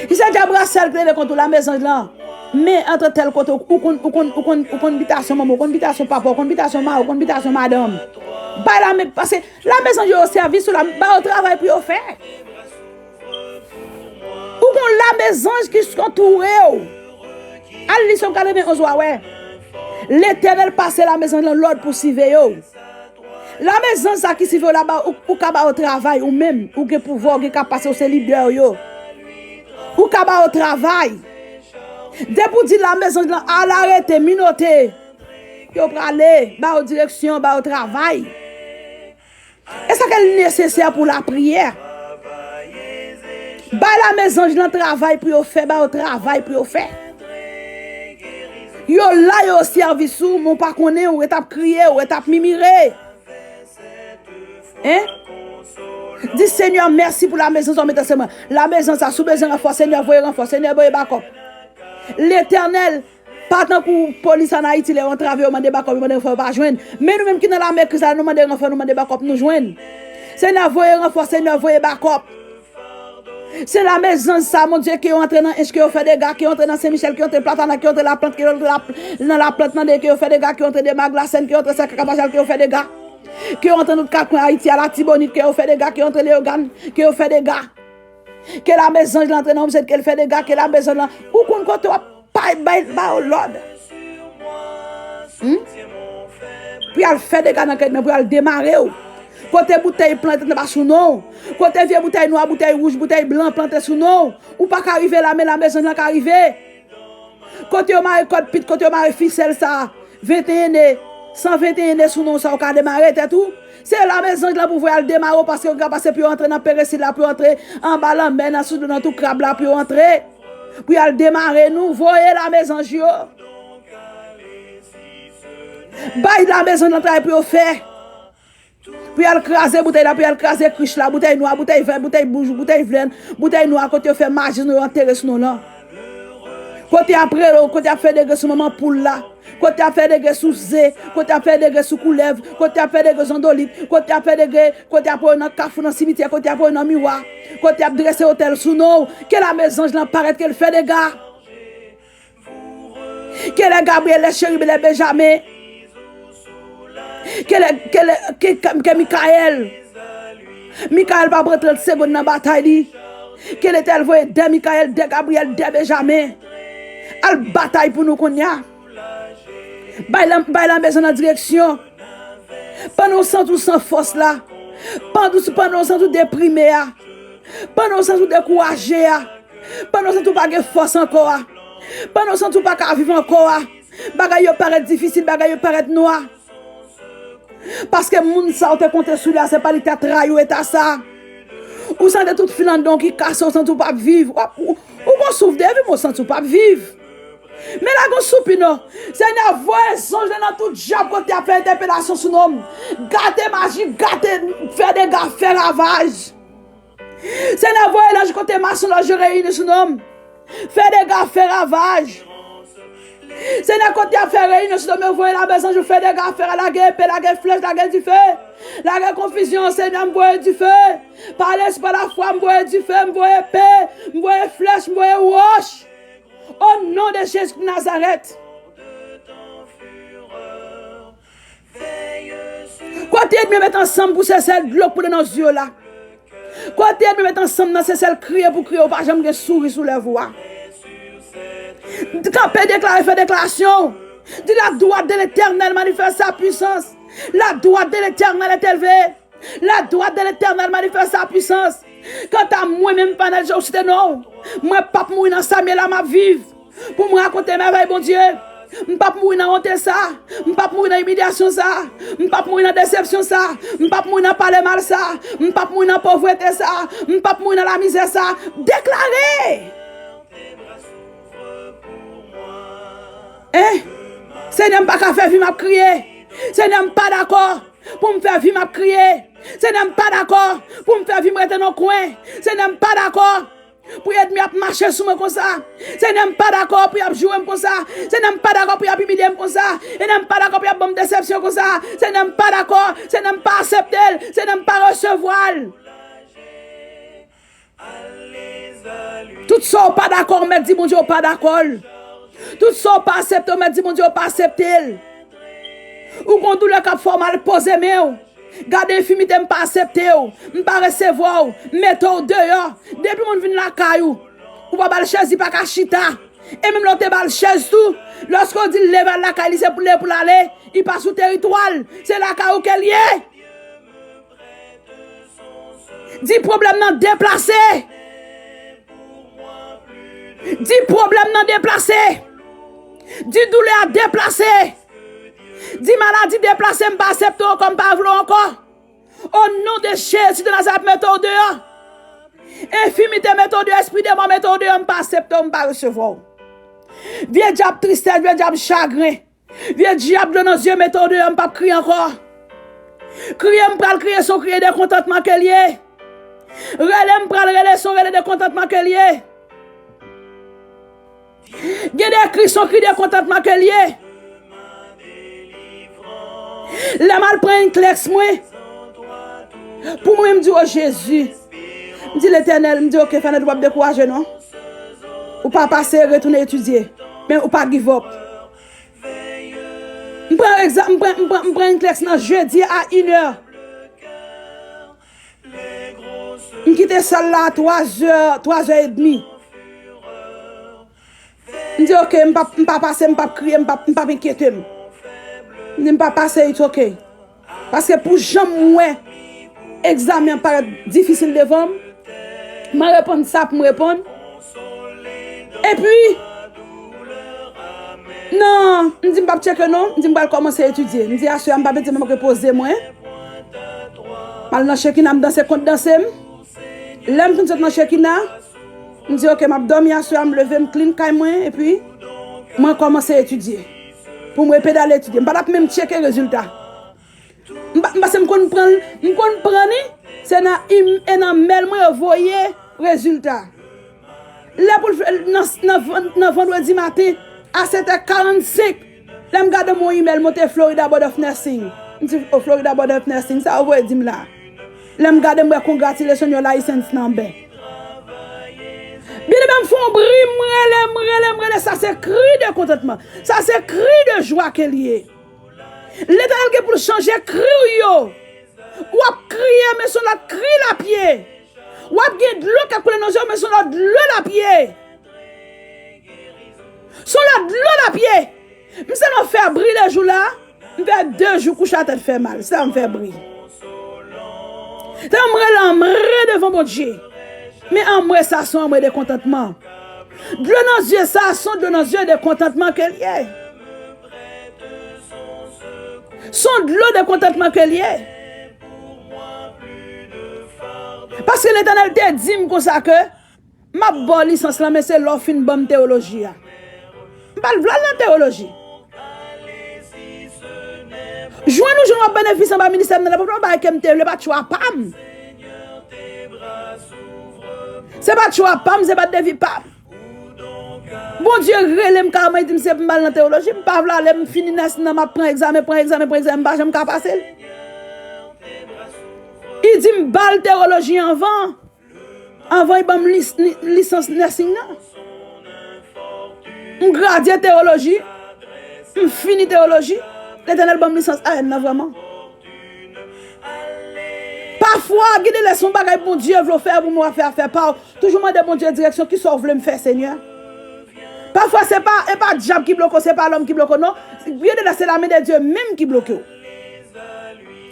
Si se dyab rasyal ki leve kont ou, lame zanj lan, men antre tèl kote, ou konn, ou konn, ou konn, ou konn bitasyon manman, ou konn bitasyon papa, ou konn bitasyon mari, ou konn bitasyon madanm. Bay lame, paske lame zanj yo o sèvis ou, la, ba yo travay pou yo fè. Ou gon lame zanj ki antoure w. Al li Sòm katrevenn onz w a wè. Letènèl pase lame zanj lan lòd pou siveye w. Lame zanj sa ki siveye w la, ba, ou, ou ka ba yo travay, ou menm, ou gen pouvwa, ou gen kapasite, ou se lidè yo. Ou ka ba yo travay. Depi w di lame zanj lan, al arete, minote. Yo prale, ba yo direksyon, ba yo travay. E sa ke l nesesè pou lapriyè. Bay lame zanj lan travay pou yo fè, ba yo travay pou yo fè. Yo la, yo o sèvis ou, men w pa konnen, ou ret ap kriye, ou ret ap mimire. Hein? Di Senyè mèsi pou lame zanj sa w mete sou mwen. Lame zanj sa, si w bezwen ranfò, Senyè voye ranfò, Senyè voye bakòp. Letènèl, pa tankou polis ann Ayiti, lè yo antrave yo mande bakòp, yo mande ranfò, yo pa jwenn. Men nou menm ki nan lame Kris la, nou mande ranfò, nou mande bakòp, nou jwenn. Senyè voye ranfò, Senyè voye bakòp. Se lame zanj sa, Bondye, ke yo antre nan Ench, ke yo fè dega, ke yo antre nan Sen Michèl, ke yo antre Platanak, ke yo antre Laplant, ke yo antre la, nan Laplant, tande, ke yo fè dega, ke yo antre Demag, Lasèn, ke yo antre Sèkè, Kapajal, ke yo fè dega. Ke yo antre nan tout kat kwen Ayiti a, Latibonit, ke yo fè dega, ke yo antre Leyogàn, ke yo fè dega. Ke lame zanj lan antre nan Omzèd, ke l fè dega, ke lame zanj lan. Ou konn kote w ap bay, bay, ba yo lòd. Hmm? Pou y al fè dega nan kay mwen, pou y al demare w. Kote boutèy plante nan pa sou non w. Kote vye boutèy nwa, boutèy wouj, boutèy blan plante sou non w. Ou pa ka rive la, men lame zanj lan ka rive. Kote yo mare kòd pit, kote yo mare fisèl sa, venteyen ane, san venteyen ane sou non sa, ou ka demare tèt ou. Se lame zanj lan pou voye al demare w, paske yo ka pase pou yo antre nan peresid la, pou yo antre anba lanmè, nan sou, nan twou krab la, pou yo antre. Pou y al demare nou, voye lame zanj yo. Bay lame zanj lan travay pou yo fè. Pou y al kraze boutèy la, pou y al kraze krich la, boutèy nwa, boutèy vè, boutèy bouj, boutèy vlèn, boutèy nwa, kote yo fè maji nou yo antere sou non lan. Kote y ap rele w, kote y ap fè degre sou manman poul la, kote y ap fè degre sou ze, kote y ap fè degre sou koulèv, kote y ap fè degre zandolit, kote y ap fè degre, kote y ap voye w nan kafou, nan simityè, kote y ap voye w nan miwa, kote y ap drese otèl sou non w, ke lame zanj lan parèt, ke l fè dega. Ke lè Gabriyèl, lè Cherib e lè Benjamen. Ke lè, ke lè, ke, ke, ke Mikayèl. Mikayèl pa pran trant segonn nan batay li. Ke Letènèl voye de Mikayèl, de Gabriyèl, de Benjamen. Al batay pou nou kounye a. Bay lan, bay lame zanj lan direksyon. Pandan w santi w san fòs la. Pandan, pandan w santi w deprime a. Pandan w santi w dekouraje a. Pandan w santi w pa gen fòs ankò a. Pandan w santi w pa ka viv ankò a. Bagay yo parèt difisil, bagay yo parèt nwa. Paske moun sa w te konte sou li a, se pa li ki ta trayi w eta sa. Ou santi tout fil anndan w ki kase, w santi w p ap viv. W ap, ou, ou gon souf de vi, men w santi w p ap viv. Men la gon soupi non. Senyè, voye zanj lan nan tout djab kote y ap fè entèpelasyon sou non m. Gate maji, gate, fè dega, fè ravaj. Senyè, voye lanj kote masonlòj yo reyini sou non m. Fè dega, fè ravaj. Senyè, kote y ap fè reyinyon sou non m yo, voye lame zanj ou, fè dega, fè, lage epe, lage flèch, lage dife. Lage konfizyon, Senyè, m voye dife. Pa lespri, pa lafwa, m voye dife, m voye epe, m voye flèch, m voye wòch. O non de Jezi de Nazarèt. Kote ènmi yo met ansanm pou se sèl dlo k pou nan zye w la. Kote ènmi yo met ansanm nan se sèl kriye pou kriye, ou pa janm gen souri sou lèv ou a. Kanpe, deklare, fè deklarasyon. Di, la droite de l'Éternel manifeste sa puissance. La droite de l'Éternel est élevée. La droite de l'Éternel manifeste sa puissance. Kanta mwen menm, Fanel Joe, site non w. Mwen p ap mouri nan sa, men la m ap viv. Pou mwen rakonte mèvèy Bondye. M p ap mouri nan wonte sa. M p ap mouri nan imilyasyon sa. M p ap mouri nan desepsyon sa. M p ap mouri nan pale mal sa. M p ap mouri nan povrete sa. M p ap mouri nan lamizè sa. Deklare! Hein? Senyè, m pa ka fè vi m ap kriye. Senyè, m pa dakò pou m fè vi m ap kriye. Senyè, m pa dakò pou m fè vi m rete nan kwen. Senyè, m pa dakò pou ènmi ap mache sou mwen konsa. Senyè, m pa dakò pou y ap joure m konsa. Senyè, m pa dakò pou y ap imilye m konsa. Senyè, m pa dakò pou y ap ban m desepsyon konsa. Senyè, m pa dakò. Senyè, m pa aksepte l. Senyè, m pa resevwa l. Tout sa w pa dakò, w mèt di Bondye w pa dakò l. Tout sa w pa aksepte, w mèt di Bondye w pa aksepte l. Ou gon doulè k ap fè w mal, poze men w. Gade enfimite m, pa aksepte w. M pa resevwa w. M mete w deyò. Depi moun vin lakay ou, ou pa ba l chèz, li pa ka chita. E menm lè w te ba l chèz tou, lòske w di l leve al lakay li, se pou leve pou l ale, li pa sou teritwa l. Se lakay ou ke l ye. Di pwoblèm nan deplase. Di pwoblèm nan deplase. Di doulè a deplase. Di maladi deplase, m pa aksepte w ankò, m pa vle w ankò. O non de Jezi de Nazarèt, mete w deyò. Enfimite, mete w deyò. Espri de mò, mete w deyò. M pa aksepte w, m pa resevwa w. Vye dyab tristès, vye dyab chagren. Vye dyab dlo nan zye, mete w deyò, m p ap kriye ankò. Kriye m pral kriye, se yon kriye de kontantman ke l ye. Rele m pral rele, se yon rele de kontantman ke l ye. Gen de kri, se yon kri de kontantman ke l ye. Lè m al pran yon klèks mwen, pou mwen, m di, o Jezi. M di, Letènèl, m di, oke, Fanel, ou p ap dekouraje non. Ou pa pase, retounen etidye. Men ou pa give up. M pran egzanp, m pran, m pran, m pran yon klèks nan jedi a inè. M kite sal la a twazè, twazè edmi. M di, oke, m p ap, m pa pase, m p ap kriye, m p ap, m p ap enkyete m. M di, m pa pase, it's oke. Paske pou jan m wè egzamen an parèt difisil devan m, m a reponn sa pou m reponn. Epi, Non, m di m p ap tcheke non, m di m pral kòmanse etidye. M di aswè a m p ap etidye, m ap repoze mwen. M al nan Chekina, m danse kont danse m. Lè m fin sot nan Chekina, m di oke, m ap dòmi aswè a, m leve, m clean kay mwen, epi mwen kòmanse etidye. Pou mwen pedale etidye. M pa t ap menm tcheke rezilta. M pa, m pase m konn pran, m konn pran li, se nan im, e nan mail mwen yo voye rezilta. Lè pou l fè, nan, nan, nan vandredi maten, a sèt è karannsenk, lè m gade m yon email monte Florida Board of Nursing. M di, o Florida Board of Nursing, sa yo voye di m la. Lè m gade m wè congratulations, your license number. Byeneme, m fè yon bri, m rele, m rele, m rele, sa se kri de kontantman. Sa se kri de jwa ke l ye. Letènèl gen pou l chanje kri w yo. W ap kriye, men se yon lòt kri l ap ye. W ap gen dlo k ap koule nan je w, men se yon lòt dlo l ap ye. Se yon lòt dlo l ap ye. M sèlman fè bri lejou la, m fè de jou kouche atè, tèt fè mal. Se sa m fè bri. Se m rele anmwe devan Bondye. Men anmwe sa se yon anmwe de kontantman. Dlo nan zye sa se yon dlo nan zye de kontantman ke l ye. Se yon dlo de kontantman ke l ye. Paske Letènèl te di m konsa ke m ap ba w lisans lan, men se lè w fin ban m teyoloji a. M pa t vle al nan teyoloji. Jwenn ou jwenn w ap benefisye anba ministè m nan, nan pwogram bagay ke m te vle, pa t chwa pa m. Se pa t chwa pa m, se pa t devi pa m. Bondye rele m kareman, li di m se pou m al nan teyoloji, m pa vle ale, m fini nès nan, m ap pran egzamen, pran egzamen, pran egzamen, m pa janm ka pase l. Li di m ba l teyoloji anvan, anvan li ban m lis-, li-, lisans nursing nan. M gradye teyoloji, m fini teyoloji, Letènèl ban m lisans A N nan vrèman. Pafwa, gen de lè se yon bagay Bondye vle w fè pou mwen w ap fè afè pa w. Toujou mande Bondye direksyon, kisa w vle m fè, Senyè? Pafwa, se pa, e pa dyab ki bloke w, se pa lòm ki bloke w, non. Gen de lè se la men de Dye menm ki bloke w.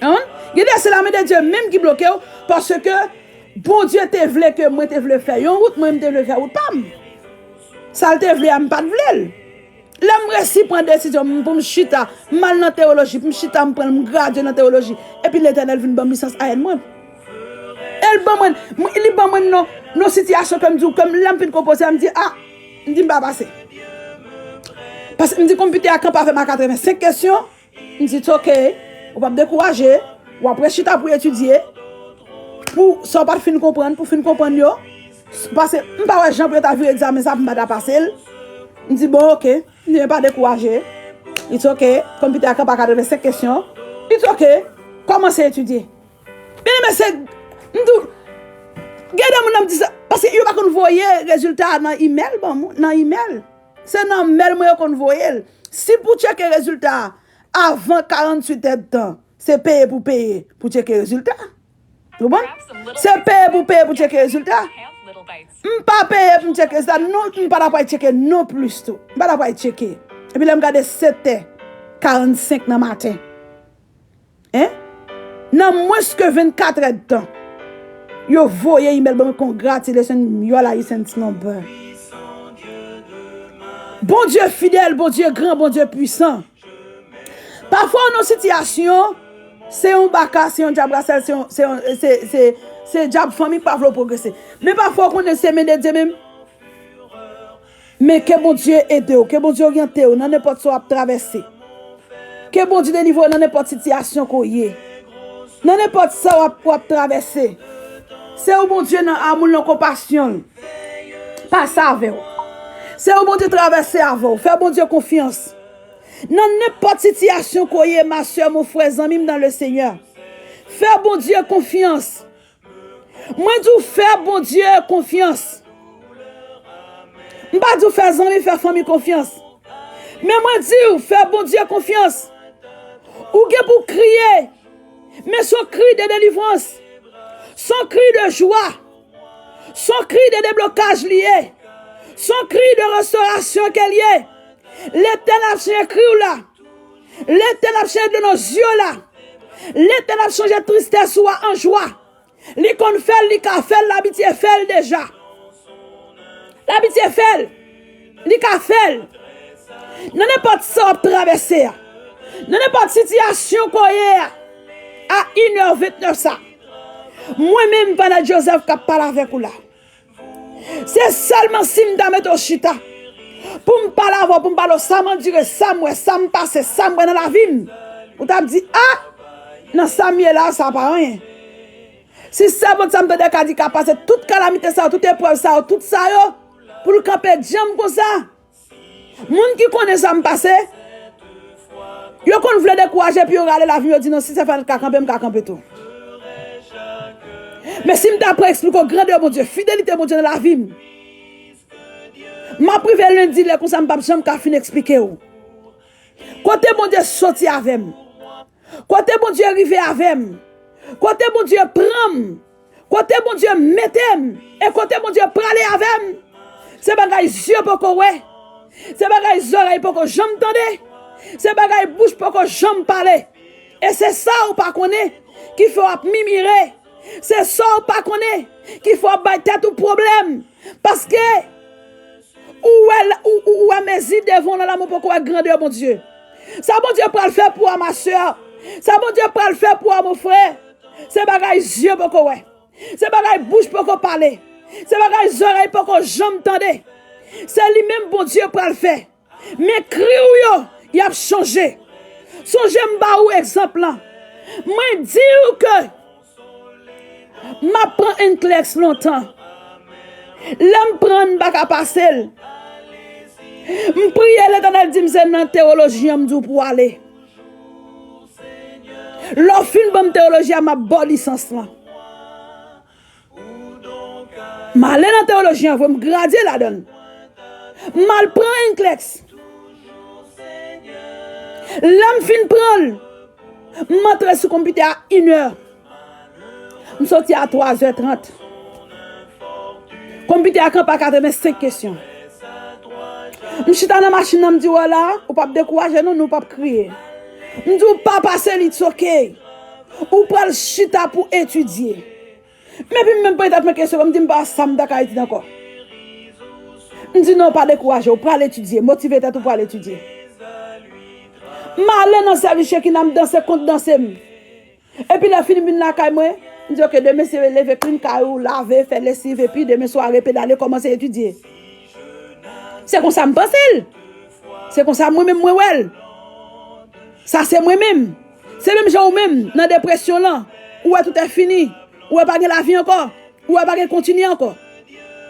Hein? Gen de lè se la men de Dye menm ki bloke w, paske Bondye te vle ke mwen te vle fè yon wout, mwen m te vle fè wout pa m. Sa l te vle a, m pa t vle l. Lè m resi pran desizyon m pou m chita, m al nan teyoloji, pou m chita, m pran l, m gradye nan teyoloji. Epi Letènèl vin ban m lisans A N mwen. E l ban mwen, m, li ban mwen non, non sitiyasyon ke m di w, ke m, lè m fin konpoze a, m di, a, m di m pa pase. Paske m di konpitè a kanpe avè m a katrevensenk kesyon. M di, it's ok, ou p ap dekouraje, w ap rechita pou etidye, pou sa w pa t fin konprann, pou w fin konprann yo. Paske m pa wè jan pou yo ta vire egzamen sa pou m pa ta pase l. M di, bon, ok, m di, men pa dekouraje, it's ok, konpitè a kanpe a katrevensenk kesyon, it's ok, kòmanse etidye. Byeneme, se, m di w, gen de moun nan m di sa, paske yo pa konn voye rezilta a nan imèl ban mwen, nan imèl. Se nan mèl mwen yo konn voye l. Si pou tcheke rezilta a, avan karanntuit èdtan, se peye pou peye pou tcheke rezilta. Ou konprann? Se peye pou peye pou tcheke rezilta. M pa peye pou m tcheke rezilta. Non, m pa ta pral tcheke non plis tou. M pa ta pral tcheke. Epi lè m gade sèt è karannsenk nan maten. Hein? Nan mwens ke vennkat èdtan, yo voye imèl ban mwen, congratulations, your license number. Bondye fidèl, Bondye gran, Bondye pwisan. Pafwa w nan sitiyasyon, se yon baka, se yon djab rasèl, se yon, se yon, se, se, se djab fanmi k pa vle w pwogrese. Men pafwa w konnen se men de Dye menm. Men ke Bondye ede w, ke Bondye oryante w nan nenpòt sa w ap travèse. Ke Bondye delivre w nan nenpòt sitiyasyon ke w ye. Nan nenpòt sa w ap, w ap travèse. Se ou Bondye nan amou l, nan konpasyon l. Pase avè w. Se ou Bondye travèse avè w. Fè Bondye konfyans. Nan nenpòt sitiyasyon ke w ye, ma sè, mon frè, zanmi m dans le Seigneur. Fè Bondye konfyans. Mwen di w fè Bondye konfyans. M pa di w fè zanmi, fè fanmi konfyans. Men mwen di w fè Bondye konfyans. Ou gen pou w kriye, men se yon kri de delivrans. Se yon kri de jwa. Se yon kri de deblokaj li ye. Se yon kri de restorasyon ke l ye. Letènèl ap chanje kri w la. Letènèl ap chanje dlo nan zye w la. Letènèl ap chanje tristès ou a an jwa. Li konn fè l, li ka fè l, l abitye fè l deja. L abitye fè l. Li ka fè l. Nan nenpòt sa w ap travèse a, nan nenpòt sitiyasyon ke w ye a, a inè ventnèf sa, mwen menm, Vanette Joseph, k ap pale avèk ou la. Se sèlman si m ta mete w chita pou m pale avè w, pou m pale w sa m andire, sa m wè, sa m pase, sa m wè nan lavi m, ou t ap di, a, nan sa m ye la, sa pa anyen. Si sèvant sa m tande ka di ka pase tout kalamite sa yo, tout eprèv sa yo, tout sa yo, pou l kanpe djanm konsa. Moun ki konnen sa m pase, yo konn vle dekouraje epi yo rale lavi m, yo di, non, si se fè l ka kanpe, m ka kanpe tou. Men si m ta pran eksplike w grandè Bondye, fidelite Bondye nan lavi m, m ap rive lendi lè konsa m p ap janm ka fin eksplike w kote Bondye soti avè m, kote Bondye rive avè m, kote Bondye pran m, kote Bondye mete m, e kote Bondye prale avè m. Se bagay zye poko wè, se bagay zòrèy poko janm tande, se bagay bouch poko janm pale. E se sa ou pa konnen ki fè w ap mimire. Se sa ou pa konnen ki fè w ap bay tèt ou pwoblèm. Paske ou wè, ou, ou, ou wè mezi devan w nan lanmou, poko wè grandè Bondye. Sa Bondye pral fè pou w, ma sè, sa Bondye pral fè pou w, mon frè, se bagay zye poko wè. Se bagay bouch poko pale. Se bagay zòrèy poko janm tande. Se li menm Bondye pral fè. Men kri w yo, y ap chanje. Sonje m ba ou egzanp lan. Mwen di w ke m ap pran Enclex lontan. Lè m pran l, m pa ka pase l. M priye, Letènèl di m se nan tewoloji an, m di w pou w ale. Lè w fin ban m tewoloji a, m ap ba w lisans lan. M ale nan tewoloji an vre, m gradye ladan l. M al pran Enclex. Lè m fin pran l, m antre sou konpitè a inè. M soti a twazè trant. Konpitè a kanpe a katrevensenk kesyon. M chita nan machin nan, m di, wè la, ou p ap dekouraje non, nou p ap kriye. M di w pa pase l, it's ok. Ou pral chita pou etidye. Men epi m menm pran tèt mwen kesyon, m di m pa sa m ta ka etidye ankò. M di non, pa dekouraje, ou pral etidye, motive tèt ou pral etidye. M ale nan sèvis Shekinah, m danse kont danse m. Epi lè fini m vin lakay mwen, m di ok, demen se leve clean kay ou, lave, fè lesiv, epi demen swa repedale, kòmanse etidye. Se konsa m panse l. Se konsa mwen menm mwen wè l. Sa se mwen menm. Se menm jan ou menm, nan depresyon lan, ou wè tout è fini, ou wè pa gen lavi ankò, ou wè pa gen kontinye ankò.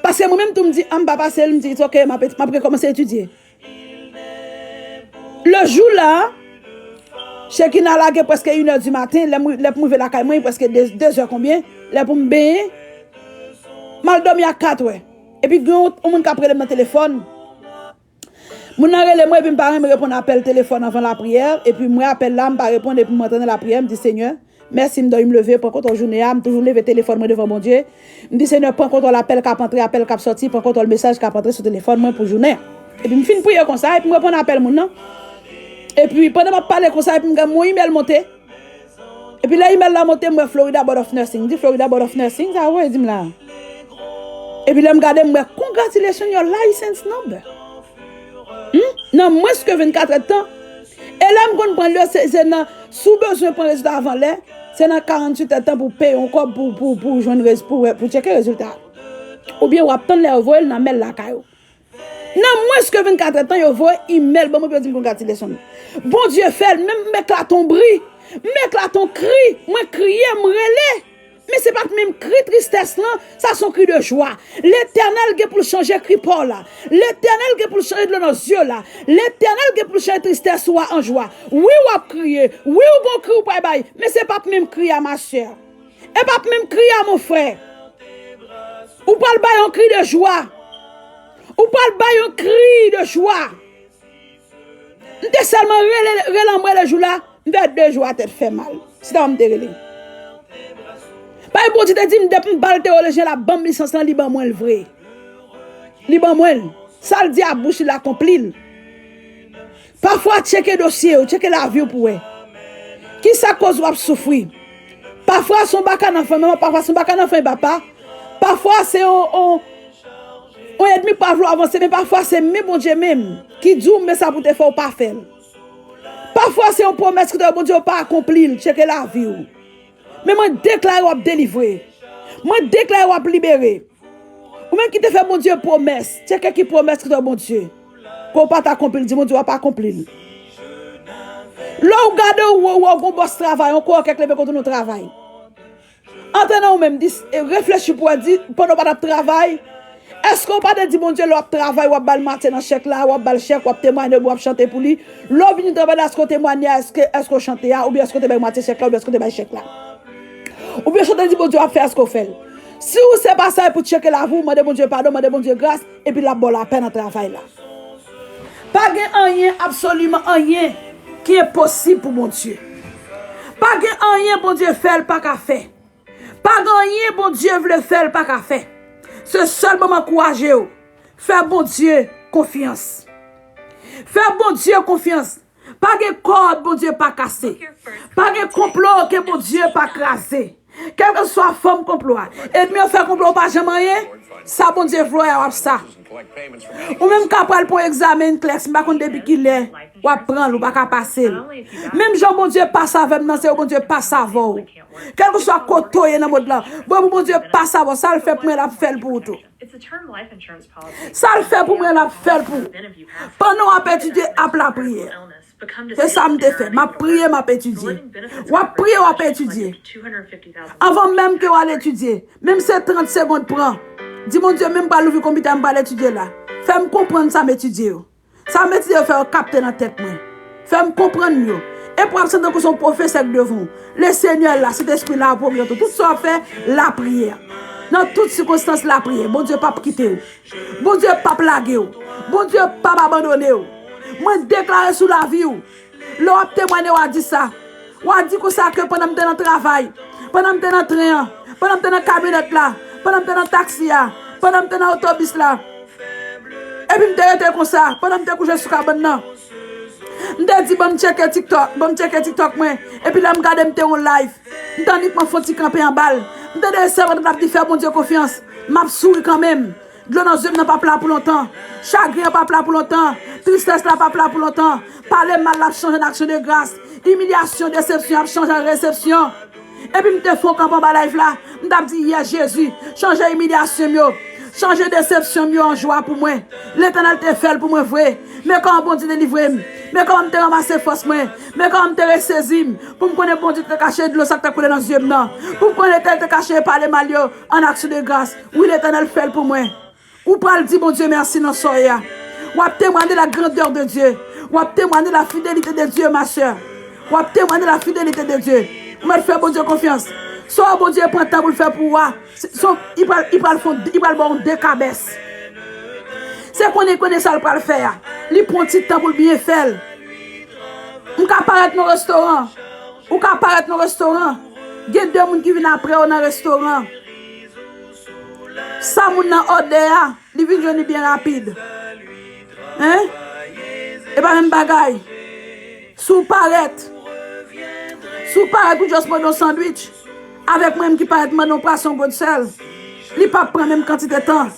Paske mwen menm tou m di, a m pa pase l, m di, it's ok, m ap, m ap rekòmanse etidye. Le jou la, Shekinah lage prèske inè di maten, lè m, lè pou m rive lakay mwen, prèske de, dezè konbyen, lè pou m benyen, m al dòmi a katwè. Epi gen yon, yon moun k ap rele m nan telefòn. Moun nan rele mwen, epi m pa renmen reponn apèl telefòn anvan lapriyè, epi m wè apèl la, m pa reponn, epi m antre nan lapriyè, m di, Senyè, mèsi, m dòmi, m leve, pran kontwòl jounen an, m toujou leve telefòn mwen devan Bondye. M di, Senyè, pran kontwòl apèl k ap antre, apèl k ap sòti, pran kontwòl mesaj k ap antre sou telefòn mwen pou jounen. Epi m fin priye konsa, epi m reponn apèl moun nan. Epi pandan m ap pale konsa, epi m gen yon imèl monte. Epi lè imèl la monte, m wè Florida Board of Nursing. M di, Florida Board of Nursing, sa voye di m la? Epi lè m gade, m wè, congratulations, your license number. Hmm? Nan mwens ke vennkat èdtan. E lè m konn pran l yo, se, se nan, si w bezwen pran rezilta avan lè, se nan karanntuit èdtan pou w peye yon kòb pou, pou, pou w jwenn rez-, pou, pou tcheke rezilta a. Oubyen w ap tann lè yo voye l nan mèl lakay ou. Nan mwens ke vennkat èdtan, yo voye imèl ban mwen pou yo di m congratulations. Bondye fè l, men m eklate yon bri, m eklate yon kri, mwen kriye, m rele. Men se pa t menm kri tristès lan, sa se yon kri de jwa. Letènèl gen pou l chanje kri pa w la. Letènèl gen pou l chanje dlo nan zye w la. Letènèl gen pou l chanje tristès ou a an jwa. Wi, w ap kriye. Wi, w gon kri ou pral bay. Men se pa t menm kri a, ma sè. E pa t menm kri a, mon frè. Ou pral bay yon kri de jwa. Ou pral bay yon kri de jwa. M te sèlman rele, rele anmwe le jou la, m fè de jou a tèt fè mal. Se ta m te rele. Bay Bondye te di m, depi m ba l tewolojyen la, ban m lisans lan, li ban mwen l vre. Li ban mwen l. Sa l di a bouch li, l akonpli l. Pafwa, tcheke dosye w, tcheke lavi w pou wè. Kisa k koz w ap soufri? Pafwa, se yon baka nan fanmi, pafwa, se yon baka nan fanmi papa. Pafwa, se yon, yon, yon ènmi pa vle w avanse, men pafwa se men Bondye menm ki di w men sa pou te fè w pa fè l. Pafwa se yon pwomès ki te Bondye w pa akonpli l, tcheke lavi w. Men mwen deklare w ap delivre. Mwen deklare w ap libere. Ou menm ki te fè Bondye pwomès, tcheke ki pwomès ki te Bondye. Ke w pa t akonpli l, di Bondye w ap akonpli l. Lè w gade w wè w gon bòs travay, yon kò kèk leve kote nou travay. Antre nan ou menm, di, e, reflechi pou wè, di, pandan w pa t ap travay, èske w pa te di Bondye lè w ap travay, w ap ba l matye nan chèk la, w ap ba l chèk, w ap temwanye, w ap chante pou li? Lè w vini travay la, èske w temwanye a, èske, èske w chante a, oubyen èske w te bay matye chèk la, oubyen èske w te bay chèk la? Oubyen èske w te di Bondye w ap fè, èske w fè l? Si w se pa sa, e pou tcheke lavi w, mande Bondye padon, mande Bondye gras, epi l ap ba w lapè nan travay la. Pa gen anyen, absoliman anyen, ki enposib pou Bondye. Pa gen anyen Bondye fè, l pa ka fè. Pa gen anyen Bondye vle fè, l pa ka fè. Se sèlman m ankouraje w. Fè Bondye konfyans. Fè Bondye konfyans. Pa gen kòd Bondye pa kase. Pa gen konplo ke Bondye pa kraze. Kèlkeswa fòm konplo a. Ènmi an fè konplo ou pa janm anyen. Sa Bondye vle w ap sa. Ou menm ka pral pran egzamen NCLEX, m pa konn depi kilè w ap pran l, ou pa ka pase l. Menm jan Bondye pase avè m nan, se Bondye pase avè w. Kèlkeswa kote w ye nan mond lan, bon, pou Bondye pase avè w, sa l fè pou mwen, l ap fè l pou ou tou. Sa l fè pou mwen, l ap fè l pou ou. Pandan w ap etidye, ap lapriyè. Se sa m te fè. M ap priye, m ap etidye. W ap priye, w ap etidye. Anvan menm ke w al etidye, menm se trant segonn pran, di Bondye, menm pral louvri konpitè a, m pral etidye la. Fè m konprann sa m etidye yo. Sa m etidye yo, fè yo kapte nan tèt mwen. Fè m konprann yo. Epi w ap santi tankou se yon pwofesè k devan w. Lesenyè la, Sentespri la, pwoblèm tou. Tout sa w ap fè, lapriyè. Nan tout sikonstans, lapriyè. Bondye p ap kite w. Bondye p ap lage w. Bondye p ap abandone w. Mwen deklare sou lavi w. Lè w ap temwanye, w a di sa. W a di konsa ke pandan m te nan travay, pandan m te nan tren an, pandan m te nan kamyonèt la, pandan m te nan taksi a, pandan m te nan otobis la, epi m te rete konsa, pandan m te kouche sou kabann nan. M te di, "Ban m tcheke TikTok, ban m tcheke TikTok mwen." Epi lè m gade, m te yon live. M t annik mwen fon ti kanpe anba l. M tande sèvant la ap di, "Fè Bondye konfyans." M ap souri kanmenm. Dlo nan zye m nan p ap la pou lontan. Chagren an p ap la pou lontan. Tristès la p ap la pou lontan. Pale mal la ap chanje an aksyon de gras. Imilyasyon, desepsyon ap chanje an resepsyon. Epi m te fon kanpe anba live la, m t ap di, "Yè Jezi, chanje imilyasyon m yo, chanje desepsyon m yo an jwa pou mwen." Letènèl te fè l pou mwen vre. Men kòman Bondye delivre m. Men kòman m te ranmase fòs mwen. Men kòman m te resezi m. Pou m konnen Bondye te kache dlo sa k te koule nan zye m nan. Pou m konnen Letènèl te kache pale mal yo an aksyon de gras. Wi, Letènèl fè l pou mwen. Ou pral di Bondye mèsi nan soyè a. W ap temwanye la grandeur de Dieu. W ap temwanye la fidélité de Dieu, ma sœur. W ap temwanye la fidélité de Dieu. Ou mèt fè Bondye konfyans. Sa w Bondye pran tan pou l fè pou ou a, se, se, li pral, li pral fè, li pral ba w dekabès. Se konnen, konnen sa l pral fè a. Li pran ti tan pou l byen fè l. M ka parèt nan restoran. Ou ka parèt nan restoran. Gen de moun ki vin apre w nan restoran. Sa moun nan òdè a, li vin jwenn li byen rapid. Hein? E pa menm bagay. Si w parèt, si w parèt pou just mande yon sandwich, avèk mwen menm ki parèt mande yon pwason gwòt sèl, li p ap pran menm kantite tan.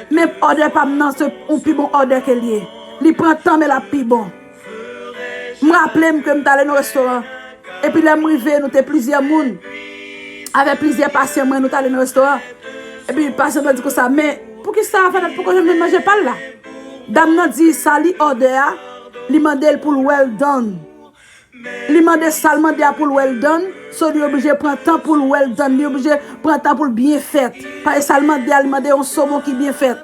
Men òdè pa m nan se yon pi bon òdè ke l ye. Li pran tan, men l ap pi bon. M raple m ke m t ale nan restoran. Epi lè m rive, nou te plizyè moun. Avèk plizyè pasyan mwen, nou t ale nan restoran. Epi pasyan mwen di konsa, "Men, poukisa Vanèt poko janm jwenn manje pa l la?" Dam nan di sa li òdè a, li mande l pou l well done. Li mande sa l mande a pou l well done, so li oblije pran tan pou l well done, li oblije pran tan pou l byen fèt. Paske sa l mande a, li mande yon somon ki byen fèt.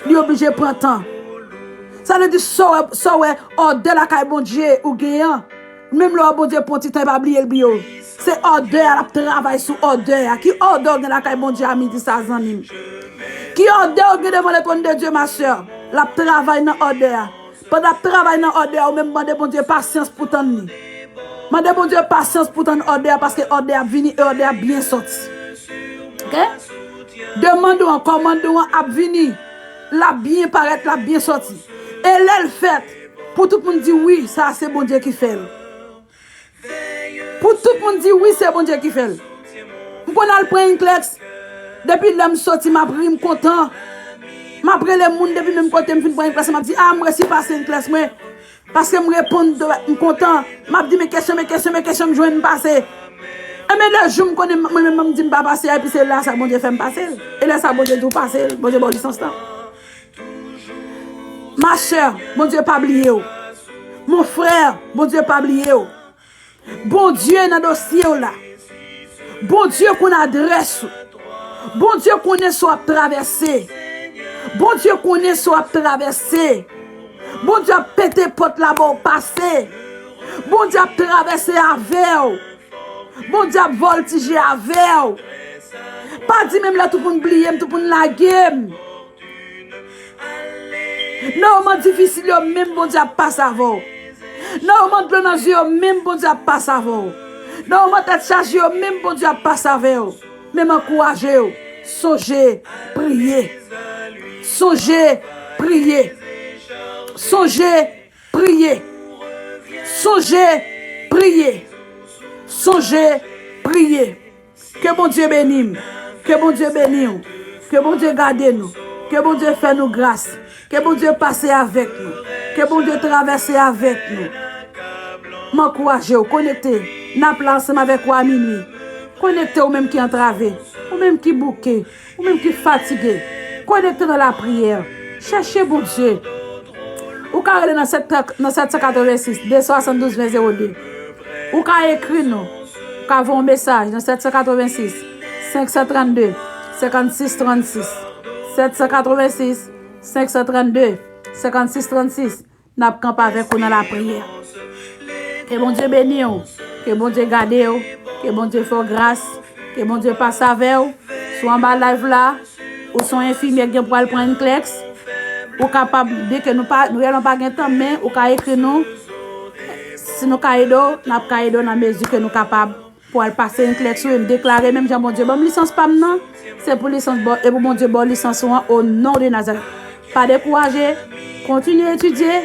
Li oblije pran tan. Sa vle di, sa w wè, sa w wè, òdè lakay Bondye ou genyen an. Menm lè w wè Bondye pran ti tan, e pa bliye l bliye w. Se òdè a, l ap travay sou òdè a. Ki òdè w gen lakay Bondye a midi sa, zanmi m? Ki òdè w gen devan le trône de Dieu, ma sœur? L ap travay nan òdè a. Pandan l ap travay nan òdè a, ou menm mande Bondye pasyans pou tann li. Mande Bondye pasyans pou tann òdè a, paske òdè a ap vini e òdè a ap byen sòti. Oke? Demande w an, kòmande w an ap vini. L ap byen parèt, l ap byen sòti. E lè l fèt, pou tout moun di, "Wi, sa a se Bondye ki fè l." Pou tout moun di, "Wi, se Bondye ki fè l." M konn al pran NCLEX. Depi lè m soti, m ap ri, m kontan. M ap rele moun depi menm kote m fin pran yon klès, m ap di, "A, m resi pase yon klès mwen." Paske m reponn, m kontan. M ap di, "Men kesyon, men kesyon, men kesyon, m jwenn pase." Enben, lè jou m konnen, mwen menm, m di m pa pase a, epi se la sa Bondye fè m pase l. E lè sa Bondye di w pase l, Bondye ba w lisans lan. Ma sè, Bondye pa bliye w. Mon frè, Bondye pa bliye w. Bondye nan dosye w la. Bondye konn adrès ou. Bondye konnen sa w ap travèse. Bondye konnen sa w ap travèse. Bondye ap pete pòt la ba w pase. Bondye ap travèse avè w. Bondye ap vòltije avè w. Pa di menm lè tout moun bliye m, tout moun lage m. Nan moman difisil yo menm Bondye ap pase avè w. Nan moman dlo nan zye yo menm Bondye ap pase avè w. Nan moman tèt chaje yo menm Bondye ap pase avè w. Men m ankouraje w. Sonje priye. Sonje priye. Sonje priye. Sonje priye. Sonje priye. Ke Bondye beni m. Ke Bondye beni w. Ke Bondye gade nou. Ke Bondye fè nou gras. Ke Bondye pase avèk nou. Ke Bondye travèse avèk nou. M ankouraje w, konekte. N ap la ansanm avèk ou a minui. Konekte ou menm ki antrave, ou menm ki bouke, ou menm ki fatige. Konekte nan lapriyè. Chèche Bondye. Ou ka rele nan sèt, nan sèt san katrevensis, de swasanndouz ven zewo de. Ou ka ekri nou. Ou ka voye yon mesaj nan sèt san katrevensis, senk san trannde, senkannsis trannsis. Sèt san katrevensis, senk san trannde, senkannsis trannsis. N ap kanpe avèk ou nan lapriyè. Ke Bondye beni w. Ke Bondye gade w. Ke Bondye fè w gras. Ke Bondye pase avè w. Si w anba live la, ou se yon enfimyè ki gen pou al pran NCLEX, ou kapab, byenke nou pa, nou reyèlman pa gen tan, men ou ka ekri nou. Si nou ka ede w, n ap ka ede w nan mezi ke nou kapab pou al pase NCLEX ou, e m deklare menm jan Bondye ban m lisans pa m nan, se pou lisans ba w, e pou Bondye ba w lisans ou an, o non de Nazarèt. Pa dekouraje, kontinye etidye,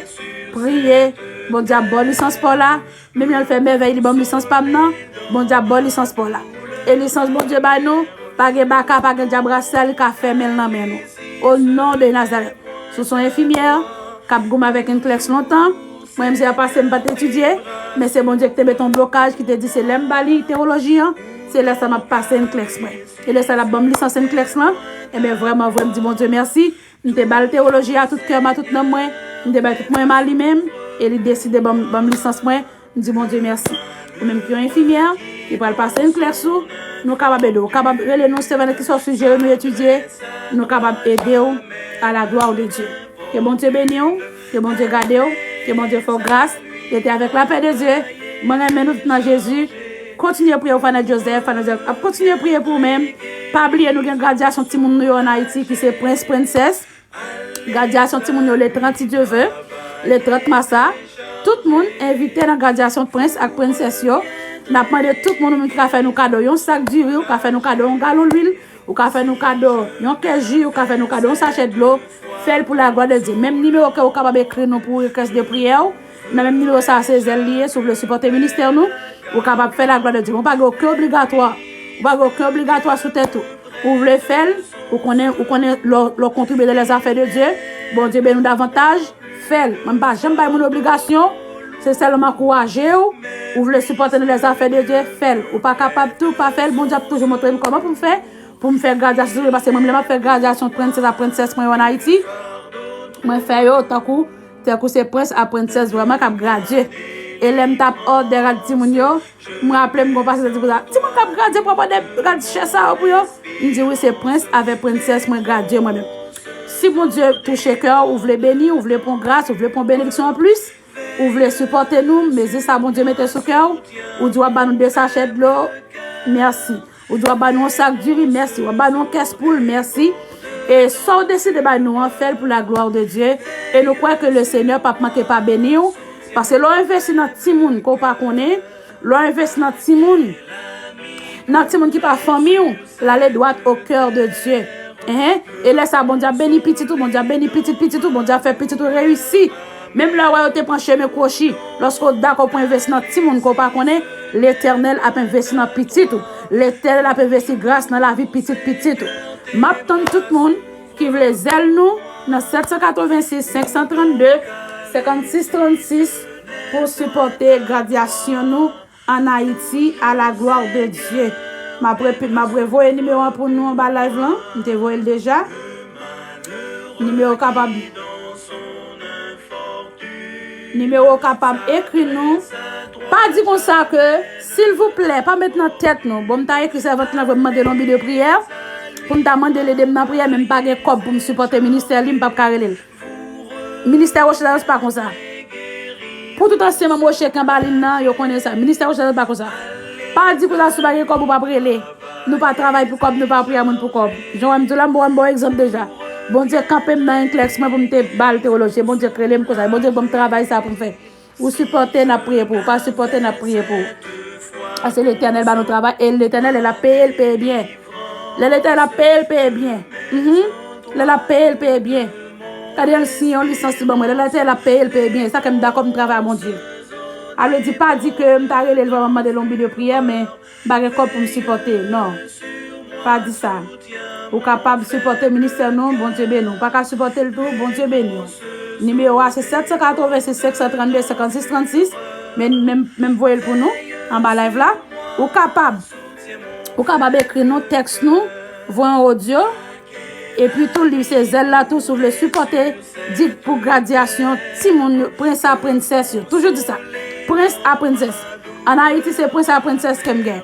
priye, Bondye ap ba w lisans pa w la, menm jan l fè mèvèy li ban m lisans pa m nan, Bondye ap ba w lisans pa w la. E lisans Bondye bay nou, pa gen baka, pa gen dyab rasta, li ka fèmen l nan men nou. O non de Nazarèt. Si w se yon enfimyè k ap goumen avèk NCLEX lontan, mwen menm se a pase m pa t etidye, men se Bondye ki te mete yon blokaj ki te di se lè m ba li tewoloji an, se lè sa m ap pase NCLEX mwen. E lè sa l ap ban m lisans NCLEX lan, enben vrèman vre m di Bondye mèsi. M te ba l tewoloji a tout kè m, a tout nanm mwen, m te bay tout mwen m a li menm, e li deside ban m, ban m lisans mwen. M di Bondye mèsi. Ou menm ki yon enfimyè, ki pral pase NCLEX ou, nou kapab ede w. Ou kapab rele nou, se vannèt ki sa w sijere nou etidye, nou kapab ede w à la gloire de Dieu. Ke Bondye beni w, ke Bondye gade w, ke Bondye fè w gras, rete avèk lapè de Dye. Mwen renmen nou tout nan Jezi. Kontinye priye pou Fanèt Joseph, Fanèt Joseph ap kontinye priye pou ou menm. Pa bliye nou gen gradyasyon timoun nou yo ann Ayiti ki se prens, prensès. Gradyasyon timoun yo le trant si Dye ve, le trant mas la. Tout moun envite nan gradyasyon prens ak prensès yo. N ap mande tout moun, ou menm ki ka fè nou kado yon sak diri, ou ka fè nou kado yon galon lwil, ou ka fè nou kado yon kès ji, ou ka fè nou kado yon sachè dlo, fè l pou laglwa de Dye. Menm nimewo ke ou kapab ekri nou pou rekès de priyè w, nan menm nimewo sa a se zèl li ye, si w vle sipòte ministè nou, ou kapab fè laglwa de Dye. Ou pa gen okenn obligatwa, ou pa gen okenn obligatwa sou tèt ou. Ou vle fè l, ou konnen, ou konnen lè w, lè w kontribye dans les affaires de Dieu, Bondye beni w davantaj, fè l. Mwen m pa janm bay moun obligasyon, se sèlman m ankouraje w, ou vle sipòte dans les affaires de Dieu, fè l. Ou pa kapab tou pa fè l, Bondye ap toujou montre m kòman pou m fè, pou m fè gradyasyon, paske mwen menm lè m ap fè gradyasyon prensès ak prensès mwen yo ann Ayiti, mwen fè yo tankou, tankou se prens ak prensès vrèman k ap gradye. E lè m t ap òdè rad timoun yo, m raple m gon pastè te di konsa, timoun k ap gradye pou ap òdè rad chè sa yo pou yo. M di wi, se prens avèk prensès mwen gradye mwen menm. Si Bondye touche kè w, ou vle beni, ou vle pran gras, ou vle pran benediksyon anplis, ou vle sipòte nou, mezi sa Bondye mete sou kè w, ou di w ap ba nou de sachè dlo, mèsi. Ou di w ap ba nou yon sak diri, mèsi. W ap ba nou yon kès poul, mèsi. E sa w deside bay nou an, fè l pou la gloire de Dieu. E nou kwè ke le Seigneur p ap manke pa beni w. Paske lè w envesti nan timoun ke w pa konnen, lè w envesti nan timoun, nan timoun ki pa fanmi w, l ale dwat au cœur de Dieu. Enhen. E lè sa, Bondye ap beni pitit ou, Bondye ap beni pitit pitit ou, Bondye ap fè pitit ou reyisi. Menm lè w wè yo te pran chemen kwochi, lòske w dakò pou envesti nan timoun ke w pa konnen, Letènèl ap envesti nan pitit ou. Letènèl ap envesti gras nan lavi pitit pitit ou. M ap tann tout moun ki vle zèl nou, nan sèt san katrevensis, senk san trannde, senkannsis trannsis pou sipòte gradyasyon nou an Ayiti, à la gloire de Dieu. M ap repi-, m ap revoye nimewo an pou nou anba live lan. M te voye l deja. Nimewo kapab, nimewo kapab ekri nou. Pa di konsa ke, silvouplè, pa met nan tèt nou. Bon, m ta ekri sèvant lan, vre m mande l yon bi de priyè. Pou m ta mande l ede m nan priyè, men m pa gen kòb pou m sipòte ministè li, m p ap ka rele l. Ministè Roche Lazarus pa konsa. Pou tout ansyen manm Roche ki anba liy nan, yo konnen sa. Ministè Roche Lazarus pa konsa. Pa di konsa si w pa gen kòb ou p ap rele. Nou pa travay pou kòb, nou pa priye moun pou kòb. Jan w wè m di w la, m ba w egzanp deja. Bondye kanpe m nan enklèks mwen pou m te ba l tewoloji. Bondye k rele m konsa. Bondye ban m travay sa pou m fè. Ou sipòte, n ap priye pou ou. Pa sipòte, n ap priye pou ou. Paske Letènèl ba nou travay, e Letènèl, lè l ap peye, l peye byen. Lè Letènèl ap peye, l peye byen. Mhm. Lè l ap peye, l peye byen. Gade yon siy, yon lisans li ban mwen. Lè Letènèl ap peye, l peye byen. Sa fè m dakò pou m travay a Bondye. A vle di, pa di ke m ta rele l vrèman mande l yon bi de priyè, men m pa gen kòb pou m sipòte. Non. Pa di sa. Ou kapab sipòte ministè nou, Bondye beni w. Ou pa ka sipòte l tou, Bondye beni w. Nimewo a se sèt san katrevensis, senk san trannde, senkannsis trannsis. Men, men, men m voye l pou nou, anba live la. Ou kapab, ou kapab ekri nou, tèks nou, voye yon odyo. Epi tou, li se zèl la tou, si w vle sipòte, di pou gradyasyon timoun yo, prens a prensès yo. Toujou di sa. Prens a prensès. An Ayiti, se prens a prensès ke m gen.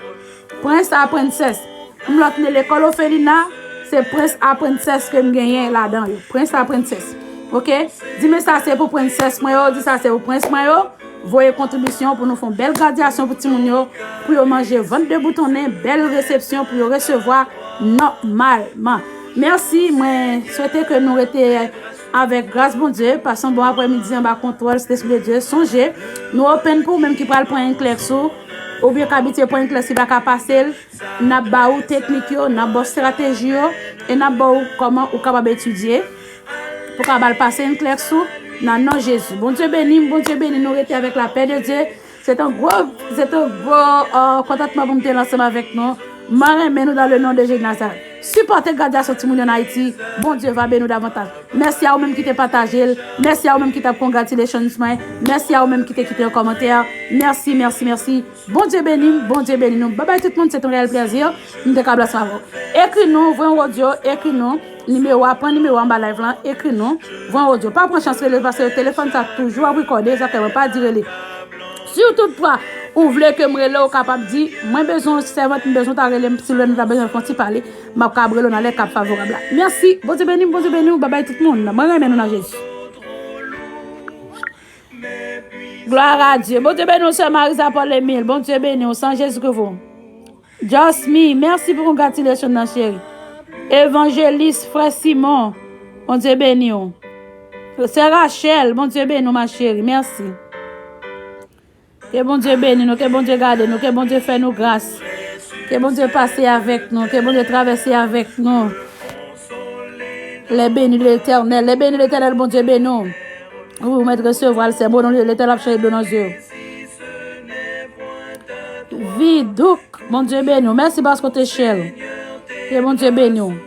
Prens a prensès. M lòt ne lekòl ofelina, se prens a prensès ke m genyen ladan yo. Prens a prensès. Oke? Di men sa se pou prensès mwen yo, di sa se pou prens mwen yo. Voye kontribisyon pou nou fè yon bèl gradyasyon pou timoun yo, pou yo manje vant deboutone, bèl resepsyon pou yo resevwa nòmalman. Mèsi, mwen swete ke nou rete avèk gras Bondye, pase yon bon aprèmidi anba kontwòl Sentespri de Dye. Sonje, nou open pou ou menm ki pral pran enklèks ou, oubyen k abitye pran enklèks ki pa ka pase l, n ap ba ou teknik yo, n ap ba w estrateji yo, e n ap ba w kòman ou kapab etidye pou w ka ba l pase enklèks ou nan non Jezi. Bondye beni m, Bondye beni nou, rete avèk lapè de Dye. Se te yon gwo, se te yon gwo, euh, kontantman pou m te la ansanm avèk nou. Mwen renmen nou dans le nom de Jésus de Nazareth. Sipòte gradyasyon timoun yo an Ayiti. Bondye va beni w davantaj. Mèsi a ou menm ki te pataje l. Mèsi a ou menm ki t ap congratulations mwen. Mèsi a ou menm ki te kite yon kòmantè. Mèsi, mèsi, mèsi. Bondye beni m, Bondye beni nou. Babay tout moun, se te yon reyèl plèzi. M te ka blas avè w. Ekri nou, voye yon odyo, ekri nou. Nimewo a, pran nimewo anba live lan, ekri nou. Voye yon odyo. Pa pran chans rele, paske telefòn sa toujou ap rekòde, sa fè mwen pa di rele. Si w toutfwa, ou vle ke m rele, ou kapab di, mwen bezwen yon sèvant, m bezwen ta rele m, si lè nou ta bezwen fè yon ti pale, m ap kab rele w nan lè k ap favorab la. Mèsi, Bondye beni m, Bondye beni w, babay tout moun. Mwen renmen nou nan Jezi. Gloire à Dieu. Bondye beni w, sè Marisa Paul Emile. Bondye beni w, sans Jésus que vous. Jasmine, mèsi pou congratulation nan, cheri. Evanjelis, frè Simon, Bondye beni w. Sè Rachel, Bondye beni w, ma chérie. Mèsi. Ke Bondye beni nou, ke Bondye gade nou, ke Bondye fè nou gras. Ke Bondye pase avèk nou, ke Bondye travèse avèk nou. Les bénis de l'Éternel, les bénis de l'Éternel, Bondye beni w. Ou mèt resevwa l, sè, bon, non, Letènèl ap chanje dlo nan zye w. Vidouk, Bondye beni w. Mèsi paske w te share l. Ke Bondye beni w.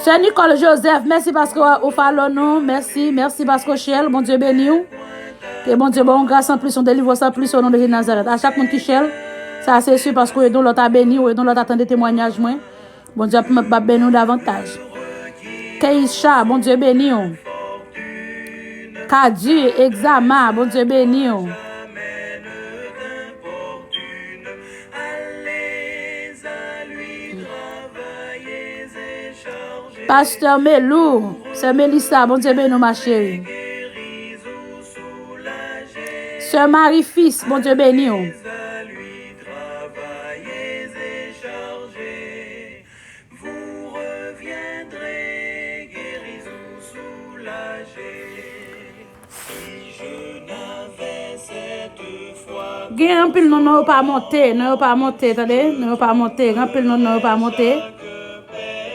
Sè Nicole Joseph, mèsi paske w follow nou. Mèsi, mèsi paske w share l. Bondye beni w. Ke Bondye ba w gras anplis, yon delivrans anplis o non de Jezi Nazarèt. A chak moun ki share l, sa se si paske w ede yon lòt a beni, w ede yon lòt a tande temwanyaj mwen. Bondye ap, ap beni w davantaj. Keisha, Bondye beni w. Kadi, Exama, Bondye beni w. Pastè Melou, sè Melissa, Bondye beni w, ma chérie. Sè Marie Fils, Bondye beni w. Gen anpil non, non yo pa monte, non yo pa monte, tande, non yo pa monte, gen anpil non, non yo pa monte,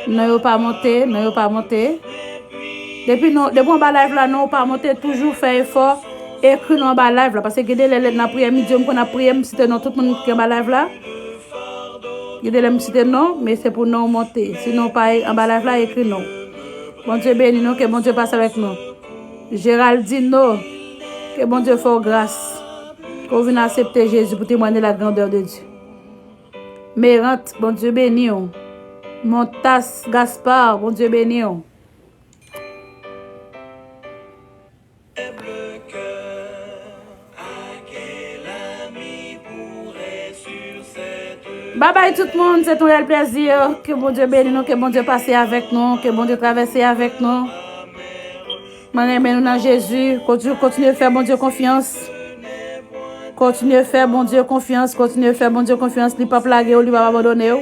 non yo pa monte, non yo pa monte. Depi nou, depi w anba live la, non yo pa monte, toujou fè efò, ekri nou anba live la, paske gen de lè, lè n ap priye, midi, m konn ap priye, m site non tout moun ki anba live la. Gen de lè m site non, men se pou non w monte. Si non w pa anba live la, ekri non. Bondye beni nou, ke Bondye pase avèk nou. Geraldino, ke Bondye fè w gras. Ke w vin aksepte Jezi pou temwanye la grandè de Dye. Merant, Bondye beni w. Montas Gaspard, Bondye beni w. Babay tout moun, se yon reyèl plezi. Ke Bondye beni nou, ke Bondye pase avèk nou, ke Bondye travèse avèk nou. Mwen renmen nou nan Jezi. Konti- Kontinye fè Bondye konfyans. Kontinye fè Bondye konfyans. Kontinye fè Bondye konfyans. Li p ap lage w, li p ap abandone w.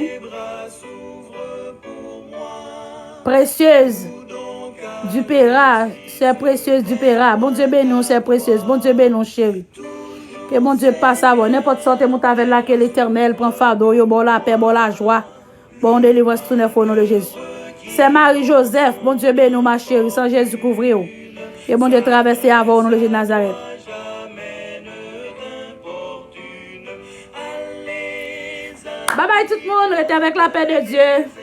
Précieuse Dupera, sè Précieuse Dupera. Bondye beni w, sè Précieuse. Bondye beni w, cheri. Ke Bondye pase avè w. Nenpòt sa w te moute avè l la, ke Letènèl pran fado w yo, ba w lapè, ba w lajwa. Ba w yon delivrans tou nèf o non de Jezi. Sè Marie Joseph, Bondye beni w, ma chérie. San Jezi kouvri w. Ke Bondye travèse avè w non de Jezi Nazarèt. Babay tout moun, rete avèk lapè de Dye.